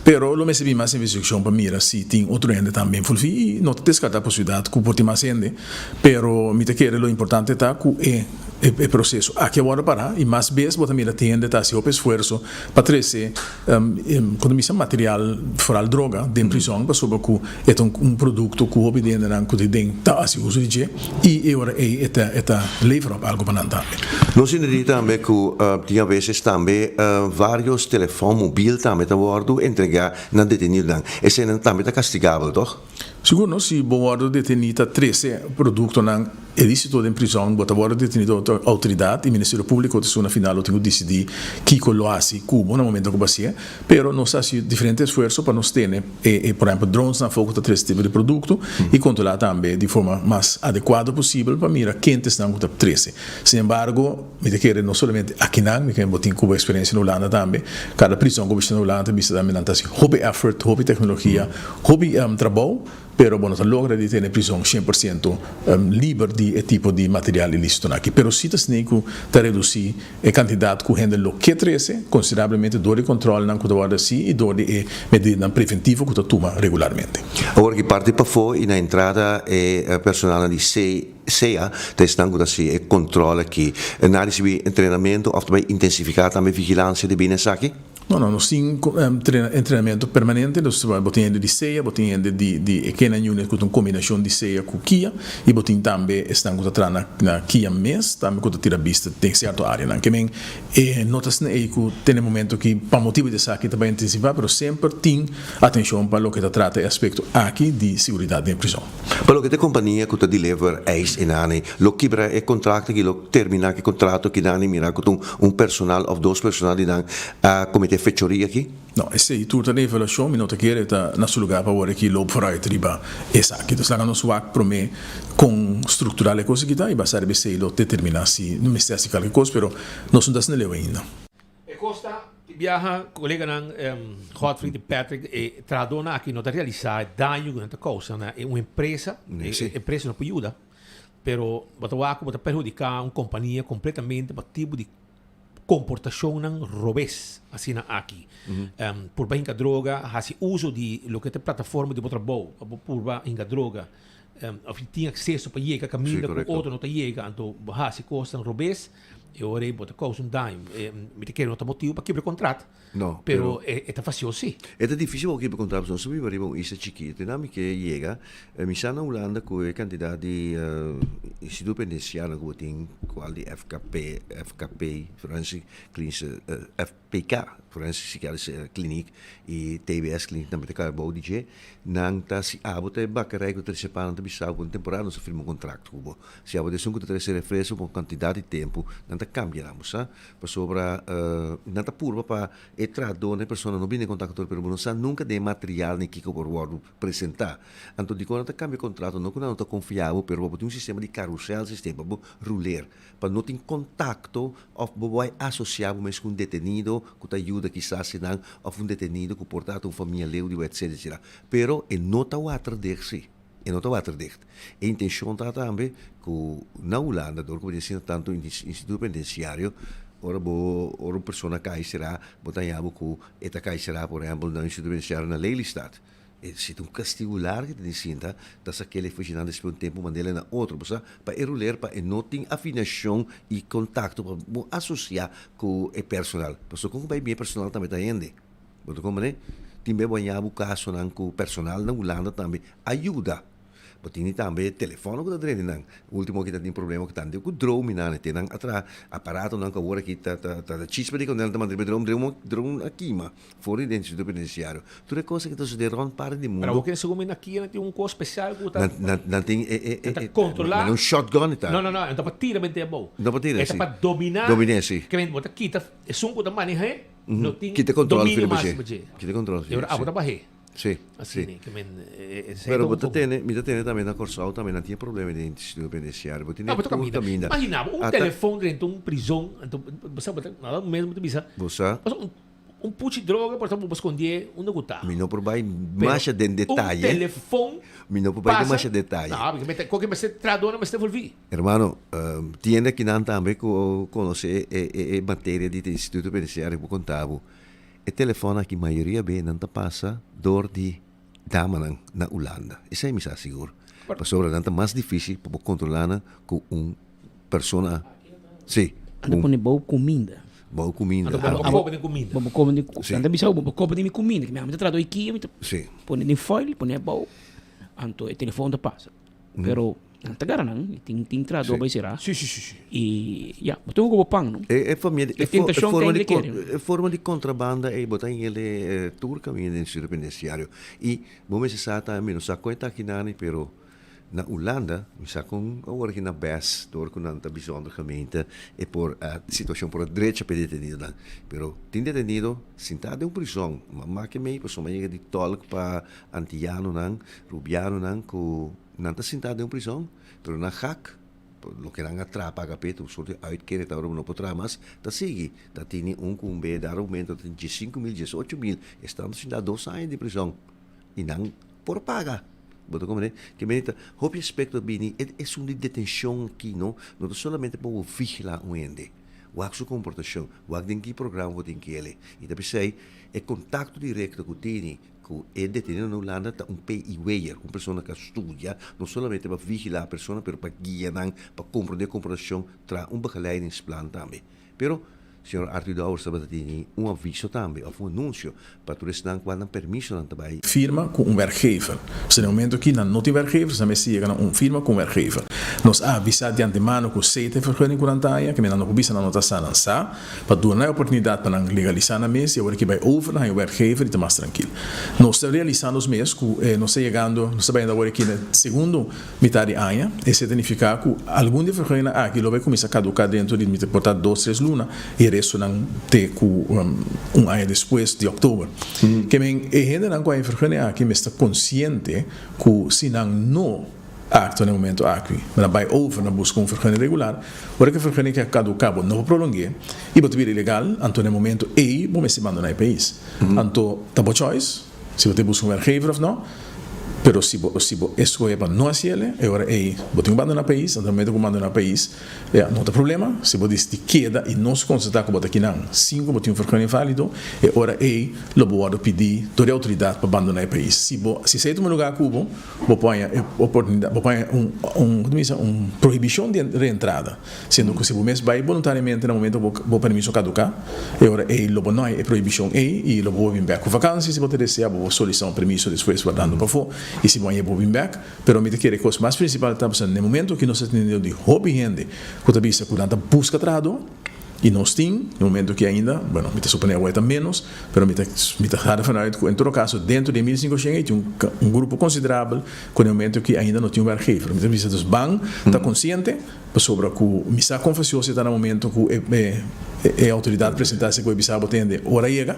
pero lo mester bin mas investigashon pa mira si tin otro hende tambe envolví i no ta deskartá posibilidat ku por tin mas hende, pero mi ta kere lo importante ta ku e E proceso aki a worde para y mas bes bo ta mira tin hende ta haci hopi esfuerzo pa trece cuando mi bisa material foral droga den prison pasobra cu e ta un producto cu hopi di hendenan cu ta den ta haci uso di dje y e ora ey e ta e ta lever op algo pa nan tambe. Nos entendí tambe cu tin a veces tambe varios telefon mobil tambe ta wordo entrega na detenidonan. Eseinan tambe ta castigabel, toch? Sigur no, si bo wordo deteni ta trece productonan ilicito den prison, bo ta wordo deteni door autoridad y Ministerio Publico ta esun na final lo tin cu dicidi kico lo haci cu bo na momento cu bo haci'e. Pero nos ta haci diferente esfuerzo pa nos tene e por ehempel drones na afo cu ta trece tipo di producto y controla tambe di forma mas adecuado posibel pa mira ken ta esnan cu ta trece. Sin embargo, mi ta kere no solamente akinan, mi bo tin cu bo experiencia na Hulanda tambe, cada prison cu bo bishita na Hulanda ta bisa tambe nan ta haci hopi effort, hopi tecnologia, Hopi trabou, pero bo no ta logra di tene prizon shen por siento liber di e tipo di material ilisitonan aki. Pero si ta snei ku ta redusí e kantidat ku hende lo ke trese konsiderablemente dor di kòntròlnan ku ta wòrdu hasí i dor di e medidanan preventivo ku ta tuma regularmente. Awor ki parti pafó i na entrada e personalnan di CA ta esnan ku ta hasi e kòntròl aki. Nan a risibí entrenamentu òf ta bai intensifiká tambe vigilansia debí na esaki? No, no, nos tin entrenamento permanente, nos bo tin hende di sea, bo tin hende di di e K-nine unit ku ta un kombinashon di sea ku kia i bo tin tambe esnan ku ta traha na na kia mes tambe ku ta tira bista den sierto areanan. Ke men e no ta asina ei ku te na e momento ki pa motibu di esaki ta bai intensivá pero semper tin atenshon pa loke ta trata e aspekto aki di siguridat den e prizòn. Pa loke ta e kompania ku ta deliver ijs e nani lo kibra e kontrakt aki lo terminá ku e kontrato ki nani mira ku ta un personal òf dos personal di nan a kometé fechoria aki? No, esei tur ta den evaluashon, mi no ta kere ta na su lugá pa wòrdu aki loop vooruit riba esaki. Dus laga nos wak promé kon struktural e kos aki ta i basá riba esei lo determiná si mester hasi kalke kos, pero nos no ta asina leu ainda. E kos ta, tin biaha koleganan Godfried i Patrick, e trahadónan aki no ta realisá e daño ku nan ta kousa na un empresa, e empresa no por yuda. Pero bo ta wak ku bo ta perhudiká un kompania kompletamente pa tipo di komportashonnan robes asina aki. Purba hinka droga, hasi uso di loke ta e plataforma di bo trabou pa bo purba hinka droga. Òf tin akseso pa yega kaminda ku otro no ta yega, anto bo hasi kosnan robes e ora ei bo ta kousa un daño. Mi ta kere no ta motibu pa kibra kontrat. No, pero e ta fasil si. E ta dificil pa bo kiba kontra pasobra nos ta biba riba un isla chikito i nan mi ke yega mi sa na Hulanda ku e kantidat di instituto penitenciarionan ku bo tin kual di FKP, FKP, Forensic Klinische, FPK. Forensisch Psychiatrische Kliniek y TBS Kliniek tambe ta caba bou di dje. Nan ta si abo ta e bakerij cu ta trece pan nan ta bisa bo un temporada nos ta firma un contract cu bo. Si abo ta esun cu ta trece refresco pa un cantidad di tempo nan ta cambia nan bo sa. Pasobra nan ta purba pa e trahadornan e persona no bini den contacto tur pero bo no sa nunca den e material ni kico por wordo presenta. Anto dicon nan ta cambia contrato no cu nan no ta confia bo pero bo tin un sistema di carrousel sistema pa bo ruler pa no tin contacto of bo bai asocia bo mes cu un detenido cu ta yuda kisas esnan of un detenido cu por ta ata un famia leu di bo etc etc. Pero e no ta waterdicht si, e no ta waterdicht. E intencion ta tambe cu na Hulanda dor cu bo tin asina tanto instituto penitenciario ora bo ora un persona cay sera bo ta haña bo cu e ta cay sera por ehempel na un instituto penitenciario na Lelystad. E si ta un castigo largo ta den sinta, ta sa kele fushi nan despues un tempo mand'el na otro, bo sa, pa e ruler pa e no tin afinacion y contacto pa bo asocia cu e personal. Pasobra con cu bay bien e personal tambe ta hende. Bo ta comprende? Tin be bo a ña bo casonan cu personal na Hulanda tambe a yuda. Bo tini tambe telefono ku ta drenta nan. Ultimo aki ta tin problema ku tante ku drone nan te nan a traha aparatonan ku awor aki ta ta ta chispa di kondel ta manda riba drone drone drone a kima for di den instituto penitenciario. Tur e kos aki ta sucede rond parti di Pero mundo. awor segun mi na kia nan tin un kos special ku ta Nan nan nan tin e e nan ta e controla. manera un shotgun e ta. No no no, e no ta pa tira mente abou. No pa tira E ta si. pa domina. Domine si. Ke men bo ta kita esun ku ta maneha no tin Kita control dominio riba mas dje. riba dje. Kita control E ora si. abo ta bah'é. Sí, Así sí. ni, ke men, e, e, Pero bo un ta poco. tene, mi ta tene tambe na Kòrsou tambe nan tin e problema den instituto penitenciario. Bo tene No, bo ta tur caminda. caminda. Imagina bo, un Ata telefon drenta un prizon, anto bo sa bo ta, nada mes bo ta bisa, Bo sa. pasobra un, un puchi droga por ta bo scondié unda cu ta. Mi no por bai Pero masha den un detaye. telefon Mi no por bai den pasa, masha detaye. No, porque mester, cualkier mester trahadornan mester volví. Hermano, tin hende akinan tambe cu conoce e, e, e materia di instituto penitenciario bo conta bo. E telefòn aki mayoria be nan ta pasa dor di damanan na Hulanda. Esei mi sa sigur. Pasobra nan ta mas difisil pa bo kontrolá nan ku un persona. Si. Nan ta pone bou kuminda. Bou kuminda. Anto bo koba den kuminda. Bo koba den kuminda. Nan ta bisa bo koba den mi kuminda. Mi ta trata oikia mi ta pone den foil pone abou. Anto e telefòn ta pasa. Pero nan ta gara nan, tin tin trahador bai sera. Sí, sí, sí, sí. Y ya, bo tin un kobo pan, no? E, e famia di, E e, fo, e tentashon forma ta di, hende con, kere. e forma di contrabanda ei bo ta hende eh, tur caminda den centro penitenciario. Y bo mester sa tambe, mi no sa con e ta aki nani, pero na Hulanda, mi sa con awor aki na bes, door cu nan ta bijzonder gemeente, e por, a situacion por a drecha pa e detenidonan. Pero tin detenido sinta den un prison, ma make mei pasobra mi a yega di tolk pa Antiyanonan, Rubianonan ku nan ta sintá den un prizòn, pero nan gak, loke nan a traha paga p'e, ta un sorto di uitkering ta ora bo no por traha mas, ta sigui. Ta tini un ku un be dar aumento ta diesinku mil, diesocho mil, esnan ta sintá dos aña den prizòn i nan por paga. Bo ta komprendé? Ke mene ta hopi aspekto a bini e esun di detenshon aki no, no ta solamente pa bo vigilá un hende, wak su komportashon, wak den ki programa bo tin kele. I ta p'esei e kontakto direkto ku tini Ku e detenido na Hulanda ta un PIW'er, un persona ku a studia no solamente pa vigilá persona pero pa guia nan pa komprondé komportashon, traha un begeleidingsplan tambe. Pero señor Arthur Dowers tabata tini un aviso tambe òf un anunsio pa tur esnan ku a nan permisonan ta bai. Firma ku un werkgever. Pasobra den momento aki nan no tin werkgever, nan mester yega na un firma ku un werkgever. Nos a avisá di antemano ku esei ta e vergunning ku nan ta haña, ke men nan no por bisa nan no ta sa, nan sa. Pa duna nan e oportunidat pa nan legalisá nan mes i awor ki bai over nan haña werkgever i ta mas trankil. Nos ta realisá nos mes ku nos ta yegando, nos ta bayendo awor aki na segundo mitad di aña. Esei ta nifiká ku algun di e verguningnan aki lo bai kuminsá kaduká dentro di mi ta por ta dos tres luna i e restonan te ku un aña despues di òktober. Ke men e hendenan ku haña e vergunning aki mester ta konsiente ku si nan no. Actua na e momento aki. Bo na bai over na busca un vergunning regular. Ora cu e vergunning a caduca bo no por prolongue y bo ta bira ilegal, anto na e momento ey bo mester bandona e pais. Anto ta bo choice si bo ta busca un werkgever of no, pero si bo si bo escoge pa no haciele, e ora ey bo tin cu bandona pais, anto na momento cu bo bandona pais ya no ta problema. Si bo dicidi keda y nos constata cu bo ta kinan sin cu bo tin un vergunning valido, e ora ey lo bo wordo pidi door di autoridad pa bandona e pais. Si bo si esey tuma lugar cu bo, Bo por haña e oportunidat, bo por haña un, un, como bisa, un prohibishon di reentrada, siendo ku si bo mes bai boluntariamente na momento ku bo permiso kaduká, e ora ei lo bo no haña e prohibishon ei i lo bo bin bèk ku vakansi si bo ta deseá, bo por solisitá un permiso despues wardando pafó i si bo haña bo bin bèk. Pero mi ta kere e kos mas prinsipal ta pasobra na e momento ku nos ta teniendo di hopi hende ku ta bisa ku nan ta buska trahadó. I nos tin, e momento aki ainda, bueno, mi ta suponé awor e ta ménos, pero mi ta mi ta ga ervan uit ku en todo kaso dentro di e 1500 ei tin un un grupo konsiderabel ku na e momento aki ainda no tin un werkgever. Mi ta bisa dus ban ta konsiente pasobra ku mi sa kon fasioso e ta na momento ku e e e outoridat presentá si ku e bisa bo tende ora yega.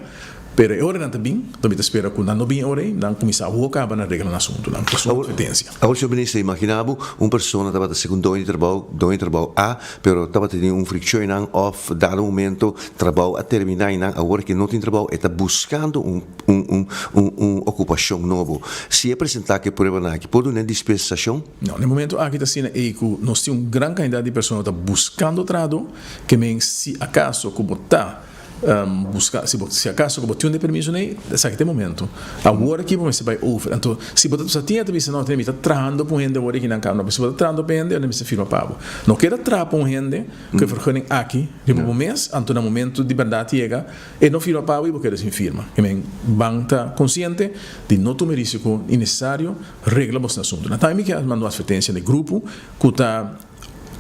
Pero e ora nan ta bin, lo mi ta spera ku nan no bin e ora ei, nan kuminsá awor kaba na regla nan asuntunan ku su advertensia. Awor, señor Minister, imagina bo un persona tabata segun doño di trabou, doño di trabou A, pero tabata tin un frikshon einan òf dado momento trabou a terminá einan, awor ke no tin trabou e ta buskando un un un un un okupashon nobo. Si e presentá ku e pruebanan aki, por dun'é dispensashon? No, na e momento aki ta asina ei ku nos tin un gran kantidat di persona ku ta buskando trahadó, ke men si akaso ku bo ta Buska, si bo, si acaso ku bo tin un di permiso nei, esaki ta e momento. Awor aki bo mester bai over. Anto, si bo ta sa tin e ta bisa, no, mi ta trahando pa un hende awor aki nan kaba. No, pero si bo ta trahando pa hende, nan mester firma pa bo. No keda traha pa un hende ku e vergunning aki riba bo mes, anto na momento di bèrdat yega, e no firma pa bo i bo keda sin firma. I men, ban ta konsiente di no tuma e risiko innesesario, regla boso asuntu. Nan tambe mi ke manda un atvertensia na e grupo ku ta.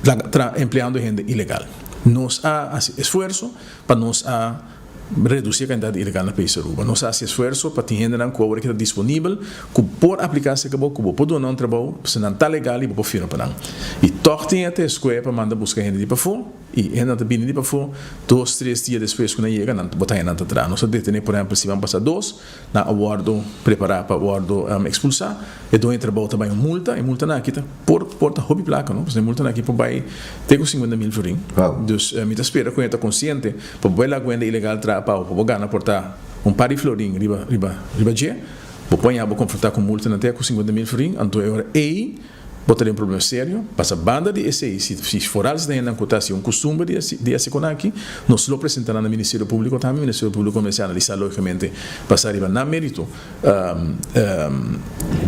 Laga tra empleando hende ilegal. Nos a hasi esfuerso pa nos a reduci e cantidad di ilegal na pais Aruba. Nos a hasi esfuerso pa tin hendenan cu awor aki ta disponibel cu por aplica acerca bo, cu bo por duna un trabou, pasobra nan ta legal y bo por firma pa nan. Y tog tin e ta escohe pa manda busca hende di pafo y hendenan ta bini di pafo dos, tres dia despues cu nan yega nan bo ta haya nan ta traha. Nos a detene por ehempel siman pasa dos. Nan a wòrdu prepará pa wòrdu ekspulsá. E doño di trabou ta bai un multa. E multanan aki ta por por ta hopi plaka, no? Pasobra e multanan aki por bai te ku 50.000 florin. Dus mi ta spera ku e ta konsiente pa bo bai laga ku hende ilegal traha pa bo, pa bo gana por ta un par di florin riba riba riba dje. Bo por haña bo konfrontá ku multanan te ku 50.000 florin. Anto e ora ei Bo ta den un problema serio. Pasa banda di esei, si si foral si ta hendenan ku ta hasi un kustumber di hasi di hasi kon aki, nos lo presenta nan na Ministerio Públiko tambe. Ministerio Públiko mester analisá lógikamente basá riba nan mérito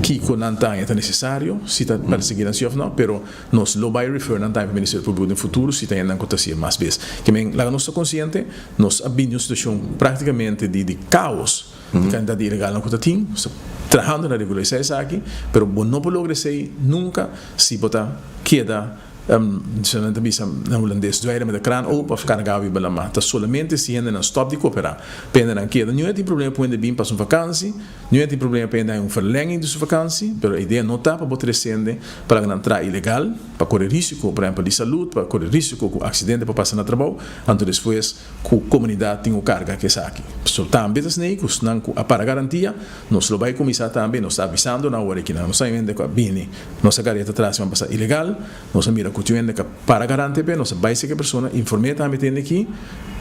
kiko nan ta haña ta nesesario, si ta persiguí nan si òf no, pero nos lo bai refer nan tambe pa Ministerio Públiko den futuro si ta hendenan ku ta hasié mas bes. Ke men laga nos ta konsiente, nos a bini un situashon práktikamente di di káos. Di kantidat di ilegalnan ku ta tin, nos ta trahando na regularisá esaki, pero bo no por logra esei nunka si bo ta keda, nan ta bisa na hulandes, dweilen met de kraan open of karga awa riba lama. Ta solamente si hendenan stòp di kooperá pa hendenan keda. Niun tin problema pa hende bin pasa un vakansi, niun tin problema pa hende haña un verlenging di su vakansi, pero e idea no ta pa bo trese hende pa laga nan traha ilegal, pa kore risiko, por ehèmpel di salud, pa kore risiko ku aksidente por pasa na trabou, anto despues Ku komunidat tin ku karga ku esaki. So tambe ta snei ku esnan ku a para garantia, nos lo bai kuminsá tambe, nos ta avisando nan awor aki nan. Nos sa hende ku a bini nos a gareta tras siman pasá ilegal, nos a mira ku tin hende ku a para garante p'e, nos a bai seka e persona, inform'é tambe tende ki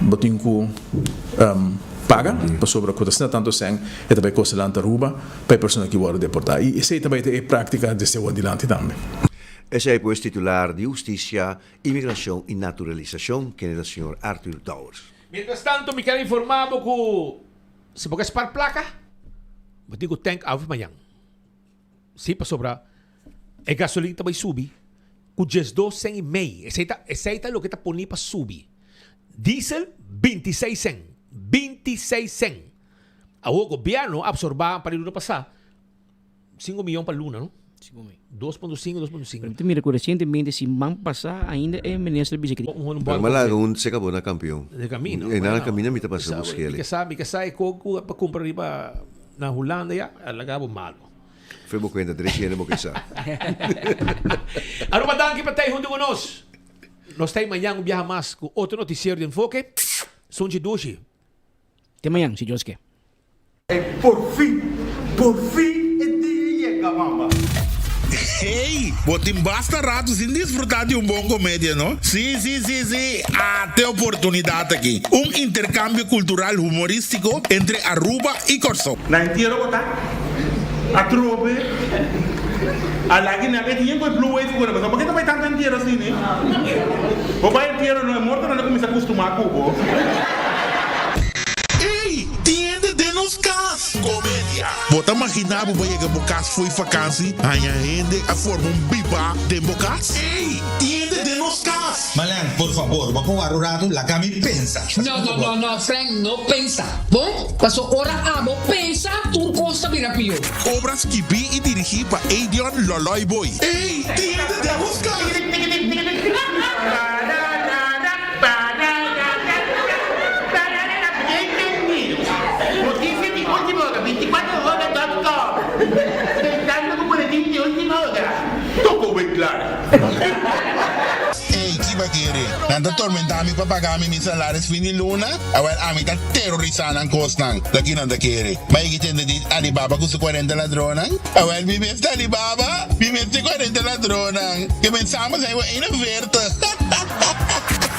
bo tin ku paga pasobra ku ta asina tantu sèn e ta bai kosta lanta Aruba pa e persona ki wòrdu deportá. I esei ta bai ta e práktika desde awor dilanti tambe. Esei pues titular di Hustisia Imigrashon i Naturalisashon, kende ta señor Arthur Dowers. Mientras tanto mi kier informa bo ku si bo ke spar plaka bo tin ku tank awe mañan. Si pasobra e gasolin ta bai subi ku 12 cent i mei. Esei ta esei ta loke ta poni pa subi. Diesel 26 cent, 26 cent. Awor gobierno a absorba pa di luna pasa 5 miyon pa luna, no? 2.5, 2.5. Pero mi ta mira ku resientemente siman pasá ainda e minister bisa ku. Pero mi a laga un se kabo na kampion. De camino. E na camino mi ta pasa buskele. Mi ke sa, mi ke sa e ko ku pa kumpra riba na Hulanda ya, a laga bo malo. Fe bo kuenta tres hende bo ke sa. Aruba danki pa ta huntu ku nos. Nos ta mañan un biaha mas ku otro noticiero di Enfoke. Sunchi dushi. Te mañan, si Dios ke. E por fin, por fin e dia yega, mama. Hey, bo tin basta rato sin disfruta di un bon comedia, no? Sí, sí, sí, sí, ate oportunidad aki. Un intercambio cultural humoristico entre Aruba y Corsou. Na entiero bo ta atrobe a lagi nan e tin ku e blue wave ku nan pasobra bo ke ta bai tantu entiero asina bo bai entiero no e mortonan ta kuminsa kustuma ku bo. Ey! Tin hende den nos kas! Komedia! Bo ta maginá bo bo yega bo kas fo'i fakansi, haña hende a forma un bibá den bo kas? Ey! Tin hende den nos kas! Marlene, por fabor, bo por wara un ratu? Laga mi pensa. No, no, no, no, Frank, no pensa. Bon, paso ora abo pensa, tur kos ta bira pió. Obra skibí i dirigí pa Edion Loloy Boy. Ey! Tin hende den nos kas! Ey, ki ba kere? Nan ta tormentá mi pa paga mi mi salaris fin di luna? Awel, ami ta terorisá nan kosnan. Ta ki nan ta kere? Ba yegi tende di Alibaba ku su kuarenta ladronnan? Awel, mi mes ta Alibaba, mi mes ta e kuarenta ladronnan. Ke men samen zijn we 41.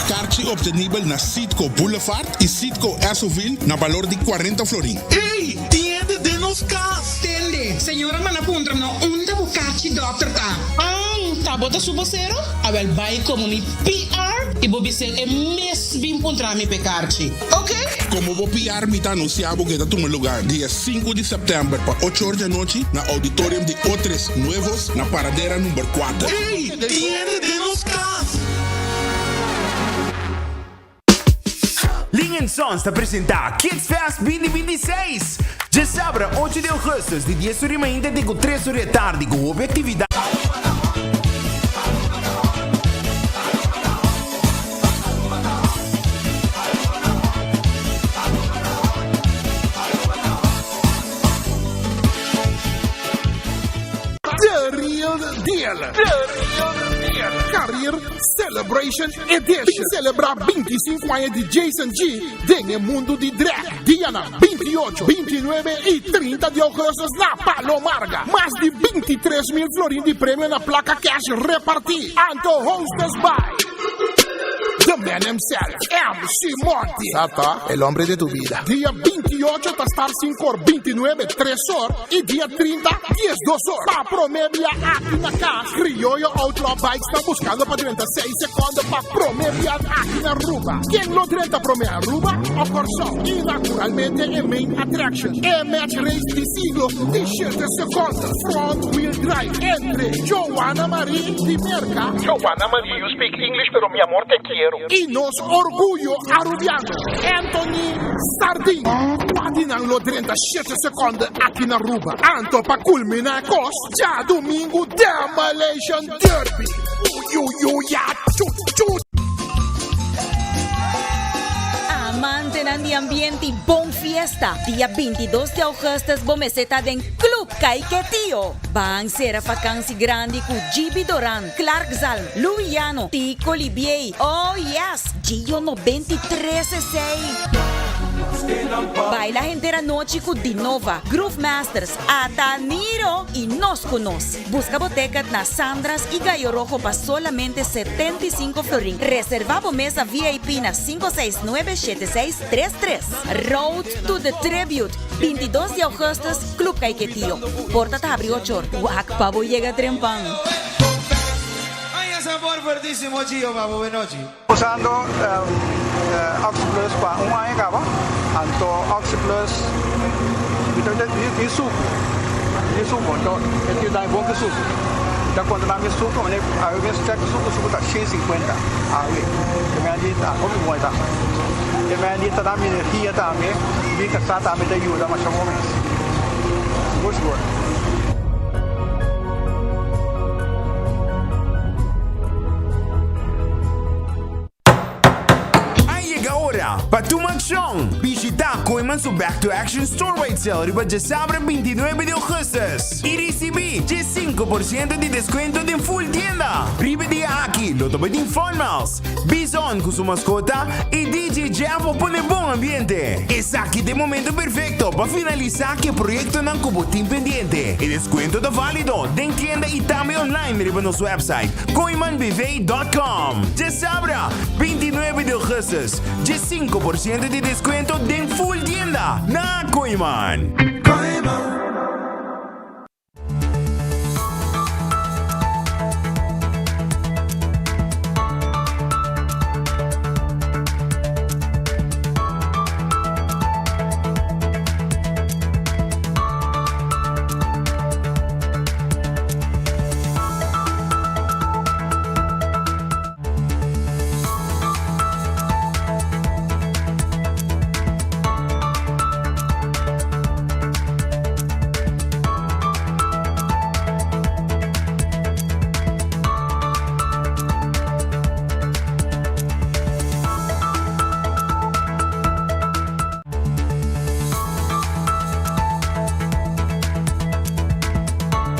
Karchi obtenibel na Citgo Boulevard i Citgo Essoville na balor di 40 florin. Ey, tiende den nos cas! Tende, señora manda puntra no unda bo kachi dokter ta. An, ta bo ta su bosero? Awel bai komo mi PR i bo bis'el e mes bin puntra mi p'e karchi. Ok? Komo bo PR mi ta anunsiá bo ku e ta tuma lugar dia sinku di sèptèmber pa ocho or di anochi na Auditorium di Otres Nuevos na Paradera number kuater. Ey, tiende den nos kas! Ling and Sons ta presenta Kids Fest 2026! Djesabra ocho di augustus di dies ur di mainta te ku tres ur di atardi ku hopi aktividat. The Real Deal. The Real Deal. Career Celebration Edition. Bin celebra 25 aña di Jason G den e mundo di drag. Dianan 28, 29 y 30 di augustus na Palo Marga. Mas di 23 mil florin di premio na placa cash reparti. Anto hostess by The man himself, MC Monty. Sata, el hombre de tu vida. Dia 28 ta start 5 or, 29 3 or y dia 30 10 2 or. Pa prome bia aki na cas, Criollo Outlaw Bikes ta buscando pa drenta 6 seconde pa prome bia aki na Aruba. Ken lo drenta prome Aruba o Corsou? Y naturalmente e main attraction, e match race di siglo di 7 seconde, front wheel drive entre Joanna Marie di Merca. Joanna Marie, you speak English pero mi amor te quiero. Y nos orguyo Arubiano, Anthony Sardin. Cua di nan lo drenta shete seconde aki na Aruba? Anto pa culmina e cos, djadumingu Demolition Derby. Uyuyuya chu chu. Amantenan di ambiente y bon fiesta, dia 22 di augustus bo mester ta den Club Caiquetio. Ban cera vakantie grandi cu GB Doran, Clark Zalm, Louis Llano, Tico Libiey, oh yes, Gio 93 esey. Baila henter anochi cu Dinova, Groove Masters, Ataniro y Nos Cu Nos. Busca bo ticket na Sandra's y Gallo Rojo pa solamente 75 florin. Reserva bo mesa VIP na 569 7633. Road to the Tribute, 22 di augustus, Club Caiquetio. Porta ta habri ocho or. Wak pa bo yega trempan. Ay sabor fuertísimo Gio pa bo benochi. Usando Oxi Plus pa un aña caba, anto Oxi Plus mi ta tin sucu, tin sucu, anto e tin dami bon ki sucu. Mi ta conta dami sucu, mane awe mes check sucu, sucu ta shen sinkuenta awe. Te mea di ta hopi bon e ta. Te mea di ta dami energia tambe, mi casa tambe ta yuda masha bon mes. Sigur sigur. A yega ora pa tuma accion! Bishita Kooyman su Back to Action Store-wide Sale riba djasabra 29 di augustus y ricibi dje 5% di descuento den full tienda. Riba e dia aki lo ta bay tin Fun Miles, Bison cu su mascota y DJ Jeff pa pone bon ambiente. Esaki ta e momento perfecto pa finalisa cu e proyectonan cu bo tin pendiente. E descuento ta valido den tienda y tambe online riba nos website kooimanbv.com. Djesabra, 29 di augustus, dje 5% di descuento den full tienda na Kooiman.